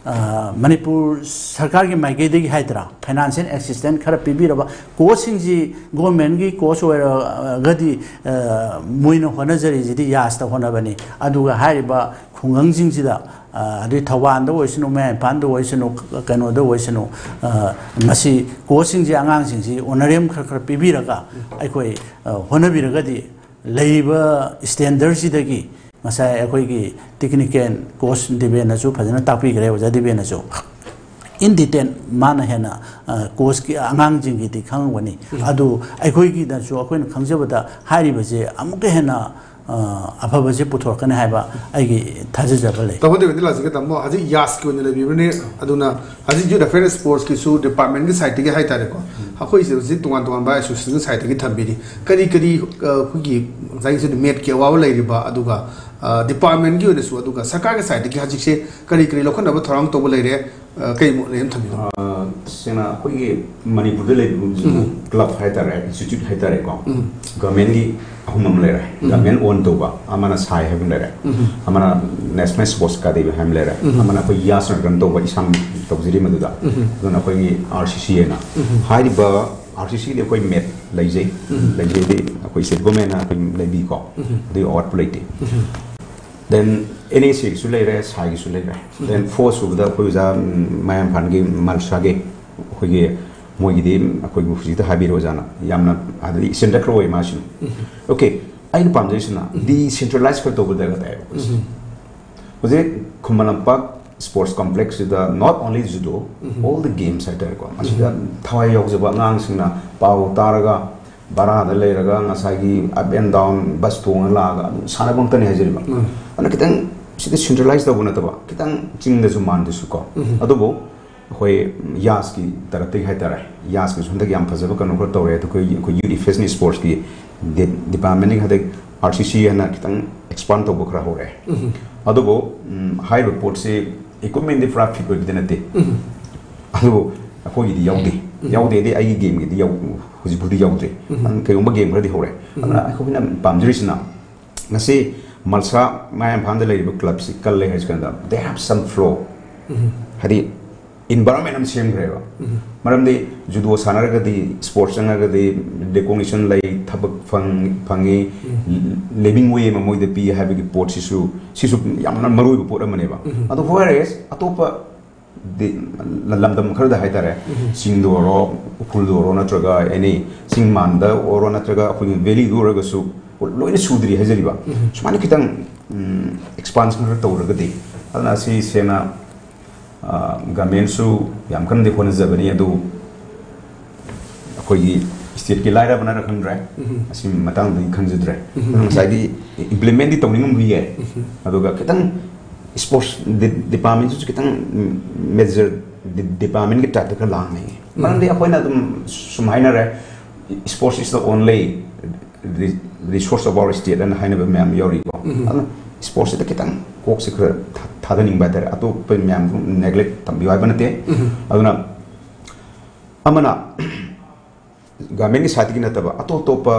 ꯑ, ꯃꯅꯤꯄꯨꯔ ꯁꯔꯀꯥꯔꯒꯤ ꯃꯥꯏꯀꯩꯗꯒꯤ ꯍꯥꯏꯗ꯭ꯔꯥ, ꯐꯥꯏꯅꯥꯟꯁꯤꯌꯦꯜ ꯑꯦꯁꯤꯁꯇꯦꯟꯁ ꯈꯔ ꯄꯤꯕꯤꯔꯕ, ꯀꯣꯆꯁꯤꯡꯁꯤ ꯒꯣꯔꯃꯦꯟꯒꯤ ꯀꯣꯆ ꯑꯣꯏꯔꯒꯗꯤ, ꯑ, ꯃꯣꯏꯅ ꯍꯣꯠꯅꯖꯔꯤꯁꯤꯗꯤ ꯌꯥꯁꯇ ꯍꯣꯠꯅꯕꯅꯤ꯫ ꯑꯗꯨꯒ ꯍꯥꯏꯔꯤꯕ ꯈꯨꯡꯒꯪꯁꯤꯡꯁꯤꯗ, ꯑ, ꯑꯗꯨꯏ ꯊꯧꯕꯥꯜꯗ ꯑꯣꯏꯁꯅꯨ, ꯃꯌꯥꯏ ꯏꯝꯐꯥꯜꯗ ꯑꯣꯏꯁꯅꯨ, ꯀꯩꯅꯣꯗ ꯑꯣꯏꯁꯅꯨ, ꯑ, ꯃꯁꯤ ꯀꯣꯆꯁꯤꯡꯁꯤ, ꯑꯉꯥꯡꯁꯤꯡꯁꯤ ꯑꯣꯅꯔꯦꯝ ꯈꯔ ꯈꯔ ꯄꯤꯕꯤꯔꯒ ꯑꯩꯈꯣꯏ, ꯑ, ꯍꯣꯠꯅꯕꯤꯔꯒꯗꯤ ꯂꯩꯔꯤꯕ ꯁ꯭ꯇꯦꯟꯗꯔꯁꯤꯗꯒꯤ ꯉꯁꯥꯏ ꯑꯩꯈꯣꯏꯒꯤ ꯇꯦꯛꯅꯤꯀꯦꯜ ꯀꯣꯆ ꯗꯤꯕꯦꯟꯅꯁꯨ ꯐꯖꯅ ꯇꯥꯛꯄꯤꯈ꯭ꯔꯦ, ꯑꯣꯖꯥ ꯗꯤꯕꯦꯟꯅꯁꯨ꯫ ꯏꯟ ꯗꯤꯇꯦꯜ ꯃꯥꯅ ꯍꯦꯟꯅ, ꯑ, ꯀꯣꯆꯀꯤ ꯑꯉꯥꯡꯁꯤꯡꯒꯤꯗꯤ ꯈꯪꯉꯝꯒꯅꯤ꯫ ꯎꯝ꯫ ꯑꯗꯨ ꯑꯩꯈꯣꯏꯒꯤꯗꯁꯨ ꯑꯩꯈꯣꯏꯅ ꯈꯪꯖꯕꯗ ꯍꯥꯏꯔꯤꯕꯁꯦ ꯑꯃꯨꯛꯀ ꯍꯦꯟꯅ, ꯑ, ꯑꯐꯕꯁꯦ ꯄꯨꯊꯣꯔꯛꯀꯅꯤ ꯍꯥꯏꯕ ꯑꯩꯒꯤ ꯊꯥꯖꯖꯕ ꯂꯩ꯫ ꯇꯥꯃꯣ ꯗꯦꯕꯤꯗ ꯂꯥꯛꯆꯒꯦ꯫ ꯇꯥꯃꯣ, ꯍꯧꯖꯤꯛ ꯌꯥꯁꯀꯤ ꯑꯣꯏꯅ ꯂꯩꯕꯤꯕꯅꯤ, ꯑꯗꯨꯅ ꯍꯧꯖꯤꯛ ꯌꯨꯠ ꯑꯦꯐꯤꯌꯔ ꯁ꯭ꯄꯣꯔꯠꯁꯀꯤꯁꯨ ꯗꯤꯄꯥꯔꯠꯃꯦꯟꯒꯤ ꯁꯥꯏꯠꯇꯒꯤ ꯍꯥꯏꯇꯥꯔꯦꯀꯣ, ꯎꯝ꯫ ꯑꯩꯈꯣꯏꯁꯦ ꯍꯧꯖꯤꯛ ꯇꯣꯉꯥꯟ ꯇꯣꯉꯥꯟꯕ ꯑꯦꯁꯣꯁꯤꯌꯦꯁꯟꯒꯤ ꯁꯥꯏꯠꯇꯒꯤ ꯊꯝꯕꯤꯔꯤ꯫ ꯀꯔꯤ ꯀꯔꯤ, ꯑ, ꯑꯩꯈꯣꯏꯒꯤ ꯉꯁꯥꯏꯒꯤ ꯁꯤꯗ ꯃꯦꯠꯀꯤ ꯑꯋꯥꯕ ꯂꯩꯔꯤꯕ, ꯑꯗꯨꯒ, ꯑ, ꯗꯤꯄꯥꯔꯠꯃꯦꯟꯒꯤ ꯑꯣꯏꯅꯁꯨ, ꯑꯗꯨꯒ ꯁꯔꯀꯥꯔꯒꯤ ꯁꯥꯏꯠꯇꯒꯤ ꯍꯧꯖꯤꯛꯁꯦ ꯀꯔꯤ ꯀꯔꯤ ꯂꯧꯈꯠꯅꯕ ꯊꯧꯔꯥꯡ ꯇꯧꯕ ꯂꯩꯔꯦ? ꯑ, ꯀꯩ ꯃꯣꯠ ꯂꯩ ꯑꯝ ꯊꯝꯕꯤꯌꯨ꯫ ꯑ, ꯁꯦꯡꯅ ꯑꯩꯈꯣꯏꯒꯤ ꯃꯅꯤꯄꯨꯔꯗ ꯂꯩꯔꯤꯕ ꯎꯝ꯫ ꯀ꯭ꯂꯕ ꯍꯥꯏꯇꯥꯔꯦ, ꯏꯟꯁꯇꯤꯇ꯭ꯌꯨꯠ ꯍꯥꯏꯇꯥꯔꯦꯀꯣ, ꯎꯝ꯫ ꯒꯚꯔꯟꯃꯦꯟꯒꯤ ꯑꯍꯨꯝ ꯑꯃ ꯂꯩꯔꯦ꯫ ꯎꯝ꯫ ꯒꯚꯔꯟꯃꯦꯟ ꯑꯣꯟ ꯇꯧꯕ ꯑꯃꯅ ꯁꯥꯏ ꯍꯥꯏꯕ ꯑꯃ ꯂꯩꯔꯦ, ꯎꯝ꯫ ꯑꯃꯅ ꯅꯦꯁꯅꯦꯜ ꯁ꯭ꯄꯣꯔꯠꯁ ꯑꯦꯀꯥꯗꯃꯤ ꯍꯥꯏꯕ ꯑꯃ ꯂꯩꯔꯦ, ꯎꯝ꯫ ꯑꯃꯅ ꯑꯩꯈꯣꯏ ꯌꯥꯁꯅ ꯔꯟ ꯇꯧꯕ ꯏꯁꯥꯃꯛ ꯇꯧꯖꯔꯤ ꯃꯗꯨꯗ꯫ ꯎꯝ꯫ ꯑꯗꯨꯅ ꯑꯩꯈꯣꯏꯒꯤ ꯑꯥꯔ ꯁꯤ ꯁꯤ ꯑꯦꯅ꯫ ꯎꯝ꯫ ꯍꯥꯏꯔꯤꯕ ꯑꯥꯔ ꯁꯤ ꯁꯤꯗꯤ ꯑꯩꯈꯣꯏ ꯃꯦꯠ ꯂꯩꯖꯩ꯫ ꯎꯝ꯫ ꯂꯩꯖꯩꯗꯤ ꯑꯩꯈꯣꯏ ꯁ꯭ꯇꯦꯠ ꯒꯚꯔꯟꯃꯦꯟꯅ ꯑꯩꯈꯣꯏ ꯂꯩꯕꯤꯀꯣ꯫ ꯎꯝ꯫ ꯑꯗꯨꯒꯤ ꯑꯋꯥꯠꯄ ꯂꯩꯇꯦ꯫ ꯎꯝ꯫ Then NACꯒꯤꯁꯨ ꯂꯩꯔꯦ, ꯁꯥꯏꯒꯤꯁꯨ ꯂꯩꯔꯦ꯫ Then four ꯁꯨꯕꯗ ꯑꯩꯈꯣꯏ ꯑꯣꯖꯥ, ꯎꯝ, ꯃꯌꯥꯡ ꯏꯝꯐꯥꯜꯒꯤ ꯃꯜꯁꯥꯒꯤ ꯑꯩꯈꯣꯏꯒꯤ, ꯃꯣꯏꯒꯤꯗꯤ ꯑꯩꯈꯣꯏꯕꯨ ꯍꯧꯖꯤꯛꯇ ꯍꯥꯏꯕꯤꯔꯣ ꯑꯣꯖꯥꯅ, ꯌꯥꯝꯅ ꯍꯥꯏꯗꯤ ꯏꯆꯟꯗ ꯈꯔ ꯑꯣꯏ ꯃꯥꯁꯤꯅ꯫ Okay, ꯑꯩꯅ ꯄꯥꯝꯖꯔꯤꯁꯤꯅ decentralize ꯈꯔ ꯇꯧꯕ ꯗꯔꯀꯥꯔ ꯇꯥꯏꯌꯦꯕ ꯑꯩꯈꯣꯏꯁꯦ꯫ ꯍꯧꯖꯤꯛ Khuman Lampak sports complexꯁꯤꯗ not only judo, all the games ꯍꯥꯏꯇꯥꯔꯦꯀꯣ, ꯃꯁꯤꯗ ꯊꯋꯥꯏ ꯌꯥꯎꯖꯕ ꯑꯉꯥꯡꯁꯤꯡꯅ ꯄꯥꯎ ꯇꯥꯔꯒ ꯚꯔꯥꯗ ꯂꯩꯔꯒ ꯉꯁꯥꯏꯒꯤ up and down bus ꯇꯣꯡꯉ ꯂꯥꯛꯑꯒ ꯑꯗꯨꯝ ꯁꯥꯟꯅꯕ ꯉꯥꯛꯇꯅꯤ ꯍꯥꯏꯖꯔꯤꯕ꯫ ꯑꯗꯨꯅ ꯈꯤꯇꯪ ꯁꯤꯗ centralize ꯇꯧꯕ ꯅꯠꯇꯕ, ꯈꯤꯇꯪ ꯆꯤꯡꯗꯁꯨ ꯃꯥꯟꯗꯁꯨ ꯀꯣ꯫ ꯑꯗꯨꯕꯨ ꯑꯩꯈꯣꯏ ꯌꯥꯁꯀꯤ ꯇꯔꯞꯇꯒꯤ ꯍꯥꯏꯇꯥꯔꯦ, ꯌꯥꯁꯀꯤꯁꯨ ꯍꯟꯗꯛ ꯌꯥꯝ ꯐꯖꯕ ꯀꯩꯅꯣ ꯈꯔ ꯇꯧꯔꯦ꯫ ꯑꯗꯣ ꯑꯩꯈꯣꯏ, ꯑꯩꯈꯣꯏ youth fitness sportsꯀꯤ departmentꯀꯤ ꯍꯟꯗꯛ RCC ꯍꯥꯏꯅ ꯈꯤꯇꯪ expand ꯇꯧꯕ ꯈꯔ ꯍꯧꯔꯦ꯫ ꯑꯗꯨꯕꯨ, ꯎꯝ, ꯍꯥꯏꯔꯤꯕ ꯄꯣꯠꯁꯤ equipmentꯗꯤ ꯄꯨꯔꯥ fit ꯑꯣꯏꯕꯗꯤ ꯅꯠꯇꯦ꯫ ꯑꯗꯨꯕꯨ ꯑꯩꯈꯣꯏꯒꯤꯗꯤ ꯌꯥꯎꯗꯦ꯫ ꯌꯥꯎꯗꯦꯗꯤ ꯑꯩꯒꯤ gameꯒꯤꯗꯤ ꯌꯥꯎ-, ꯍꯧꯖꯤꯛ ꯐꯥꯎꯗꯤ ꯌꯥꯎꯗ꯭ꯔꯤ꯫ ꯑꯗꯨꯅ ꯀꯩꯒꯨꯝꯕ game ꯈꯔꯗꯤ ꯍꯧꯔꯦ꯫ ꯑꯗꯨꯅ ꯑꯩꯈꯣꯏꯅ ꯄꯥꯝꯖꯔꯤꯁꯤꯅ ꯉꯁꯤ ꯃꯜꯁꯥ ꯃꯌꯥꯡ ꯏꯝꯐꯥꯜꯗ ꯂꯩꯔꯤꯕ clubꯁꯤ ꯀꯜꯂꯦ ꯍꯥꯏꯁꯤ ꯀꯥꯟꯗ they have some flow, ꯍꯥꯏꯗꯤ environment ꯑꯃ ꯁꯦꯝꯈ꯭ꯔꯦꯕ꯫ ꯃꯔꯝꯗꯤ judo ꯁꯥꯟꯅꯔꯒꯗꯤ, sports ꯆꯪꯉꯒꯗꯤ recognition ꯂꯩ, ꯊꯕꯛ ꯐꯪ-, ꯐꯪꯉꯤ, living way ꯑꯃ ꯃꯣꯏꯗ ꯄꯤ ꯍꯥꯏꯕꯒꯤ ꯄꯣꯠꯁꯤꯁꯨ, ꯁꯤꯁꯨ ꯌꯥꯝꯅ ꯃꯔꯨꯑꯣꯏꯕ ꯄꯣꯠ ꯑꯃꯅꯦꯕ꯫ ꯑꯗꯣ whereas ꯑꯇꯣꯞꯄ ꯗꯤ-, ꯂ-, ꯂꯝꯗꯝ ꯈꯔꯗ ꯍꯥꯏꯇꯥꯔꯦ, ꯆꯤꯡꯗ ꯑꯣꯏꯔꯣ, ꯎꯈ꯭ꯔꯨꯜꯗ ꯑꯣꯏꯔꯣ, ꯅꯠꯇ꯭ꯔꯒ any ꯆꯤꯡ ꯃꯥꯟꯗ ꯑꯣꯏꯔꯣ, ꯅꯠꯇ꯭ꯔꯒ ꯑꯩꯈꯣꯏꯒꯤ valleyꯗ ꯑꯣꯏꯔꯒꯁꯨ ꯂꯣꯏꯅ ꯁꯨꯗ꯭ꯔꯤ ꯍꯥꯏꯖꯔꯤꯕ꯫ ꯁꯨꯃꯥꯏꯅ ꯈꯤꯇꯪ, ꯎꯝ, expansion ꯈꯔ ꯇꯧꯔꯒꯗꯤ, ꯑꯗꯨꯅ ꯑꯁꯤ ꯁꯦꯡꯅ, ꯑ, governmentꯁꯨ ꯌꯥꯝ ꯀꯟꯅꯗꯤ ꯍꯣꯠꯅꯖꯕꯅꯤ, ꯑꯗꯨ ꯑꯩꯈꯣꯏꯒꯤ stateꯀꯤ ꯂꯥꯏꯔꯕꯅꯔ ꯈꯪꯗ꯭ꯔꯦ, ꯑꯁꯤ ꯃꯇꯥꯡꯗꯗꯤ ꯈꯪꯖꯗ꯭ꯔꯦ꯫ ꯑꯗꯨꯅ ꯉꯁꯥꯏꯒꯤ implementꯗꯤ ꯇꯧꯅꯤꯡꯉꯝꯕ ꯌꯥꯏ, ꯑꯗꯨꯒ ꯈꯤꯇꯪ sports de-, departmentꯁꯨ ꯈꯤꯇꯪ major de-, departmentꯀꯤ typeꯇ ꯈꯔ ꯂꯥꯡꯅꯩꯌꯦ꯫ ꯃꯔꯝꯗꯤ ꯑꯩꯈꯣꯏꯅ ꯑꯗꯨꯝ ꯁꯨꯝ ꯍꯥꯏꯅꯔꯦ, "Sports is the only re-, resource of our state" ꯑꯅ ꯍꯥꯏꯅꯕ ꯃꯌꯥꯝ ꯌꯥꯎꯔꯤꯀꯣ꯫ ꯑꯗꯨꯅ sportsꯁꯤꯗ ꯈꯤꯇꯪ ꯀꯣꯛꯁꯦ ꯈꯔ ꯊꯥ-, ꯊꯥꯗꯅꯤꯡꯕ ꯍꯥꯏꯇꯥꯔꯦ꯫ ꯑꯇꯣꯞꯄ ꯃꯌꯥꯝꯁꯨ neglect ꯊꯝꯕꯤꯌꯨ ꯍꯥꯏꯕ ꯅꯠꯇꯦ꯫ ꯑꯗꯨꯅ ꯑꯃꯅ governmentꯀꯤ sideꯇꯒꯤ ꯅꯠꯇꯕ ꯑꯇꯣꯞ ꯑꯇꯣꯞꯄ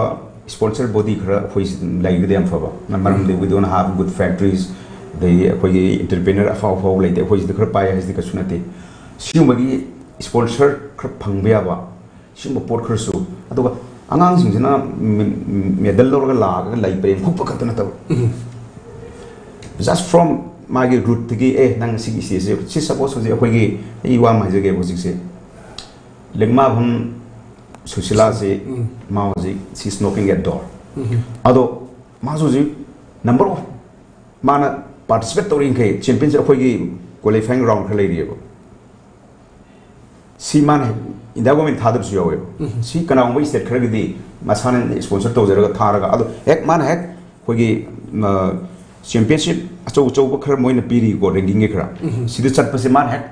sponsor body ꯈꯔ ꯑꯩꯈꯣꯏ ꯂꯩꯔꯒꯗꯤ ꯌꯥꯝ ꯐꯕ꯫ ꯃꯔꯝꯗꯤ we don't have good factories, ꯑꯗꯩ ꯑꯩꯈꯣꯏꯒꯤ entrepreneur ꯑꯐꯥꯎ ꯑꯐꯥꯎꯕ ꯂꯩꯇꯦ꯫ ꯑꯩꯈꯣꯏ ꯁꯤꯗ ꯈꯔ ꯄꯥꯏ ꯍꯥꯏꯁꯤꯗꯤ ꯀꯩꯁꯨ ꯅꯠꯇꯦ꯫ ꯁꯤꯒꯨꯝꯕꯒꯤ sponsor ꯈꯔ ꯐꯪꯕ ꯌꯥꯕ, ꯁꯤꯒꯨꯝꯕ ꯄꯣꯠ ꯈꯔꯁꯨ꯫ ꯑꯗꯨꯒ ꯑꯉꯥꯡꯁꯤꯡꯁꯤꯅ ꯃꯦ-, medal ꯂꯧꯔꯒ ꯂꯥꯛꯑꯒ ꯂꯩ ꯄꯔꯦꯡ ꯍꯨꯛꯄ ꯈꯛꯇ ꯅꯠꯇꯕ, Just from ꯃꯥꯒꯤ ꯔꯨꯠꯇꯒꯤ, ꯑꯦ, ꯅꯪ ꯁꯤꯒꯤ ꯏꯁꯇꯦꯖꯁꯦ, ꯁꯤ ꯁꯄꯣꯁ ꯍꯧꯖꯤꯛ ꯑꯩꯈꯣꯏꯒꯤ, ꯑꯩ ꯋꯥ ꯑꯃ ꯍꯥꯏꯖꯒꯦꯕ ꯍꯧꯖꯤꯛꯁꯦ, ꯂꯦꯛꯃꯥꯕꯝ ꯁꯨꯁꯤꯂꯥꯁꯤ, ꯃꯥ ꯍꯧꯖꯤꯛ she is knocking at door. ꯑꯗꯣ ꯃꯥꯁꯨ ꯍꯧꯖꯤꯛ number of ꯃꯥꯅ participate ꯇꯧꯔꯤꯈꯩ ꯆꯦꯝꯄꯤꯌꯟꯁꯤꯞ ꯑꯩꯈꯣꯏꯒꯤ ꯀ꯭ꯋꯥꯂꯤꯐꯥꯏꯡ ꯔꯥꯎꯟ ꯈꯔ ꯂꯩꯔꯤꯑꯕ꯫ ꯁꯤ ꯃꯥꯅ ꯍꯦꯛ ꯏꯟꯗꯤꯌꯥ ꯒꯣꯔꯃꯦꯟ ꯊꯥꯗꯕꯁꯨ ꯌꯥꯎꯋꯦꯕ꯫ ꯁꯤ ꯀꯅꯥꯒꯨꯝꯕ ꯏꯁꯇꯦꯠ ꯈꯔꯒꯤꯗꯤ ꯃꯁꯥꯅ ꯏꯁꯄꯣꯟꯁꯔ ꯇꯧꯖꯔꯒ ꯊꯥꯔꯒ, ꯑꯗꯣ ꯍꯦꯛ ꯃꯥꯅ ꯍꯦꯛ ꯑꯩꯈꯣꯏꯒꯤ ꯆꯦꯝꯄꯤꯌꯟꯁꯤꯞ ꯑꯆꯧ ꯑꯆꯧꯕ ꯈꯔ ꯃꯣꯏꯅ ꯄꯤꯔꯤꯀꯣ, ꯔꯦꯡꯀꯤꯡꯒꯤ ꯈꯔ, ꯁꯤꯗ ꯆꯠꯄꯁꯦ ꯃꯥꯅ ꯍꯦꯛ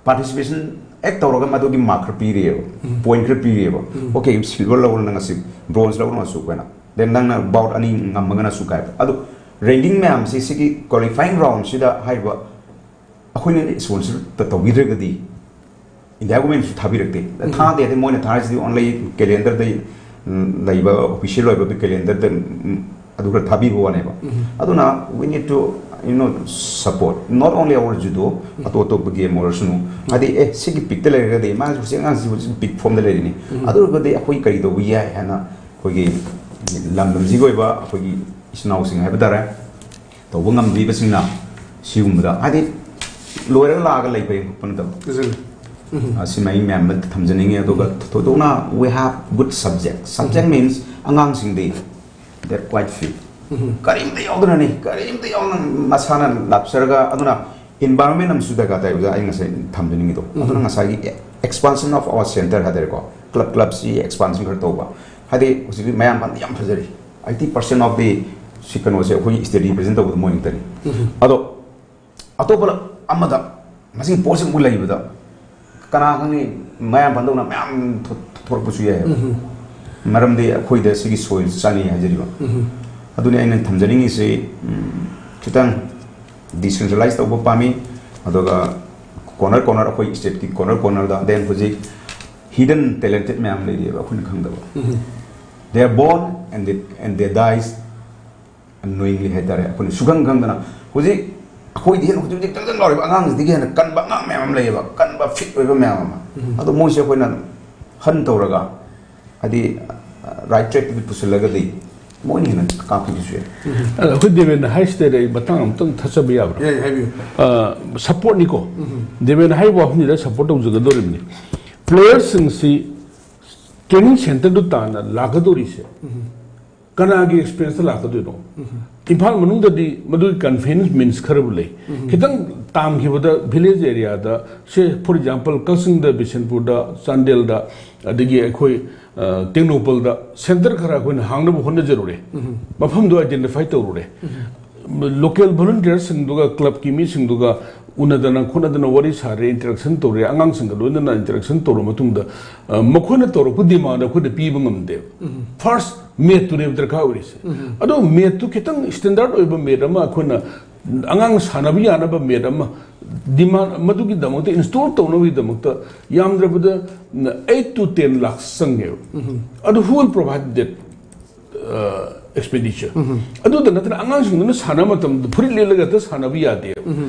ꯄꯥꯔꯇꯤꯁꯤꯄꯦꯁꯟ ꯍꯦꯛ ꯇꯧꯔꯒ ꯃꯗꯨꯒꯤ ꯃꯥꯔꯛ ꯈꯔ ꯄꯤꯔꯤꯑꯕ, ꯄꯣꯏꯟ ꯈꯔ ꯄꯤꯔꯤꯑꯕ꯫ ꯑꯣꯀꯦ, ꯁꯤꯜꯚꯔ ꯂꯧꯔꯅ ꯉꯁꯤ, ꯕ꯭ꯔꯣꯟꯖ ꯂꯧꯔꯅꯁꯨ ꯑꯩꯈꯣꯏꯅ, ꯗꯦꯟ ꯅꯪꯅ ꯕꯥꯎꯠ ꯑꯅꯤ ꯉꯝꯃꯒꯅꯁꯨ ꯀꯥꯏꯕ꯫ ꯑꯗꯣ ꯔꯦꯡꯀꯤꯡ ꯃꯌꯥꯝꯁꯤ ꯁꯤꯒꯤ ꯀ꯭ꯋꯥꯂꯤꯐꯥꯏꯡ ꯔꯥꯎꯟꯁꯤꯗ ꯍꯥꯏꯔꯤꯕ ꯑꯩꯈꯣꯏꯅ ꯏꯁꯄꯣꯟꯁꯔ ꯇꯧꯕꯤꯗ꯭ꯔꯒꯗꯤ ꯏꯟꯗꯤꯌꯥ ꯒꯣꯔꯃꯦꯟꯁꯨ ꯊꯥꯕꯤꯔꯛꯇꯦ꯫ ꯊꯥꯗꯦ ꯍꯥꯏꯗꯤ ꯃꯣꯏꯅ ꯊꯥꯔꯤꯁꯤꯗꯤ ꯑꯣꯟꯂꯤ ꯀꯦꯂꯦꯟꯗꯔꯗ ꯂꯩꯕ, ꯑꯣꯐꯤꯁꯤꯌꯦꯜ ꯑꯣꯏꯕ ꯀꯦꯂꯦꯟꯗꯔꯗ ꯑꯗꯨ ꯈꯔ ꯊꯥꯕꯤꯕ ꯋꯥꯅꯦꯕ꯫ ꯑꯗꯨꯅ we need to, you know, support not only our judo, ꯑꯇꯣꯞ ꯑꯇꯣꯞꯄ ꯒꯦꯝ ꯑꯣꯏꯔꯁꯅꯨ꯫ ꯍꯥꯏꯗꯤ, ꯑꯦ, ꯁꯤꯒꯤ ꯄꯤꯛꯇ ꯂꯩꯔꯒꯗꯤ ꯃꯥꯁꯨ ꯍꯧꯖꯤꯛ ꯑꯉꯥꯡꯁꯤ ꯍꯧꯖꯤꯛ ꯄꯤꯛ ꯐꯣꯝꯗ ꯂꯩꯔꯤꯅꯤ, ꯑꯗꯨ ꯑꯣꯏꯔꯒꯗꯤ ꯑꯩꯈꯣꯏ ꯀꯔꯤ ꯇꯧꯕ ꯌꯥꯏ ꯍꯥꯏꯅ ꯑꯩꯈꯣꯏꯒꯤ ꯂꯝꯗꯝꯁꯤꯒꯤ ꯑꯣꯏꯕ ꯑꯩꯈꯣꯏꯒꯤ ꯏꯆꯤꯟ ꯏꯅꯥꯎꯁꯤꯡ ꯍꯥꯏꯕ ꯇꯥꯔꯦ, ꯇꯧꯕ ꯉꯝꯗ꯭ꯔꯤꯕꯁꯤꯡꯅ ꯁꯤꯒꯨꯝꯕꯗ, ꯍꯥꯏꯗꯤ, ꯂꯣꯏꯔꯒ ꯂꯥꯛꯑꯒ ꯂꯩꯕ ꯈꯣꯠꯄ ꯅꯠꯇꯕ꯫ ꯑ, ꯁꯤꯃ ꯑꯩ ꯃꯌꯥꯝꯗ ꯊꯝꯖꯅꯤꯡꯉꯤ꯫ ꯑꯗꯨꯒ ꯊꯣꯏꯗꯣꯛꯅ we have good subject. Subject means ꯑꯉꯥꯡꯁꯤꯡꯗꯤ they're quite fit. ꯀꯔꯤꯝꯇ ꯌꯥꯎꯗꯅꯅꯤ, ꯀꯔꯤꯝꯇ ꯌꯥꯎꯗꯅ ꯃꯁꯥꯅ ꯂꯥꯛꯆꯔꯒ, ꯑꯗꯨꯅ environment ꯑꯃꯁꯨ ꯗꯔꯀꯥꯔ ꯇꯥꯏ, ꯑꯣꯖꯥ, ꯑꯩ ꯉꯁꯥꯏ ꯊꯝꯖꯅꯤꯡꯉꯤꯗꯣ꯫ ꯑꯗꯨꯅ ꯉꯁꯥꯏꯒꯤ expansion of our center ꯍꯥꯏꯇꯥꯔꯦꯀꯣ, ꯀ꯭ꯂꯕ, ꯀ꯭ꯂꯕꯁꯤ expansion ꯈꯔ ꯇꯧꯕ꯫ ꯍꯥꯏꯗꯤ ꯍꯧꯖꯤꯛ ꯃꯌꯥꯝ ꯄꯥꯟꯗ ꯌꯥꯝ ꯐꯖꯔꯤ꯫ Eighty percent of the ꯁꯤ ꯀꯩꯅꯣꯁꯦ ꯑꯩꯈꯣꯏꯒꯤ ꯁ꯭ꯇꯦꯠ ꯔꯤꯄ꯭ꯔꯖꯦꯟ ꯇꯧꯕꯗ ꯃꯣꯏ ꯉꯥꯛꯇꯅꯤ꯫ ꯑꯗꯣ ꯑꯇꯣꯞꯄ ꯑꯃꯗ ꯃꯁꯤꯡ ꯄꯣꯠꯁꯤꯡꯕꯨ ꯂꯩꯕꯗ ꯀꯅꯥ ꯈꯪꯅꯤ, ꯃꯌꯥꯝ ꯄꯥꯟꯗꯧꯅ ꯃꯌꯥꯝ ꯊꯣ-, ꯊꯣꯔꯛꯄꯁꯨ ꯌꯥꯏꯑꯕ꯫ ꯃꯔꯝꯗꯤ ꯑꯩꯈꯣꯏꯗ ꯁꯤꯒꯤ ꯁꯣꯏꯜ ꯆꯥꯅꯩ ꯍꯥꯏꯖꯔꯤꯕ꯫ ꯑꯗꯨꯅꯤ ꯑꯩꯅ ꯊꯝꯖꯅꯤꯡꯉꯤꯁꯤ, ꯎꯝ, ꯈꯤꯇꯪ ꯗꯤꯁꯦꯟꯇ꯭ꯔꯦꯂꯥꯏꯁ ꯇꯧꯕ ꯄꯥꯝꯃꯤ꯫ ꯑꯗꯨꯒ ꯀꯣꯔꯅꯔ ꯀꯣꯔꯅꯔ, ꯑꯩꯈꯣꯏ ꯁ꯭ꯇꯦꯠꯀꯤ ꯀꯣꯔꯅꯔ ꯀꯣꯔꯅꯔꯗ, then ꯍꯧꯖꯤꯛ ꯍꯤꯗꯟ ꯇꯦꯂꯦꯟꯇꯦꯠ ꯃꯌꯥꯝ ꯂꯩꯔꯤꯑꯕ ꯑꯩꯈꯣꯏꯅ ꯈꯪꯗꯕ꯫ They are born and they, and they dies unknowingly ꯍꯥꯏꯇꯥꯔꯦ꯫ ꯑꯩꯈꯣꯏꯅ ꯁꯨꯈꯪ ꯈꯪꯗꯅ ꯍꯧꯖꯤꯛ ꯑꯩꯈꯣꯏꯗꯤ ꯍꯦꯟꯅ ꯍꯧꯖꯤꯛ ꯍꯧꯖꯤꯛ ꯇꯪ ꯇꯪ ꯂꯥꯎꯔꯤꯕ ꯑꯉꯥꯡꯁꯤꯗꯒꯤ ꯍꯦꯟꯅ ꯀꯟꯕ ꯑꯉꯥꯡ ꯃꯌꯥꯝ ꯑꯃ ꯂꯩꯌꯦꯕ, ꯀꯟꯕ ꯐꯤꯠ ꯑꯣꯏꯕ ꯃꯌꯥꯝ ꯑꯃ꯫ ꯑꯗꯣ ꯃꯣꯏꯁꯦ ꯑꯩꯈꯣꯏꯅ ꯍꯟ ꯇꯧꯔꯒ, ꯍꯥꯏꯗꯤ, ꯔꯥꯏꯠ ꯇ꯭ꯔꯦꯛꯇꯨꯗ ꯄꯨꯁꯤꯜꯂꯒꯗꯤ ꯃꯣꯏꯅ ꯍꯦꯟꯅ ꯀꯥꯞꯄꯒꯤꯁꯨ ꯌꯥꯏ꯫ ꯑꯗ ꯑꯩꯈꯣꯏ ꯗꯦꯕꯦꯟꯅ ꯍꯥꯏꯁꯤꯗ ꯑꯩ ꯃꯇꯥꯡ ꯑꯃꯇꯪ ꯊꯠꯆꯕ ꯌꯥꯕ꯭ꯔꯥ? ꯌꯥꯏ, ꯍꯥꯏꯕꯤꯌꯨ꯫ ꯁꯞꯄꯣꯔꯠꯅꯤꯀꯣ꯫ ꯗꯦꯕꯦꯟꯅ ꯍꯥꯏꯕ ꯋꯥꯐꯝꯁꯤꯗ ꯁꯞꯄꯣꯔꯠ ꯇꯧꯖꯒꯗꯧꯔꯤꯕꯅꯤ꯫ ꯄ꯭ꯂꯦꯌꯔꯁꯤꯡꯁꯤ ꯇ꯭ꯔꯦꯅꯤꯡ ꯁꯦꯟꯇꯔꯗꯨ ꯇꯥꯟꯅ ꯂꯥꯛꯀꯗꯧꯔꯤꯁꯦ ꯀꯅꯥꯒꯤ ꯑꯦꯛꯁꯄꯦꯟꯁꯇ ꯂꯥꯛꯀꯗꯣꯏꯅꯣ? ꯏꯝꯐꯥꯜ ꯃꯅꯨꯡꯗꯗꯤ ꯃꯗꯨꯒꯤ ꯀꯟꯚꯦꯅꯤꯌꯟꯁ ꯃꯤꯟꯁ ꯈꯔꯕꯨ ꯂꯩ꯫ ꯈꯤꯇꯪ ꯇꯥꯝꯈꯤꯕꯗ ꯚꯤꯂꯦꯖ ꯑꯦꯔꯤꯌꯥꯗ, ꯁꯦ, ꯐꯣꯔ ꯑꯦꯛꯖꯥꯝꯄꯜ, ꯀꯛꯆꯤꯡꯗ, ꯕꯤꯁꯦꯟꯄꯨꯔꯗ, ꯆꯥꯟꯗꯦꯜꯗ, ꯑꯗꯒꯤ ꯑꯩꯈꯣꯏ, ꯑ, ꯇꯦꯡꯅꯧꯄꯜꯗ ꯁꯦꯟꯇꯔ ꯈꯔ ꯑꯩꯈꯣꯏꯅ ꯍꯥꯡꯅꯕ ꯍꯣꯠꯅꯖꯔꯨꯔꯦ꯫ ꯃꯐꯝꯗꯨ ꯑꯥꯏꯗꯦꯟꯇꯤꯐꯥꯏ ꯇꯧꯔꯨꯔꯦ꯫ ꯂꯣꯀꯦꯜ ꯚꯣꯂꯨꯟꯇꯤꯌꯔꯁꯤꯡꯗꯨꯒ, ꯀ꯭ꯂꯕꯀꯤ ꯃꯤꯁꯤꯡꯗꯨꯒ ꯎꯅꯗꯅ ꯈꯣꯠꯅꯗꯅ ꯋꯥꯔꯤ ꯁꯥꯔꯦ, ꯏꯟꯇꯔꯦꯛꯁꯟ ꯇꯧꯔꯦ, ꯑꯉꯥꯡꯁꯤꯡꯒ ꯂꯣꯏꯅꯅ ꯏꯟꯇꯔꯦꯛꯁꯟ ꯇꯧꯔ ꯃꯇꯨꯡꯗ, ꯑ, ꯃꯈꯣꯏꯅ ꯇꯧꯔꯛꯄ ꯗꯤꯃꯥꯟꯗ ꯑꯩꯈꯣꯏꯅ ꯄꯤꯕ ꯉꯝꯗꯦꯕ꯫ ꯐꯥꯔꯁ ꯃꯦꯠꯇꯨꯅꯦꯕ ꯗꯔꯀꯥꯔ ꯑꯣꯏꯔꯤꯁꯦ꯫ ꯑꯗꯣ ꯃꯦꯠꯇꯨ ꯈꯤꯇꯪ ꯁ꯭ꯇꯦꯟꯗꯔꯠ ꯑꯣꯏꯕ ꯃꯦꯠ ꯑꯃ, ꯑꯩꯈꯣꯏꯅ ꯑꯉꯥꯡ ꯁꯥꯟꯅꯕ ꯌꯥꯅꯕ ꯃꯦꯠ ꯑꯃ ꯗꯤꯃꯥꯟ, ꯃꯗꯨꯒꯤꯗꯃꯛꯇ ꯏꯟꯁꯇꯣꯜ ꯇꯧꯅꯕꯒꯤꯗꯃꯛꯇ ꯌꯥꯝꯗ꯭ꯔꯕꯗ eight to ten lakhs ꯆꯪꯉꯦꯕ꯫ ꯑꯗꯨ who will provide that, uh, expenditure? ꯑꯗꯨꯗ ꯅꯠꯇꯅ ꯑꯉꯥꯡꯁꯤꯡꯗꯨꯅ ꯁꯥꯟꯅꯕ ꯃꯇꯝꯗ ꯐꯨꯔꯤꯠ ꯂꯤꯠꯂꯒ ꯍꯦꯛꯇ ꯁꯥꯟꯅꯕ ꯌꯥꯗꯦꯕ꯫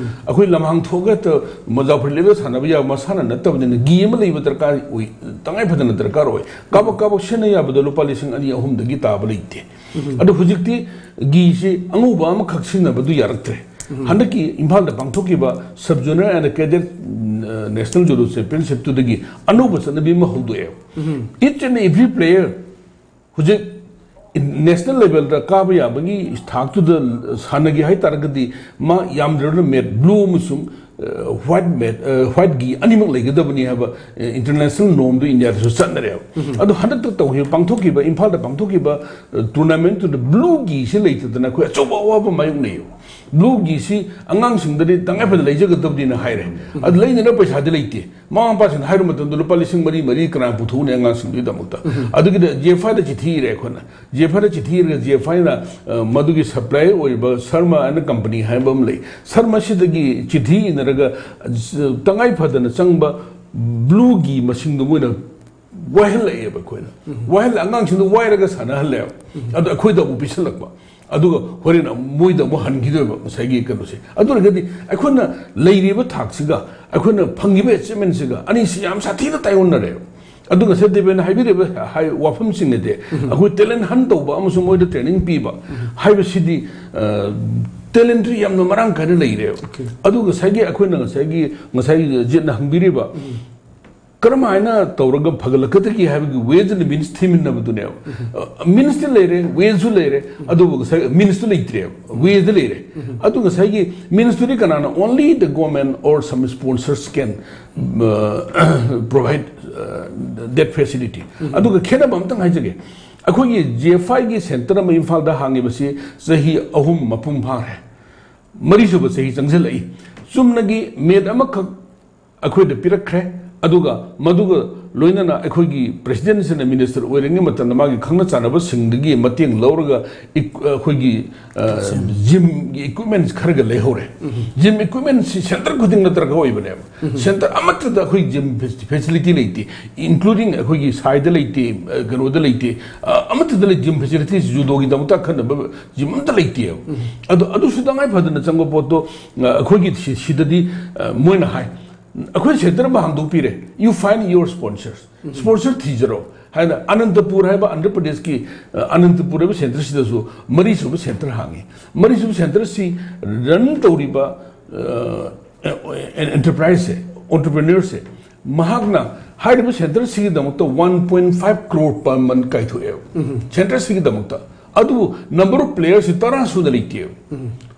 ꯑꯩꯈꯣꯏ ꯂꯝꯍꯥꯡ ꯊꯣꯛꯑꯒ ꯍꯦꯛꯇ ꯃꯣꯖꯥ ꯐꯨꯔꯤꯠ ꯂꯤꯠꯂꯒ ꯁꯥꯟꯅꯕ ꯌꯥꯕ ꯃꯁꯥꯟꯅ ꯅꯠꯇꯕꯅꯤꯅ ꯒꯤ ꯑꯃ ꯂꯩꯕ ꯗꯔꯀꯥꯔ ꯑꯣꯏ, ꯇꯉꯥꯏ ꯐꯗꯅ ꯗꯔꯀꯥꯔ ꯑꯣꯏ꯫ ꯀꯥꯕꯛ ꯀꯥꯕꯛ ꯁꯤꯖꯤꯟꯅ ꯌꯥꯕꯗ ꯂꯨꯄꯥ ꯂꯤꯁꯤꯡ ꯑꯅꯤ ꯑꯍꯨꯝꯗꯒꯤ ꯇꯥꯕ ꯂꯩꯇꯦ꯫ ꯑꯗꯣ ꯍꯧꯖꯤꯛꯇꯤ ꯒꯤꯁꯤ ꯑꯉꯧꯕ ꯑꯃꯈꯛ ꯁꯤꯖꯤꯟꯅꯕꯗꯨ ꯌꯥꯔꯛꯇ꯭ꯔꯦ꯫ ꯍꯟꯗꯛꯀꯤ ꯏꯝꯐꯥꯜꯗ ꯄꯥꯡꯊꯣꯛꯈꯤꯕ Sub Junior and Cadet, um, National Judo Championshipꯇꯨꯗꯒꯤ ꯑꯅꯧꯕ ꯆꯠꯅꯕꯤ ꯑꯃ ꯍꯧꯗꯣꯛꯑꯦꯕ꯫ Each and every player ꯍꯧꯖꯤꯛ ꯅꯦꯁꯅꯦꯜ ꯂꯦꯚꯦꯜꯗ ꯀꯥꯕ ꯌꯥꯕꯒꯤ ꯊꯥꯛꯇꯨꯗ ꯁꯥꯟꯅꯒꯦ ꯍꯥꯏ ꯇꯥꯔꯒꯗꯤ ꯃꯥ ꯌꯥꯝꯗ꯭ꯔꯕꯗ ꯃꯦꯠ ꯕ꯭ꯂꯨ ꯑꯃꯁꯨꯡ, ꯑ, ꯋꯥꯏꯠ ꯃꯦꯠ, ꯑ, ꯋꯥꯏꯠ ꯒꯤ ꯑꯅꯤꯃꯛ ꯂꯩꯒꯗꯕꯅꯤ ꯍꯥꯏꯕ, ꯑ, ꯏꯟꯇꯔꯅꯦꯁꯅꯦꯜ ꯅꯣꯔꯝꯗꯨ ꯏꯟꯗꯤꯌꯥꯗꯁꯨ ꯆꯠꯅꯔꯦꯕ꯫ ꯑꯗꯣ ꯍꯟꯗꯛꯇ ꯇꯧꯈꯤꯕ, ꯄꯥꯡꯊꯣꯛꯈꯤꯕ, ꯏꯝꯐꯥꯜꯗ ꯄꯥꯡꯊꯣꯛꯈꯤꯕ, ꯑ, ꯇꯣꯔꯅꯥꯃꯦꯟꯠꯇꯨꯗ ꯕ꯭ꯂꯨ ꯒꯤꯁꯤ ꯂꯩꯇꯗꯅ ꯑꯩꯈꯣꯏ ꯑꯆꯧꯕ ꯑꯋꯥꯕ ꯃꯥꯌꯣꯛꯅꯩꯌꯦꯕ꯫ ꯕ꯭ꯂꯨ ꯒꯤꯁꯤ ꯑꯉꯥꯡꯁꯤꯡꯗꯗꯤ ꯇꯉꯥꯏ ꯐꯗꯅ ꯂꯩꯖꯒꯗꯕꯅꯤꯅ ꯍꯥꯏꯔꯦ꯫ ꯑꯗꯨ ꯂꯩꯅꯅꯕ ꯄꯩꯁꯥꯗꯤ ꯂꯩꯇꯦ꯫ ꯃꯃꯥ ꯃꯄꯥꯁꯤꯡꯅ ꯍꯥꯏꯔꯨ ꯃꯇꯝꯗ ꯂꯨꯄꯥ ꯂꯤꯁꯤꯡ ꯃꯔꯤ, ꯃꯔꯤ ꯀꯅꯥ ꯄꯨꯊꯣꯛꯎꯅꯤ ꯑꯉꯥꯡꯁꯤꯡꯗꯨꯒꯤꯗꯃꯛꯇ? ꯑꯗꯨꯒꯤꯗ ꯖꯤ ꯑꯦꯐ ꯑꯥꯏꯗ ꯆꯤꯊꯤ ꯏꯔꯦ ꯑꯩꯈꯣꯏꯅ꯫ ꯖꯤ ꯑꯦꯐ ꯑꯥꯏꯗ ꯆꯤꯊꯤ ꯏꯔꯒ ꯖꯤ ꯑꯦꯐ ꯑꯥꯏꯅ, ꯑ, ꯃꯗꯨꯒꯤ ꯁꯄ꯭ꯂꯥꯏ ꯑꯣꯏꯔꯤꯕ ꯁꯔꯃ ꯑꯅ ꯀꯝꯄꯅꯤ ꯍꯥꯏꯕ ꯑꯃ ꯂꯩ꯫ ꯁꯔꯃꯁꯤꯗꯒꯤ ꯆꯤꯊꯤ ꯏꯅꯔꯒ, ꯑ, ꯇꯉꯥꯏ ꯐꯗꯅ ꯆꯪꯕ ꯕ꯭ꯂꯨ ꯒꯤ ꯃꯁꯤꯡꯗꯣ ꯃꯣꯏꯅ ꯋꯥꯏꯍꯜꯂꯛꯑꯦꯕ ꯑꯩꯈꯣꯏꯅ꯫ ꯋꯥꯏꯍꯜꯂ-, ꯑꯉꯥꯡꯁꯤꯡꯗꯣ ꯋꯥꯏꯔꯒ ꯁꯥꯟꯅꯍꯜꯂꯦꯕ꯫ ꯑꯗꯣ ꯑꯩꯈꯣꯏꯗ ꯑꯃꯨꯛ ꯄꯤꯁꯜꯂꯛꯄ꯫ ꯑꯗꯨꯒ ꯍꯣꯔꯦꯟ ꯑꯃꯨꯛ ꯃꯣꯏꯗ ꯑꯃꯨꯛ ꯍꯟꯈꯤꯗꯣꯏꯕ ꯉꯁꯥꯏꯒꯤ ꯀꯩꯅꯣꯁꯦ꯫ ꯑꯗꯨ ꯑꯣꯏꯔꯒꯗꯤ ꯑꯩꯈꯣꯏꯅ ꯂꯩꯔꯤꯕ ꯊꯥꯛꯁꯤꯒ ꯑꯩꯈꯣꯏꯅ ꯐꯪꯉꯤꯕ ꯑꯦꯆꯤꯞꯃꯦꯟꯁꯤꯒ ꯑꯅꯤꯁꯤ ꯌꯥꯝ ꯁꯥꯊꯤꯅ ꯇꯥꯏꯑꯣꯟꯅꯔꯦꯕ꯫ ꯑꯗꯨ ꯉꯁꯥꯏ ꯗꯦꯕꯦꯟꯅ ꯍꯥꯏꯕꯤꯔꯤꯕ ꯍꯥꯏ-, ꯋꯥꯐꯝꯁꯤꯡ ꯑꯗꯤ ꯑꯩꯈꯣꯏ ꯇꯦꯂꯦꯟ ꯍꯟ ꯇꯧꯕ ꯑꯃꯁꯨꯡ ꯃꯣꯏꯗ ꯇ꯭ꯔꯦꯅꯤꯡ ꯄꯤꯕ ꯍꯥꯏꯕꯁꯤꯗꯤ, ꯇꯦꯂꯦꯟꯠꯇꯤ ꯌꯥꯝꯅ ꯃꯔꯥꯡ ꯀꯥꯏꯅ ꯂꯩꯔꯦꯕ꯫ ꯑꯗꯨ ꯉꯁꯥꯏꯒꯤ ꯑꯩꯈꯣꯏꯅ ꯉꯁꯥꯏꯒꯤ, ꯉꯁꯥꯏ ꯖꯤꯠꯅ ꯍꯪꯕꯤꯔꯤꯕ, ꯀꯔꯝ ꯍꯥꯏꯅ ꯇꯧꯔꯒ ꯐꯒꯠꯂꯛꯀꯗꯒꯦ ꯍꯥꯏꯕꯒꯤ ꯋꯦꯁ ꯑꯦꯟ ꯃꯤꯟꯁ ꯊꯤꯃꯤꯟꯅꯕꯗꯨꯅꯦꯕ꯫ ꯃꯤꯟꯁꯇꯤ ꯂꯩꯔꯦ, ꯋꯦꯁꯁꯨ ꯂꯩꯔꯦ, ꯑꯗꯨꯕꯨ ꯉꯁꯥꯏ ꯃꯤꯟꯁꯇꯨ ꯂꯩꯇ꯭ꯔꯦꯕ, ꯋꯦꯁꯇ ꯂꯩꯔꯦ꯫ ꯑꯗꯨ ꯉꯁꯥꯏꯒꯤ ꯃꯤꯟꯁꯇꯨꯗꯤ ꯀꯅꯥꯅ? Only the government or some sponsors can, uh, provide, uh, that facility. ꯑꯗꯨꯒ ꯈꯦꯠꯅꯕ ꯑꯝꯇꯪ ꯍꯥꯏꯖꯒꯦ꯫ ꯑꯩꯈꯣꯏꯒꯤ ꯖꯤ ꯑꯦꯐ ꯑꯥꯏꯒꯤ ꯁꯦꯟꯇꯔ ꯑꯃ ꯏꯝꯐꯥꯜꯗ ꯍꯥꯡꯉꯤꯕꯁꯤ ꯆꯍꯤ ꯑꯍꯨꯝ ꯃꯄꯨꯡ ꯐꯥꯔꯦ꯫ ꯃꯔꯤꯁꯨꯕ ꯆꯍꯤ ꯆꯪꯁꯤꯜꯂꯛꯏ꯫ ꯆꯨꯝꯅꯒꯤ ꯃꯦꯠ ꯑꯃꯈꯛ ꯑꯩꯈꯣꯏꯗ ꯄꯤꯔꯛꯈ꯭ꯔꯦ꯫ ꯑꯗꯨꯒ ꯃꯗꯨꯒ ꯂꯣꯏꯅꯅ ꯑꯩꯈꯣꯏꯒꯤ ꯄ꯭ꯔꯦꯁꯤꯗꯦꯟꯁꯤꯅ ꯃꯤꯅꯤꯁꯇꯔ ꯑꯣꯏꯔꯤꯉꯩ ꯃꯇꯝꯗ ꯃꯥꯒꯤ ꯈꯪꯅ ꯆꯥꯟꯅꯕꯁꯤꯡꯗꯒꯤ ꯃꯇꯦꯡ ꯂꯧꯔꯒ ꯏꯛ-, ꯑꯩꯈꯣꯏꯒꯤ, ꯑ, ꯖꯤꯝꯒꯤ ꯏꯀ꯭ꯋꯤꯞꯃꯦꯟꯁ ꯈꯔꯒ ꯂꯩꯍꯧꯔꯦ꯫ ꯖꯤꯝ ꯏꯀ꯭ꯋꯤꯞꯃꯦꯟꯁꯤ ꯁꯦꯟꯇꯔ ꯈꯨꯗꯤꯡꯗ ꯗꯔꯀꯥꯔ ꯑꯣꯏꯕꯅꯦꯕ꯫ ꯁꯦꯟꯇꯔ ꯑꯃꯠꯇꯗ ꯑꯩꯈꯣꯏ ꯖꯤꯝ ꯐꯦꯁꯤꯂꯤꯇꯤ ꯂꯩꯇꯦ, ꯏꯟꯀ꯭ꯂꯨꯗꯤꯡ ꯑꯩꯈꯣꯏꯒꯤ ꯁꯥꯏꯗ ꯂꯩꯇꯦ, ꯑ, ꯀꯩꯅꯣꯗ ꯂꯩꯇꯦ, ꯑ, ꯑꯃꯠꯇꯗ ꯂꯩ꯫ ꯖꯤꯝ ꯐꯦꯁꯤꯂꯤꯇꯤꯁ ꯖꯨꯗꯣꯒꯤꯗꯃꯛꯇ ꯑꯈꯟꯅꯕ ꯖꯤꯝ ꯑꯝꯇ ꯂꯩꯇꯦꯕ꯫ ꯑꯗꯣ ꯑꯗꯨꯁꯨ ꯇꯉꯥꯏ ꯐꯗꯅ ꯆꯪꯕ ꯄꯣꯠꯇꯣ, ꯑ, ꯑꯩꯈꯣꯏꯒꯤ ꯁꯤ-, ꯁꯤꯗꯗꯤ, ꯑ, ꯃꯣꯏꯅ ꯍꯥꯏ, "ꯑꯩꯈꯣꯏ ꯁꯦꯟꯇꯔ ꯑꯃ ꯍꯥꯡꯗꯣꯛꯄꯤꯔꯦ, you find your sponsors, sponsor ꯊꯤꯖꯔꯣ" ꯍꯥꯏꯅ꯫ ꯑꯅꯟꯇꯄꯨꯔ ꯍꯥꯏꯕ ꯑꯟꯙ꯭ꯔ ꯄ꯭ꯔꯗꯦꯁꯀꯤ, ꯑ, ꯑꯅꯟꯇꯄꯨꯔ ꯍꯥꯏꯕ ꯁꯦꯟꯇꯔꯁꯤꯗꯁꯨ ꯃꯔꯤꯁꯨꯕ ꯁꯦꯟꯇꯔ ꯍꯥꯡꯉꯤ꯫ ꯃꯔꯤꯁꯨꯕ ꯁꯦꯟꯇꯔꯁꯤ ꯔꯟ ꯇꯧꯔꯤꯕ, ꯑ, ꯑꯦꯟꯇꯔꯄ꯭ꯔꯥꯏꯖꯁꯦ, ꯑꯣꯟꯇꯔꯄ꯭ꯔꯤꯅꯔꯁꯦ, ꯃꯍꯥꯛꯅ ꯍꯥꯏꯔꯤꯕ ꯁꯦꯟꯇꯔꯁꯤꯒꯤꯗꯃꯛꯇ one point five crore per month ꯀꯥꯏꯊꯣꯛꯑꯦꯕ꯫ ꯁꯦꯟꯇꯔꯁꯤꯒꯤꯗꯃꯛꯇ꯫ ꯑꯗꯨꯕꯨ number of players ꯁꯤ ꯇꯔꯥ ꯁꯨꯅ ꯂꯩꯇꯦꯕ꯫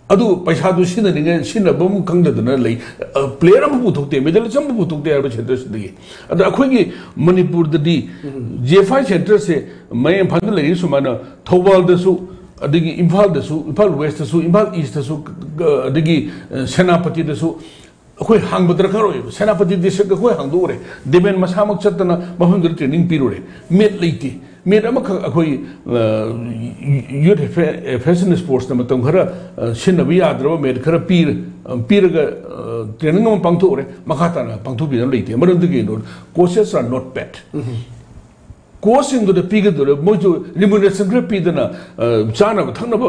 ꯑꯗꯨ ꯄꯩꯁꯥꯗꯨ ꯁꯤꯖꯤꯟꯅꯅꯤꯡꯉꯥꯏ ꯁꯤꯖꯤꯟꯅꯕ ꯑꯃ ꯈꯪꯗꯗꯅ ꯂꯩ꯫ ꯑ, ꯄ꯭ꯂꯦꯌꯔ ꯑꯃ ꯄꯨꯊꯣꯛꯇꯦ, ꯃꯦꯗꯜ ꯑꯃ ꯄꯨꯊꯣꯛꯇꯦ ꯍꯥꯏꯕ ꯁꯦꯟꯇꯔꯁꯤꯗꯒꯤ꯫ ꯑꯗ ꯑꯩꯈꯣꯏꯒꯤ ꯃꯅꯤꯄꯨꯔꯗꯗꯤ ꯖꯤ ꯑꯦꯐ ꯑꯥꯏ ꯁꯦꯟꯇꯔꯁꯦ ꯃꯌꯥꯡ ꯏꯝꯐꯥꯜꯗ ꯂꯩꯔꯤ ꯁꯨꯃꯥꯏꯅ ꯊꯧꯕꯥꯜꯗꯁꯨ, ꯑꯗꯒꯤ ꯏꯝꯐꯥꯜꯗꯁꯨ, ꯏꯝꯐꯥꯜ ꯋꯦꯁꯇꯁꯨ, ꯏꯝꯐꯥꯜ ꯏꯁꯇꯁꯨ, ꯑꯗꯒꯤ, ꯑ, ꯁꯦꯅꯥꯄꯇꯤꯗꯁꯨ ꯑꯩꯈꯣꯏ ꯍꯥꯡꯕ ꯗꯔꯀꯥꯔ ꯑꯣꯏꯌꯦꯕ꯫ ꯁꯦꯅꯥꯄꯇꯤ ꯗꯤꯁꯇ꯭ꯔꯤꯛ ꯑꯩꯈꯣꯏ ꯍꯥꯡꯗꯣꯛꯎꯔꯦ, ꯗꯦꯕꯦꯟ ꯃꯁꯥꯃꯛ ꯆꯠꯇꯅ ꯃꯐꯝꯗꯨꯗ ꯇ꯭ꯔꯦꯅꯤꯡ ꯄꯤꯔꯨꯔꯦ, ꯃꯦꯠ ꯂꯩꯇꯦ꯫ ꯃꯦꯠ ꯑꯃꯈꯛ ꯑꯩꯈꯣꯏ, ꯑ, ꯌꯨꯠ ꯑꯦꯐꯦ-, ꯑꯦꯐꯤꯌꯔꯁ ꯑꯦꯟ ꯁ꯭ꯄꯣꯔꯠꯁꯅ ꯃꯇꯝ ꯈꯔ, ꯑ, ꯁꯤꯖꯤꯟꯅꯕ ꯌꯥꯗ꯭ꯔꯕ ꯃꯦꯠ ꯈꯔ ꯄꯤꯔ-, ꯑ, ꯄꯤꯔꯒ, ꯑ, ꯇ꯭ꯔꯦꯅꯤꯡ ꯑꯃ ꯄꯥꯡꯊꯣꯛꯎꯔꯦ, ꯃꯈꯥ ꯇꯥꯅ ꯄꯥꯡꯊꯣꯛꯄꯤꯗꯅ ꯂꯩꯇꯦ꯫ ꯃꯔꯝꯗꯤ ꯀꯩꯅꯣ? Coaches are not paid꯫ ꯀꯣꯆꯁꯤꯡꯗꯨꯗ ꯄꯤꯒꯗꯧꯔꯦ, ꯃꯣꯏꯁꯨ ꯔꯤꯃꯨꯅꯦꯁꯟ ꯈꯔ ꯄꯤꯗꯅ, ꯑ, ꯆꯥꯅꯕ ꯊꯛꯅꯕ,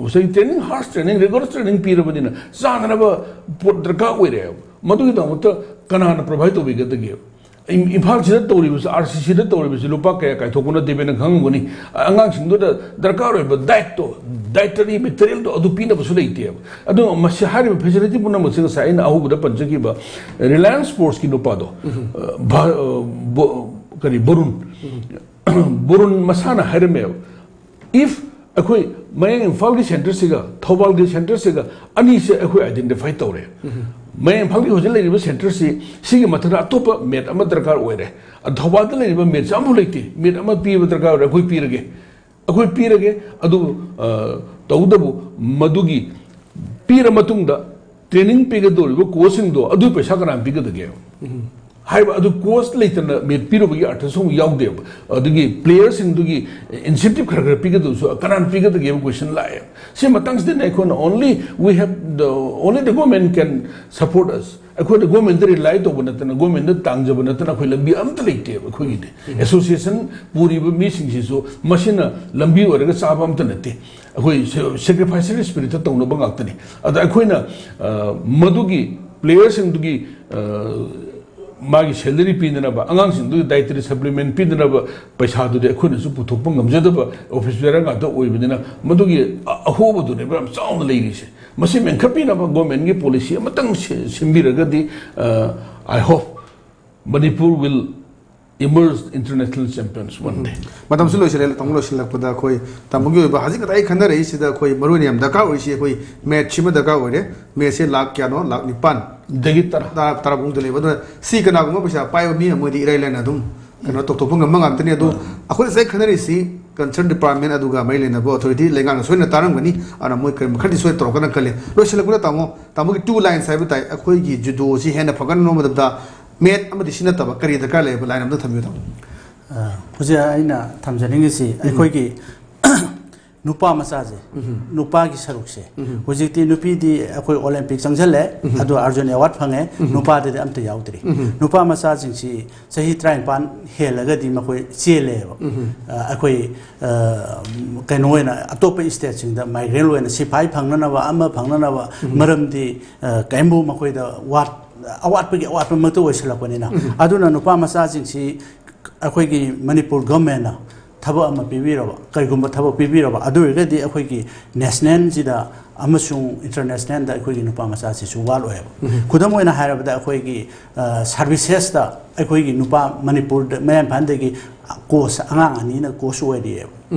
ꯉꯁꯥꯏ ꯇ꯭ꯔꯦꯅꯤꯡ, ꯍꯥꯔꯁ ꯇ꯭ꯔꯦꯅꯤꯡ, ꯔꯤꯒꯣꯔꯁ ꯇ꯭ꯔꯦꯅꯤꯡ ꯄꯤꯔꯕꯅꯤꯅ ꯆꯥꯅꯅꯕ ꯄꯣꯠ ꯗꯔꯀꯥꯔ ꯑꯣꯏꯔꯦꯕ꯫ ꯃꯗꯨꯒꯤꯗꯃꯛꯇ ꯀꯅꯥꯅ ꯄ꯭ꯔꯣꯚꯥꯏꯗ ꯇꯧꯕꯤꯒꯗꯒꯦ? ꯏꯝ- ꯏꯝꯐꯥꯜꯁꯤꯗ ꯇꯧꯔꯤꯕꯁꯤ, ꯑꯥꯔ ꯁꯤ ꯁꯤꯗ ꯇꯧꯔꯤꯕꯁꯤ ꯂꯨꯄꯥ ꯀꯌꯥ ꯀꯥꯏꯊꯣꯛꯄꯅꯣ ꯗꯦꯕꯦꯟꯅ ꯈꯪꯉꯝꯒꯅꯤ꯫ ꯑꯉꯥꯡꯁꯤꯡꯗꯨꯗ ꯗꯔꯀꯥꯔ ꯑꯣꯏꯕ ꯗꯥꯏꯠꯇꯣ, ꯗꯥꯏꯇꯔꯤ ꯃꯦꯇꯔꯤꯌꯦꯜꯗꯣ ꯑꯗꯨ ꯄꯤꯅꯕꯁꯨ ꯂꯩꯇꯦꯕ꯫ ꯑꯗꯨ ꯃꯁꯤ ꯍꯥꯏꯔꯤꯕ ꯐꯦꯁꯤꯂꯤꯇꯤ ꯄꯨꯝꯅꯃꯛꯁꯦ ꯉꯁꯥꯏ ꯑꯩꯅ ꯑꯍꯧꯕꯗ ꯄꯟꯖꯈꯤꯕ ꯔꯤꯂꯥꯌꯟꯁ ꯁ꯭ꯄꯣꯔꯠꯁꯀꯤ ꯅꯨꯄꯥꯗꯣ, ꯑ, ꯚꯥ-, ꯑ, ꯕꯣ-, ꯀꯔꯤ, ꯕꯔꯨꯟ, ꯕꯔꯨꯟ ꯃꯁꯥꯅ ꯍꯥꯏꯔꯝꯃꯦꯕ, "If ꯑꯩꯈꯣꯏ ꯃꯌꯥꯡ ꯏꯝꯐꯥꯜꯒꯤ ꯁꯦꯟꯇꯔꯁꯤꯒ ꯊꯧꯕꯥꯜꯒꯤ ꯁꯦꯟꯇꯔꯁꯤꯒ ꯑꯅꯤꯁꯦ ꯑꯩꯈꯣꯏ ꯑꯥꯏꯗꯦꯟꯇꯤꯐꯥꯏ ꯇꯧꯔꯦ꯫ ꯃꯌꯥꯡ ꯏꯝꯐꯥꯜꯒꯤ ꯍꯧꯖꯤꯛ ꯂꯩꯔꯤꯕ ꯁꯦꯟꯇꯔꯁꯤ, ꯁꯤꯒꯤ ꯃꯊꯛꯇ ꯑꯇꯣꯞꯄ ꯃꯦꯠ ꯑꯃ ꯗꯔꯀꯥꯔ ꯑꯣꯏꯔꯦ꯫ ꯑ, ꯊꯧꯕꯥꯜꯗ ꯂꯩꯔꯤꯕ ꯃꯦꯠꯁꯦ ꯑꯃꯐꯥꯎ ꯂꯩꯇꯦ꯫ ꯃꯦꯠ ꯑꯃ ꯄꯤꯕ ꯗꯔꯀꯥꯔ ꯑꯣꯏꯔꯦ, ꯑꯩꯈꯣꯏ ꯄꯤꯔꯒꯦ, ꯑꯩꯈꯣꯏ ꯄꯤꯔꯒꯦ꯫ ꯑꯗꯨꯕꯨ, ꯑ, ꯇꯧꯕꯇꯕꯨ ꯃꯗꯨꯒꯤ ꯄꯤꯔ ꯃꯇꯨꯡꯗ ꯇ꯭ꯔꯦꯅꯤꯡ ꯄꯤꯒꯗꯧꯔꯤꯕ ꯀꯣꯆꯁꯤꯡꯗꯣ ꯑꯗꯨꯒꯤ ꯄꯩꯁꯥ ꯀꯅꯥꯅ ꯄꯤꯒꯗꯒꯦ?" ꯍꯥꯏꯕ ꯑꯗꯨ ꯀꯣꯆ ꯂꯩꯇꯅ ꯃꯦꯠ ꯄꯤꯔꯨꯕꯒꯤ ꯑꯔꯊꯁꯨ ꯑꯃꯨꯛ ꯌꯥꯎꯗꯦꯕ꯫ ꯑꯗꯨꯒꯤ ꯄ꯭ꯂꯦꯌꯔꯁꯤꯡꯗꯨꯒꯤ ꯏꯟꯁꯦꯟꯇꯤꯞ ꯈꯔ ꯈꯔ ꯄꯤꯒꯗꯕꯁꯨ ꯀꯅꯥꯅ ꯄꯤꯒꯗꯒꯦꯕ ꯀꯣꯏꯁꯟ ꯂꯥꯛꯑꯦ꯫ ꯁꯤ ꯃꯇꯥꯡꯁꯤꯗꯅꯦ ꯑꯩꯈꯣꯏꯅ only we have the, only the government can support us꯫ ꯑꯩꯈꯣꯏꯅ ꯒꯣꯔꯃꯦꯟꯗ ꯔꯤꯂꯥꯏ ꯇꯧꯕ ꯅꯠꯇꯅ, ꯒꯣꯔꯃꯦꯟꯗ ꯇꯥꯡꯖꯕ ꯅꯠꯇꯅ ꯑꯩꯈꯣꯏ ꯂꯝꯕꯤ ꯑꯝꯇ ꯂꯩꯇꯦꯕ꯫ ꯑꯩꯈꯣꯏꯒꯤꯗꯤ ꯑꯦꯁꯣꯁꯤꯌꯦꯁꯟ ꯄꯨꯔꯤꯕ ꯃꯤꯁꯤꯡꯁꯤꯁꯨ ꯃꯁꯤꯅ ꯂꯝꯕꯤ ꯑꯣꯏꯔꯒ ꯆꯥꯕ ꯑꯝꯇ ꯅꯠꯇꯦ꯫ ꯑꯩꯈꯣꯏ ꯁꯦꯀ꯭ꯔꯤꯐꯥꯏꯁꯔ ꯁ꯭ꯄꯤꯔꯤꯠꯇ ꯇꯧꯅꯕ ꯉꯥꯛꯇꯅꯤ꯫ ꯑꯗ ꯑꯩꯈꯣꯏꯅ, ꯑ, ꯃꯗꯨꯒꯤ ꯄ꯭ꯂꯦꯌꯔꯁꯤꯡꯗꯨꯒꯤ, ꯑ, ꯃꯥꯒꯤ ꯁꯦꯂꯔꯤ ꯄꯤꯅꯅꯕ, ꯑꯉꯥꯡꯁꯤꯡꯗꯨꯒꯤ ꯗꯥꯏꯇꯔꯤ ꯁꯄ꯭ꯂꯤꯃꯦꯟ ꯄꯤꯅꯅꯕ ꯄꯩꯁꯥꯗꯨꯗꯤ ꯑꯩꯈꯣꯏꯅꯁꯨ ꯄꯨꯊꯣꯛꯄ ꯉꯝꯖꯗꯕ ꯑꯣꯐꯤꯁ ꯕꯦꯔꯥ ꯉꯥꯛꯇ ꯑꯣꯏꯕꯅꯤꯅ, ꯃꯗꯨꯒꯤ ꯑ-, ꯑꯍꯣꯕꯗꯨꯅꯦꯕ ꯌꯥꯝ ꯆꯥꯎꯅ ꯂꯩꯔꯤꯁꯦ꯫ ꯃꯁꯤ ꯃꯦꯟꯈꯠꯄꯤꯅꯕ ꯒꯣꯔꯃꯦꯟꯒꯤ ꯄꯣꯂꯤꯁꯤ ꯑꯃꯇꯪ ꯁꯤ-, ꯁꯤꯟꯕꯤꯔꯒꯗꯤ, ꯑ, I hope Manipur will emerge international champions one day꯫ ꯃꯇꯝꯁꯨ ꯂꯣꯏꯁꯤꯜꯂꯦ꯫ ꯇꯥꯃꯣ, ꯂꯣꯏꯁꯤꯜꯂꯛꯄꯗ ꯑꯩꯈꯣꯏ ꯇꯥꯃꯣꯒꯤ ꯑꯣꯏꯕ ꯍꯧꯖꯤꯛ ꯉꯁꯥꯏ ꯈꯟꯅꯔꯛꯏꯁꯤꯗ ꯑꯩꯈꯣꯏ ꯃꯔꯨ ꯑꯣꯏꯅ ꯌꯥꯝ ꯗꯔꯀꯥꯔ ꯑꯣꯏꯔꯤꯁꯤ ꯑꯩꯈꯣꯏ ꯃꯦꯠꯁ ꯁꯤꯃ ꯗꯔꯀꯥꯔ ꯑꯣꯏꯔꯦ꯫ ꯃꯦꯠꯁꯁꯦ ꯂꯥꯛ ꯀꯌꯥꯅꯣ? ꯂꯥꯛ ꯅꯤꯄꯥꯟ꯫ ꯗꯒꯤ ꯇꯔꯥ꯫ ꯇꯔꯥ, ꯇꯔꯥ ꯐꯥꯎꯗ ꯂꯩꯕ꯫ ꯑꯗꯨꯅ ꯁꯤ ꯀꯅꯥꯒꯨꯝꯕ ꯄꯩꯁꯥ ꯄꯥꯏꯕ ꯃꯤ ꯑꯃ ꯑꯣꯏꯗꯤ ꯏꯔꯥꯏ ꯂꯥꯏꯅ ꯑꯗꯨꯝ ꯀꯩꯅꯣ ꯇꯧꯊꯣꯛꯄ ꯉꯝꯕ ꯉꯥꯛꯇꯅꯤ꯫ ꯑꯗꯣ ꯑꯩꯈꯣꯏ ꯉꯁꯥꯏ ꯈꯟꯅꯔꯤꯁꯤ ꯀꯟꯁꯔꯟ ꯗꯤꯄꯥꯔꯠꯃꯦꯟ ꯑꯗꯨꯒ ꯃꯔꯤ ꯂꯩꯅꯕ ꯑꯣꯊꯣꯔꯤꯇꯤ ꯂꯩꯉꯥꯛꯅ ꯁꯣꯏꯗꯅ ꯇꯥꯔꯝꯒꯅꯤ꯫ ꯑꯗꯨꯅ ꯃꯣꯏ ꯀꯔꯤ ꯈꯔꯗꯤ ꯁꯣꯏꯗꯅ ꯇꯧꯔꯛꯀꯅꯤ ꯈꯜꯂꯤ꯫ ꯂꯣꯏꯁꯤꯜꯂꯛꯄꯗ ꯇꯥꯃꯣ, ꯇꯥꯃꯣꯒꯤ ꯇꯨ ꯂꯥꯏꯟꯁ ꯍꯥꯏꯕ ꯇꯥꯏ, ꯑꯩꯈꯣꯏꯒꯤ ꯖꯨꯗꯣꯁꯤ ꯍꯦꯟꯅ ꯐꯒꯠꯅꯕ ꯃꯇꯝꯗ ꯃꯦꯠ ꯑꯃꯗꯤ ꯁꯤ ꯅꯠꯇꯕ ꯀꯔꯤ ꯗꯔꯀꯥꯔ ꯂꯩꯕ ꯂꯥꯏꯟ ꯑꯝꯇ ꯊꯝꯕꯤꯌꯨ ꯇꯥꯃꯣ꯫ ꯑ, ꯍꯧꯖꯤꯛ ꯑꯩꯅ ꯊꯝꯖꯅꯤꯡꯉꯤꯁꯤ, ꯑꯩꯈꯣꯏꯒꯤ ꯅꯨꯄꯥ ꯃꯆꯥꯁꯦ, ꯅꯨꯄꯥꯒꯤ ꯁꯔꯨꯛꯁꯦ, ꯍꯧꯖꯤꯛꯇꯤ ꯅꯨꯄꯤꯗꯤ ꯑꯩꯈꯣꯏ ꯑꯣꯂꯦꯝꯄꯤꯛ ꯆꯪꯁꯜꯂꯦ, ꯑꯗꯨ ꯑꯥꯔꯖꯨꯟ ꯑꯦꯋꯥꯔꯗ ꯐꯪꯉꯦ, ꯅꯨꯄꯥꯗꯗꯤ ꯑꯝꯇ ꯌꯥꯎꯗ꯭ꯔꯤ꯫ ꯅꯨꯄꯥ ꯃꯆꯥꯁꯤꯡꯁꯤ ꯆꯍꯤ ꯇꯔꯥꯅꯤꯄꯥꯟ ꯍꯦꯜꯂꯒꯗꯤ ꯃꯈꯣꯏ ꯆꯦꯜꯂꯦꯕ꯫ ꯑ, ꯑꯩꯈꯣꯏ, ꯑ, ꯀꯩꯅꯣ ꯑꯣꯏꯅ ꯑꯇꯣꯞꯄ ꯁ꯭ꯇꯦꯠꯁꯤꯡꯗ ꯃꯥꯏꯒ꯭ꯔꯦꯟ ꯑꯣꯏꯅ ꯁꯤꯐꯥꯏ ꯐꯪꯅꯅꯕ, ꯑꯃ ꯐꯪꯅꯅꯕ, ꯃꯔꯝꯗꯤ, ꯑ, ꯀꯔꯤꯝꯐꯥꯎ ꯃꯈꯣꯏꯗ ꯋꯥꯠ-, ꯑꯋꯥꯠꯄꯒꯤ ꯑꯋꯥꯠꯄꯃꯛꯇ ꯑꯣꯏꯁꯤꯜꯂꯛꯄꯅꯤꯅ꯫ ꯑꯗꯨꯅ ꯅꯨꯄꯥ ꯃꯆꯥꯁꯤꯡꯁꯤ ꯑꯩꯈꯣꯏꯒꯤ ꯃꯅꯤꯄꯨꯔ ꯒꯚꯔꯟꯃꯦꯟꯅ ꯊꯕꯛ ꯑꯃ ꯄꯤꯕꯤꯔꯕ, ꯀꯔꯤꯒꯨꯝꯕ ꯊꯕꯛ ꯄꯤꯕꯤꯔꯕ, ꯑꯗꯨ ꯑꯣꯏꯔꯒꯗꯤ ꯑꯩꯈꯣꯏꯒꯤ ꯅꯦꯁꯅꯦꯜꯁꯤꯗ ꯑꯃꯁꯨꯡ ꯏꯟꯇꯔꯅꯦꯁꯅꯦꯜꯗ ꯑꯩꯈꯣꯏꯒꯤ ꯅꯨꯄꯥ ꯃꯆꯥꯁꯤꯁꯨ ꯋꯥꯠꯂꯣꯏꯕ꯫ ꯈꯨꯗꯝ ꯑꯣꯏꯅ ꯍꯥꯏꯔꯕꯗ, ꯑꯩꯈꯣꯏꯒꯤ ꯁꯥꯔꯚꯤꯁꯦꯁꯇ ꯑꯩꯈꯣꯏꯒꯤ ꯅꯨꯄꯥ ꯃꯅꯤꯄꯨꯔꯗ, ꯃꯌꯥꯏ ꯏꯝꯐꯥꯜꯗꯒꯤ ꯀꯣꯆ ꯑꯉꯥꯡ ꯑꯅꯤꯅ ꯀꯣꯆ ꯑꯣꯏꯔꯤꯑꯕ꯫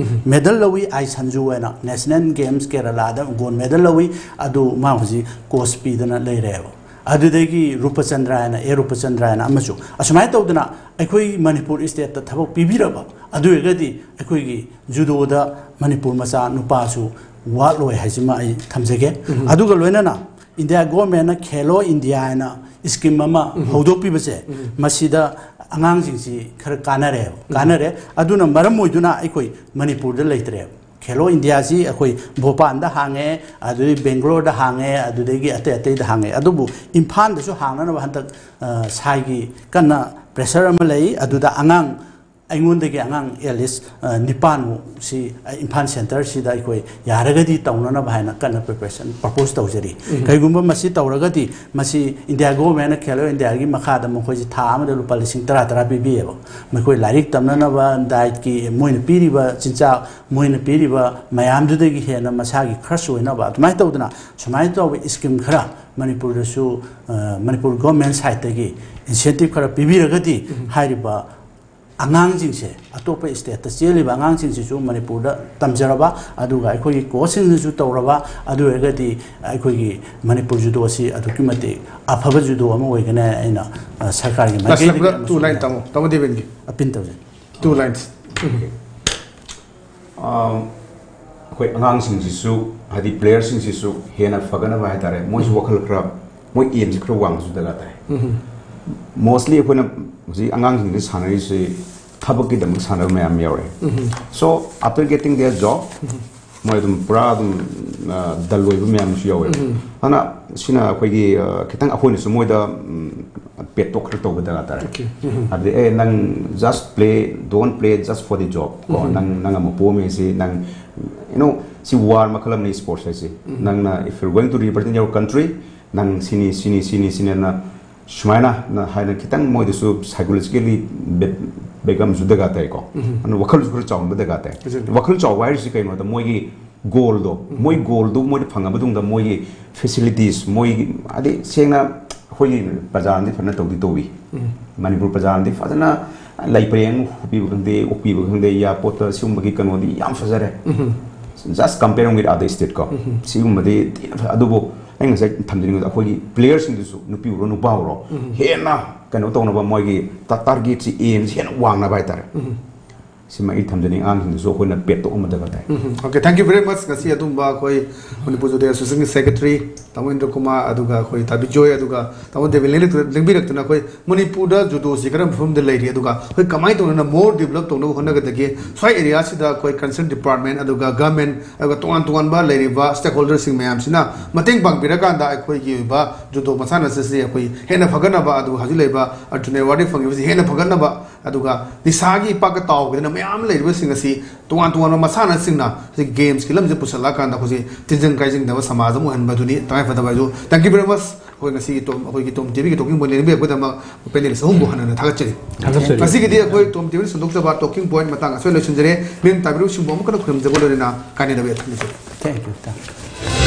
ꯃꯦꯗꯜ ꯂꯧꯏ ꯑꯥꯏ ꯁꯟꯖꯨ ꯍꯥꯏꯅ, ꯅꯦꯁꯅꯦꯜ ꯒꯦꯝꯁ ꯀꯦꯔꯂꯥꯗ ꯒꯣꯜ ꯃꯦꯗꯜ ꯂꯧꯏ꯫ ꯑꯗꯨ ꯃꯥ ꯍꯧꯖꯤꯛ ꯀꯣꯆ ꯄꯤꯗꯅ ꯂꯩꯔꯦꯕ꯫ ꯑꯗꯨꯗꯒꯤ ꯔꯨꯄꯆꯟꯗ꯭ꯔ ꯍꯥꯏꯅ, ꯑꯦ ꯔꯨꯄꯆꯟꯗ꯭ꯔ ꯍꯥꯏꯅ ꯑꯃꯁꯨ꯫ ꯑꯁꯨꯃꯥꯏꯅ ꯇꯧꯗꯅ ꯑꯩꯈꯣꯏ ꯃꯅꯤꯄꯨꯔ ꯁ꯭ꯇꯦꯠꯇ ꯊꯕꯛ ꯄꯤꯕꯤꯔꯕ, ꯑꯗꯨ ꯑꯣꯏꯔꯒꯗꯤ ꯑꯩꯈꯣꯏꯒꯤ ꯖꯨꯗꯣꯗ ꯃꯅꯤꯄꯨꯔ ꯃꯆꯥ ꯅꯨꯄꯥꯁꯨ ꯋꯥꯠꯂꯣꯏ ꯍꯥꯏꯁꯤꯃ ꯑꯩ ꯊꯝꯖꯒꯦ꯫ ꯑꯗꯨꯒ ꯂꯣꯏꯅꯅ ꯏꯟꯗꯤꯌꯥ ꯒꯣꯔꯃꯦꯟꯅ ꯈꯦꯂꯣ ꯏꯟꯗꯤꯌꯥ ꯍꯥꯏꯅ ꯁ꯭ꯀꯤꯝ ꯑꯃ ꯍꯧꯗꯣꯛꯄꯤꯕꯁꯦ, ꯃꯁꯤꯗ ꯑꯉꯥꯡꯁꯤꯡꯁꯤ ꯈꯔ ꯀꯥꯟꯅꯔꯦꯕ, ꯀꯥꯟꯅꯔꯦ꯫ ꯑꯗꯨꯅ ꯃꯔꯝ ꯑꯣꯏꯗꯨꯅ ꯑꯩꯈꯣꯏ ꯃꯅꯤꯄꯨꯔꯗ ꯂꯩꯇ꯭ꯔꯦꯕ꯫ ꯈꯦꯂꯣ ꯏꯟꯗꯤꯌꯥꯁꯤ ꯑꯩꯈꯣꯏ ꯚꯣꯄꯥꯟꯗ ꯍꯥꯡꯉꯦ, ꯑꯗꯨꯗꯒꯤ ꯕꯦꯡꯒ꯭ꯂꯣꯔꯗ ꯍꯥꯡꯉꯦ, ꯑꯗꯨꯗꯒꯤ ꯑꯇꯩ ꯑꯇꯩꯗ ꯍꯥꯡꯉꯦ꯫ ꯑꯗꯨꯕꯨ ꯏꯝꯐꯥꯜꯗꯁꯨ ꯍꯥꯡꯅꯅꯕ ꯍꯟꯗꯛ, ꯑ, ꯁꯥꯏꯒꯤ ꯀꯟꯅ ꯄ꯭ꯔꯦꯁꯔ ꯑꯃ ꯂꯩ꯫ ꯑꯗꯨꯗ ꯑꯉꯥꯡ, ꯑꯩꯉꯣꯟꯗꯒꯤ ꯑꯉꯥꯡ at least, ꯑ, ꯅꯤꯄꯥꯟꯃꯨꯛꯁꯤ, ꯑ, ꯏꯝꯐꯥꯜ ꯁꯦꯟꯇꯔꯁꯤꯗ ꯑꯩꯈꯣꯏ ꯌꯥꯔꯒꯗꯤ ꯇꯧꯅꯅꯕ ꯍꯥꯏꯅ ꯀꯟꯅ ꯄ꯭ꯔꯤꯄꯦꯔꯦꯁꯟ ꯄ꯭ꯔꯄꯣꯁ ꯇꯧꯖꯔꯤ꯫ ꯀꯩꯒꯨꯝꯕ ꯃꯁꯤ ꯇꯧꯔꯒꯗꯤ, ꯃꯁꯤ ꯏꯟꯗꯤꯌꯥ ꯒꯣꯔꯃꯦꯟꯅ ꯈꯦꯂꯣ ꯏꯟꯗꯤꯌꯥꯒꯤ ꯃꯈꯥꯗ ꯃꯈꯣꯏꯁꯤ ꯊꯥ ꯑꯃꯗ ꯂꯨꯄꯥ ꯂꯤꯁꯤꯡ ꯇꯔꯥ ꯇꯔꯥ ꯄꯤꯕꯤꯌꯦꯕ꯫ ꯃꯈꯣꯏ ꯂꯥꯏꯔꯤꯛ ꯇꯝꯅꯅꯕ, ꯗꯥꯏꯠꯀꯤ ꯃꯣꯏꯅ ꯄꯤꯔꯤꯕ ꯆꯤꯟꯖꯥꯛ, ꯃꯣꯏꯅ ꯄꯤꯔꯤꯕ ꯃꯌꯥꯝꯗꯨꯗꯒꯤ ꯍꯦꯟꯅ ꯃꯁꯥꯒꯤ ꯈꯔꯁꯨ ꯑꯣꯏꯅꯕ, ꯑꯗꯨꯃꯥꯏꯅ ꯇꯧꯗꯅ, ꯁꯨꯃꯥꯏꯅ ꯇꯧꯕ ꯁ꯭ꯀꯤꯝ ꯈꯔ ꯃꯅꯤꯄꯨꯔꯗꯁꯨ, ꯑ, ꯃꯅꯤꯄꯨꯔ ꯒꯣꯔꯃꯦꯟ ꯁꯥꯏꯠꯇꯒꯤ ꯏꯟꯁꯦꯟꯇꯤꯞ ꯈꯔ ꯄꯤꯕꯤꯔꯒꯗꯤ, ꯍꯥꯏꯔꯤꯕ ꯑꯉꯥꯡꯁꯤꯡꯁꯦ, ꯑꯇꯣꯞꯄ ꯁ꯭ꯇꯦꯠꯇ ꯆꯦꯜꯂꯤꯕ ꯑꯉꯥꯡꯁꯤꯡꯁꯤꯁꯨ ꯃꯅꯤꯄꯨꯔꯗ ꯇꯝꯖꯔꯕ, ꯑꯗꯨꯒ ꯑꯩꯈꯣꯏꯒꯤ ꯀꯣꯆꯁꯤꯡꯅꯁꯨ ꯇꯧꯔꯕ, ꯑꯗꯨ ꯑꯣꯏꯔꯒꯗꯤ ꯑꯩꯈꯣꯏꯒꯤ ꯃꯅꯤꯄꯨꯔ ꯖꯨꯗꯣ ꯑꯁꯤ ꯑꯗꯨꯛꯀꯤ ꯃꯇꯤꯛ ꯑꯐꯕ ꯖꯨꯗꯣ ꯑꯃ ꯑꯣꯏꯒꯅꯤ꯫ ꯑꯩꯅ, ꯑ, ꯁꯔꯀꯥꯔꯒꯤ ꯂꯥꯁꯂꯛꯄꯗ ꯃꯥꯏꯀꯩꯗꯒꯤ ꯇꯨ ꯑꯃꯁꯨꯡ ꯂꯥꯏꯟ ꯇꯥꯃꯣ, ꯇꯥꯃꯣ ꯗꯦꯕꯦꯟꯒꯤ꯫ ꯑꯄꯤꯜ ꯇꯧꯖꯩ꯫ Two lines. ꯑꯩꯈꯣꯏ ꯑꯉꯥꯡꯁꯤꯡꯁꯤꯁꯨ, ꯍꯥꯏꯗꯤ ꯄ꯭ꯂꯦꯌꯔꯁꯤꯡꯁꯤꯁꯨ ꯍꯦꯟꯅ ꯐꯒꯠꯅꯕ ꯍꯥꯏꯇꯥꯔꯦ, ꯃꯣꯏꯁꯨ ꯋꯥꯈꯜ ꯈꯔ, ꯃꯣꯏ ꯑꯦꯝꯁꯤ ꯈꯔ ꯋꯥꯡꯕꯁꯨ ꯗꯔꯀꯥꯔ ꯇꯥꯏ꯫ Mostly ꯑꯩꯈꯣꯏꯅ ꯍꯧꯖꯤꯛ ꯑꯉꯥꯡꯁꯤꯡꯁꯤ ꯁꯥꯟꯅꯔꯤꯁꯤ ꯊꯕꯛꯀꯤꯗꯃꯛ ꯁꯥꯟꯅꯕ ꯃꯌꯥꯝ ꯌꯥꯎꯔꯦ꯫ So after getting their job, ꯃꯣꯏ ꯑꯗꯨꯝ ꯄꯨꯔꯥ ꯑꯗꯨꯝ ꯗꯜ ꯑꯣꯏꯕ ꯃꯌꯥꯝ ꯑꯃꯁꯨ ꯌꯥꯎꯋꯦꯕ꯫ ꯑꯗꯨꯅ ꯁꯤꯅ ꯑꯩꯈꯣꯏꯒꯤ, ꯑ, ꯈꯤꯇꯪ ꯑꯩꯈꯣꯏꯅꯁꯨ ꯃꯣꯏꯗ, ꯎꯝ, ꯄꯦꯠ ꯇꯣꯛ ꯈꯔ ꯇꯧꯕ ꯗꯔꯀꯥꯔ ꯇꯥꯔꯦ꯫ ꯍꯥꯏꯕꯗꯤ, "ꯑꯦ, ꯅꯪ just play, don't play just for the job" ꯀꯣ, "ꯅꯪ, ꯅꯪ ꯑꯃ ꯄꯣꯝꯃꯦ ꯁꯤ, ꯅꯪ, you know, ꯁꯤ ꯋꯥꯔ ꯃꯈꯜ ꯑꯃꯅꯤ ꯁ꯭ꯄꯣꯔꯠꯁ ꯍꯥꯏꯁꯤ꯫ ꯅꯪꯅ, if you're going to represent your country, ꯅꯪ ꯁꯤꯅꯤ, ꯁꯤꯅꯤ, ꯁꯤꯅꯤ, ꯁꯤꯅꯤꯅ ꯁꯨꯃꯥꯏꯅ ꯅ ꯍꯥꯏꯅ ꯈꯤꯇꯪ ꯃꯣꯏꯗꯁꯨ psychologically ꯕꯦ-, ꯕꯦꯛ ꯑꯃꯁꯨ ꯗꯔꯀꯥꯔ ꯇꯥꯏꯀꯣ꯫ ꯑꯗꯨꯅ ꯋꯥꯈꯜꯁꯨ ꯈꯔ ꯆꯥꯎꯍꯟꯕ ꯗꯔꯀꯥꯔ ꯇꯥꯏ꯫ ꯋꯥꯈꯜ ꯆꯥꯎꯕ ꯍꯥꯏꯔꯤꯁꯤ ꯀꯩꯅꯣꯗ ꯃꯣꯏꯒꯤ ꯒꯣꯜꯗꯣ, ꯃꯣꯏ ꯒꯣꯜꯗꯨ ꯃꯣꯏꯗ ꯐꯪꯉ ꯃꯇꯨꯡꯗ ꯃꯣꯏꯒꯤ ꯐꯦꯁꯤꯂꯤꯇꯤꯁ, ꯃꯣꯏꯒꯤ, ꯍꯥꯏꯗꯤ ꯁꯦꯡꯅ ꯑꯩꯈꯣꯏꯒꯤ ꯄ꯭ꯔꯖꯥꯅꯗꯤ ꯐꯖꯅ ꯇꯧꯗꯤ ꯇꯧꯏ꯫ ꯃꯅꯤꯄꯨꯔ ꯄ꯭ꯔꯖꯥꯅꯗꯤ ꯐꯖꯅ ꯂꯩ ꯄꯔꯦꯡ ꯍꯨꯞꯄꯤꯕ ꯈꯪꯗꯦ, ꯑꯣꯛꯄꯤꯕ ꯈꯪꯗꯦ, ꯏꯌꯥꯔꯄꯣꯔꯠꯇ ꯁꯤꯒꯨꯝꯕꯒꯤ ꯀꯩꯅꯣꯗꯤ ꯌꯥꯝ ꯐꯖꯔꯦ꯫ Just compare with other state ꯀꯣ꯫ ꯁꯤꯒꯨꯝꯕꯗꯤ ꯊꯤꯅ ꯐꯖ-, ꯑꯗꯨꯕꯨ ꯑꯩ ꯉꯁꯥꯏ ꯊꯝꯖꯅꯤꯡꯕꯗ ꯑꯩꯈꯣꯏꯒꯤ ꯄ꯭ꯂꯦꯌꯔꯁꯤꯡꯗꯨꯁꯨ ꯅꯨꯄꯤ ꯑꯣꯏꯔꯣ ꯅꯨꯄꯥ ꯑꯣꯏꯔꯣ ꯍꯦꯟꯅ ꯀꯩꯅꯣ ꯇꯧꯅꯕ ꯃꯣꯏꯒꯤ ꯇꯥꯔꯒꯦꯠꯁꯤ, ꯑꯦꯝꯁꯤ ꯍꯦꯟꯅ ꯋꯥꯡꯅꯕ ꯍꯥꯏꯇꯥꯔꯦ꯫ ꯁꯤꯃ ꯑꯩ ꯊꯝꯖꯅꯤꯡꯉꯤ, ꯑꯉꯥꯡꯁꯤꯡꯗꯁꯨ ꯑꯩꯈꯣꯏꯅ ꯄꯦꯠꯇꯣꯛ ꯑꯃ ꯗꯔꯀꯥꯔ ꯇꯥꯏ꯫ Okay, thank you very much꯫ ꯉꯁꯤ ꯑꯗꯨꯝꯕ ꯑꯩꯈꯣꯏ ꯃꯅꯤꯄꯨꯔ ꯖꯨꯗꯣ ꯑꯦꯁꯣꯁꯤꯌꯦꯁꯟꯒꯤ ꯁꯦꯀ꯭ꯔꯦꯇꯔꯤ ꯇꯥꯃꯣ ꯏꯟꯗ꯭ꯔ ꯀꯨꯃꯥꯔ, ꯑꯗꯨꯒ ꯑꯩꯈꯣꯏ ꯇꯥꯕꯤꯖꯣꯏ, ꯑꯗꯨꯒ ꯇꯥꯃꯣ ꯗꯦꯕꯤꯟ ꯂꯦꯡꯕꯤꯔꯛꯇꯅ ꯑꯩꯈꯣꯏ ꯃꯅꯤꯄꯨꯔꯗ ꯖꯨꯗꯣꯁꯤ ꯀꯔꯝꯕ ꯐꯤꯕꯝꯗ ꯂꯩꯔꯤ, ꯑꯗꯨꯒ ꯑꯩꯈꯣꯏ ꯀꯃꯥꯏꯅ ꯇꯧꯗꯅ more develop ꯇꯧꯅꯕ ꯍꯣꯠꯅꯒꯗꯒꯦ, ꯁ꯭ꯋꯥꯏ ꯑꯦꯔꯤꯌꯥꯁꯤꯗ ꯑꯩꯈꯣꯏ concerned department, ꯑꯗꯨꯒ government, ꯑꯗꯨꯒ ꯇꯣꯉꯥꯟ ꯇꯣꯉꯥꯟꯕ ꯂꯩꯔꯤꯕ stakeholderꯁꯤꯡ ꯃꯌꯥꯝꯁꯤꯅ ꯃꯇꯦꯡ ꯄꯥꯡꯕꯤꯔꯀꯥꯟꯗ ꯑꯩꯈꯣꯏꯒꯤ ꯑꯣꯏꯕ ꯖꯨꯗꯣ ꯃꯁꯥꯟꯅ ꯑꯁꯤꯁꯦ ꯑꯩꯈꯣꯏ ꯍꯦꯟꯅ ꯐꯒꯠꯅꯕ, ꯑꯗꯨꯒ ꯍꯧꯖꯤꯛ ꯂꯩꯔꯤꯕ ꯑꯔꯖꯨꯟ ꯑꯦꯋꯥꯔꯗ ꯐꯪꯉꯤꯕꯁꯤ ꯍꯦꯟꯅ ꯐꯒꯠꯅꯕ, ꯑꯗꯨꯒ ꯅꯤꯁꯥꯒꯤ ꯏꯄꯥꯛꯇ ꯇꯥꯎꯈꯤꯗꯅ ꯃꯌꯥꯝ ꯂꯩꯔꯤꯕꯁꯤꯡ ꯑꯁꯤ ꯇꯣꯉꯥꯟ ꯇꯣꯉꯥꯟꯕ ꯃꯁꯥꯟꯅꯁꯤꯡꯅ ꯍꯧꯖꯤꯛ ꯒꯦꯝꯁꯀꯤ ꯂꯝꯁꯤꯗ ꯄꯨꯁꯜꯂꯛꯑꯀꯥꯟꯗ ꯑꯩꯈꯣꯏꯁꯦ ꯇꯤꯟꯖꯪ ꯀꯥꯏꯖꯪꯗꯕ ꯁꯃꯥꯖ ꯑꯃ ꯑꯣꯏꯍꯟꯕ ꯑꯗꯨꯅꯤ ꯇꯉꯥꯏ ꯐꯗꯕ ꯍꯥꯏꯁꯨ꯫ Thank you very much꯫ ꯑꯩꯈꯣꯏ ꯉꯁꯤꯒꯤ ꯇꯣꯝ, ꯑꯩꯈꯣꯏꯒꯤ ꯇꯣꯝ ꯇꯤꯚꯤꯒꯤ ꯇꯣꯀꯤꯡ ꯄꯣꯏꯟ ꯂꯦꯡꯕꯤꯔꯛꯄꯒꯤꯗꯃꯛ ꯄꯦꯅꯦꯜꯁ ꯑꯍꯨꯝꯕꯨ ꯍꯟꯅ ꯍꯟꯅ ꯊꯥꯒꯠꯆꯔꯤ꯫ ꯊꯥꯒꯠꯆꯔꯤ꯫ ꯉꯁꯤꯒꯤꯗꯤ ꯑꯩꯈꯣꯏ ꯇꯣꯝ ꯇꯤꯚꯤꯅ ꯁꯟꯗꯣꯛꯆꯕ ꯇꯣꯀꯤꯡ ꯄꯣꯏꯟ ꯃꯇꯥꯡ ꯑꯁꯤꯗ ꯂꯣꯏꯁꯤꯟꯖꯔꯦ꯫ ꯃꯤꯝ ꯇꯥꯕꯤꯔꯤꯕꯁꯤꯡꯕꯨ ꯑꯃꯨꯛ ꯍꯟꯅ ꯈꯨꯔꯨꯝꯖꯕ ꯂꯣꯏꯅꯅ ꯀꯥꯏꯅꯗꯕ ꯌꯥꯊꯪ ꯅꯤꯖꯔꯤ꯫ Thank you, thank you.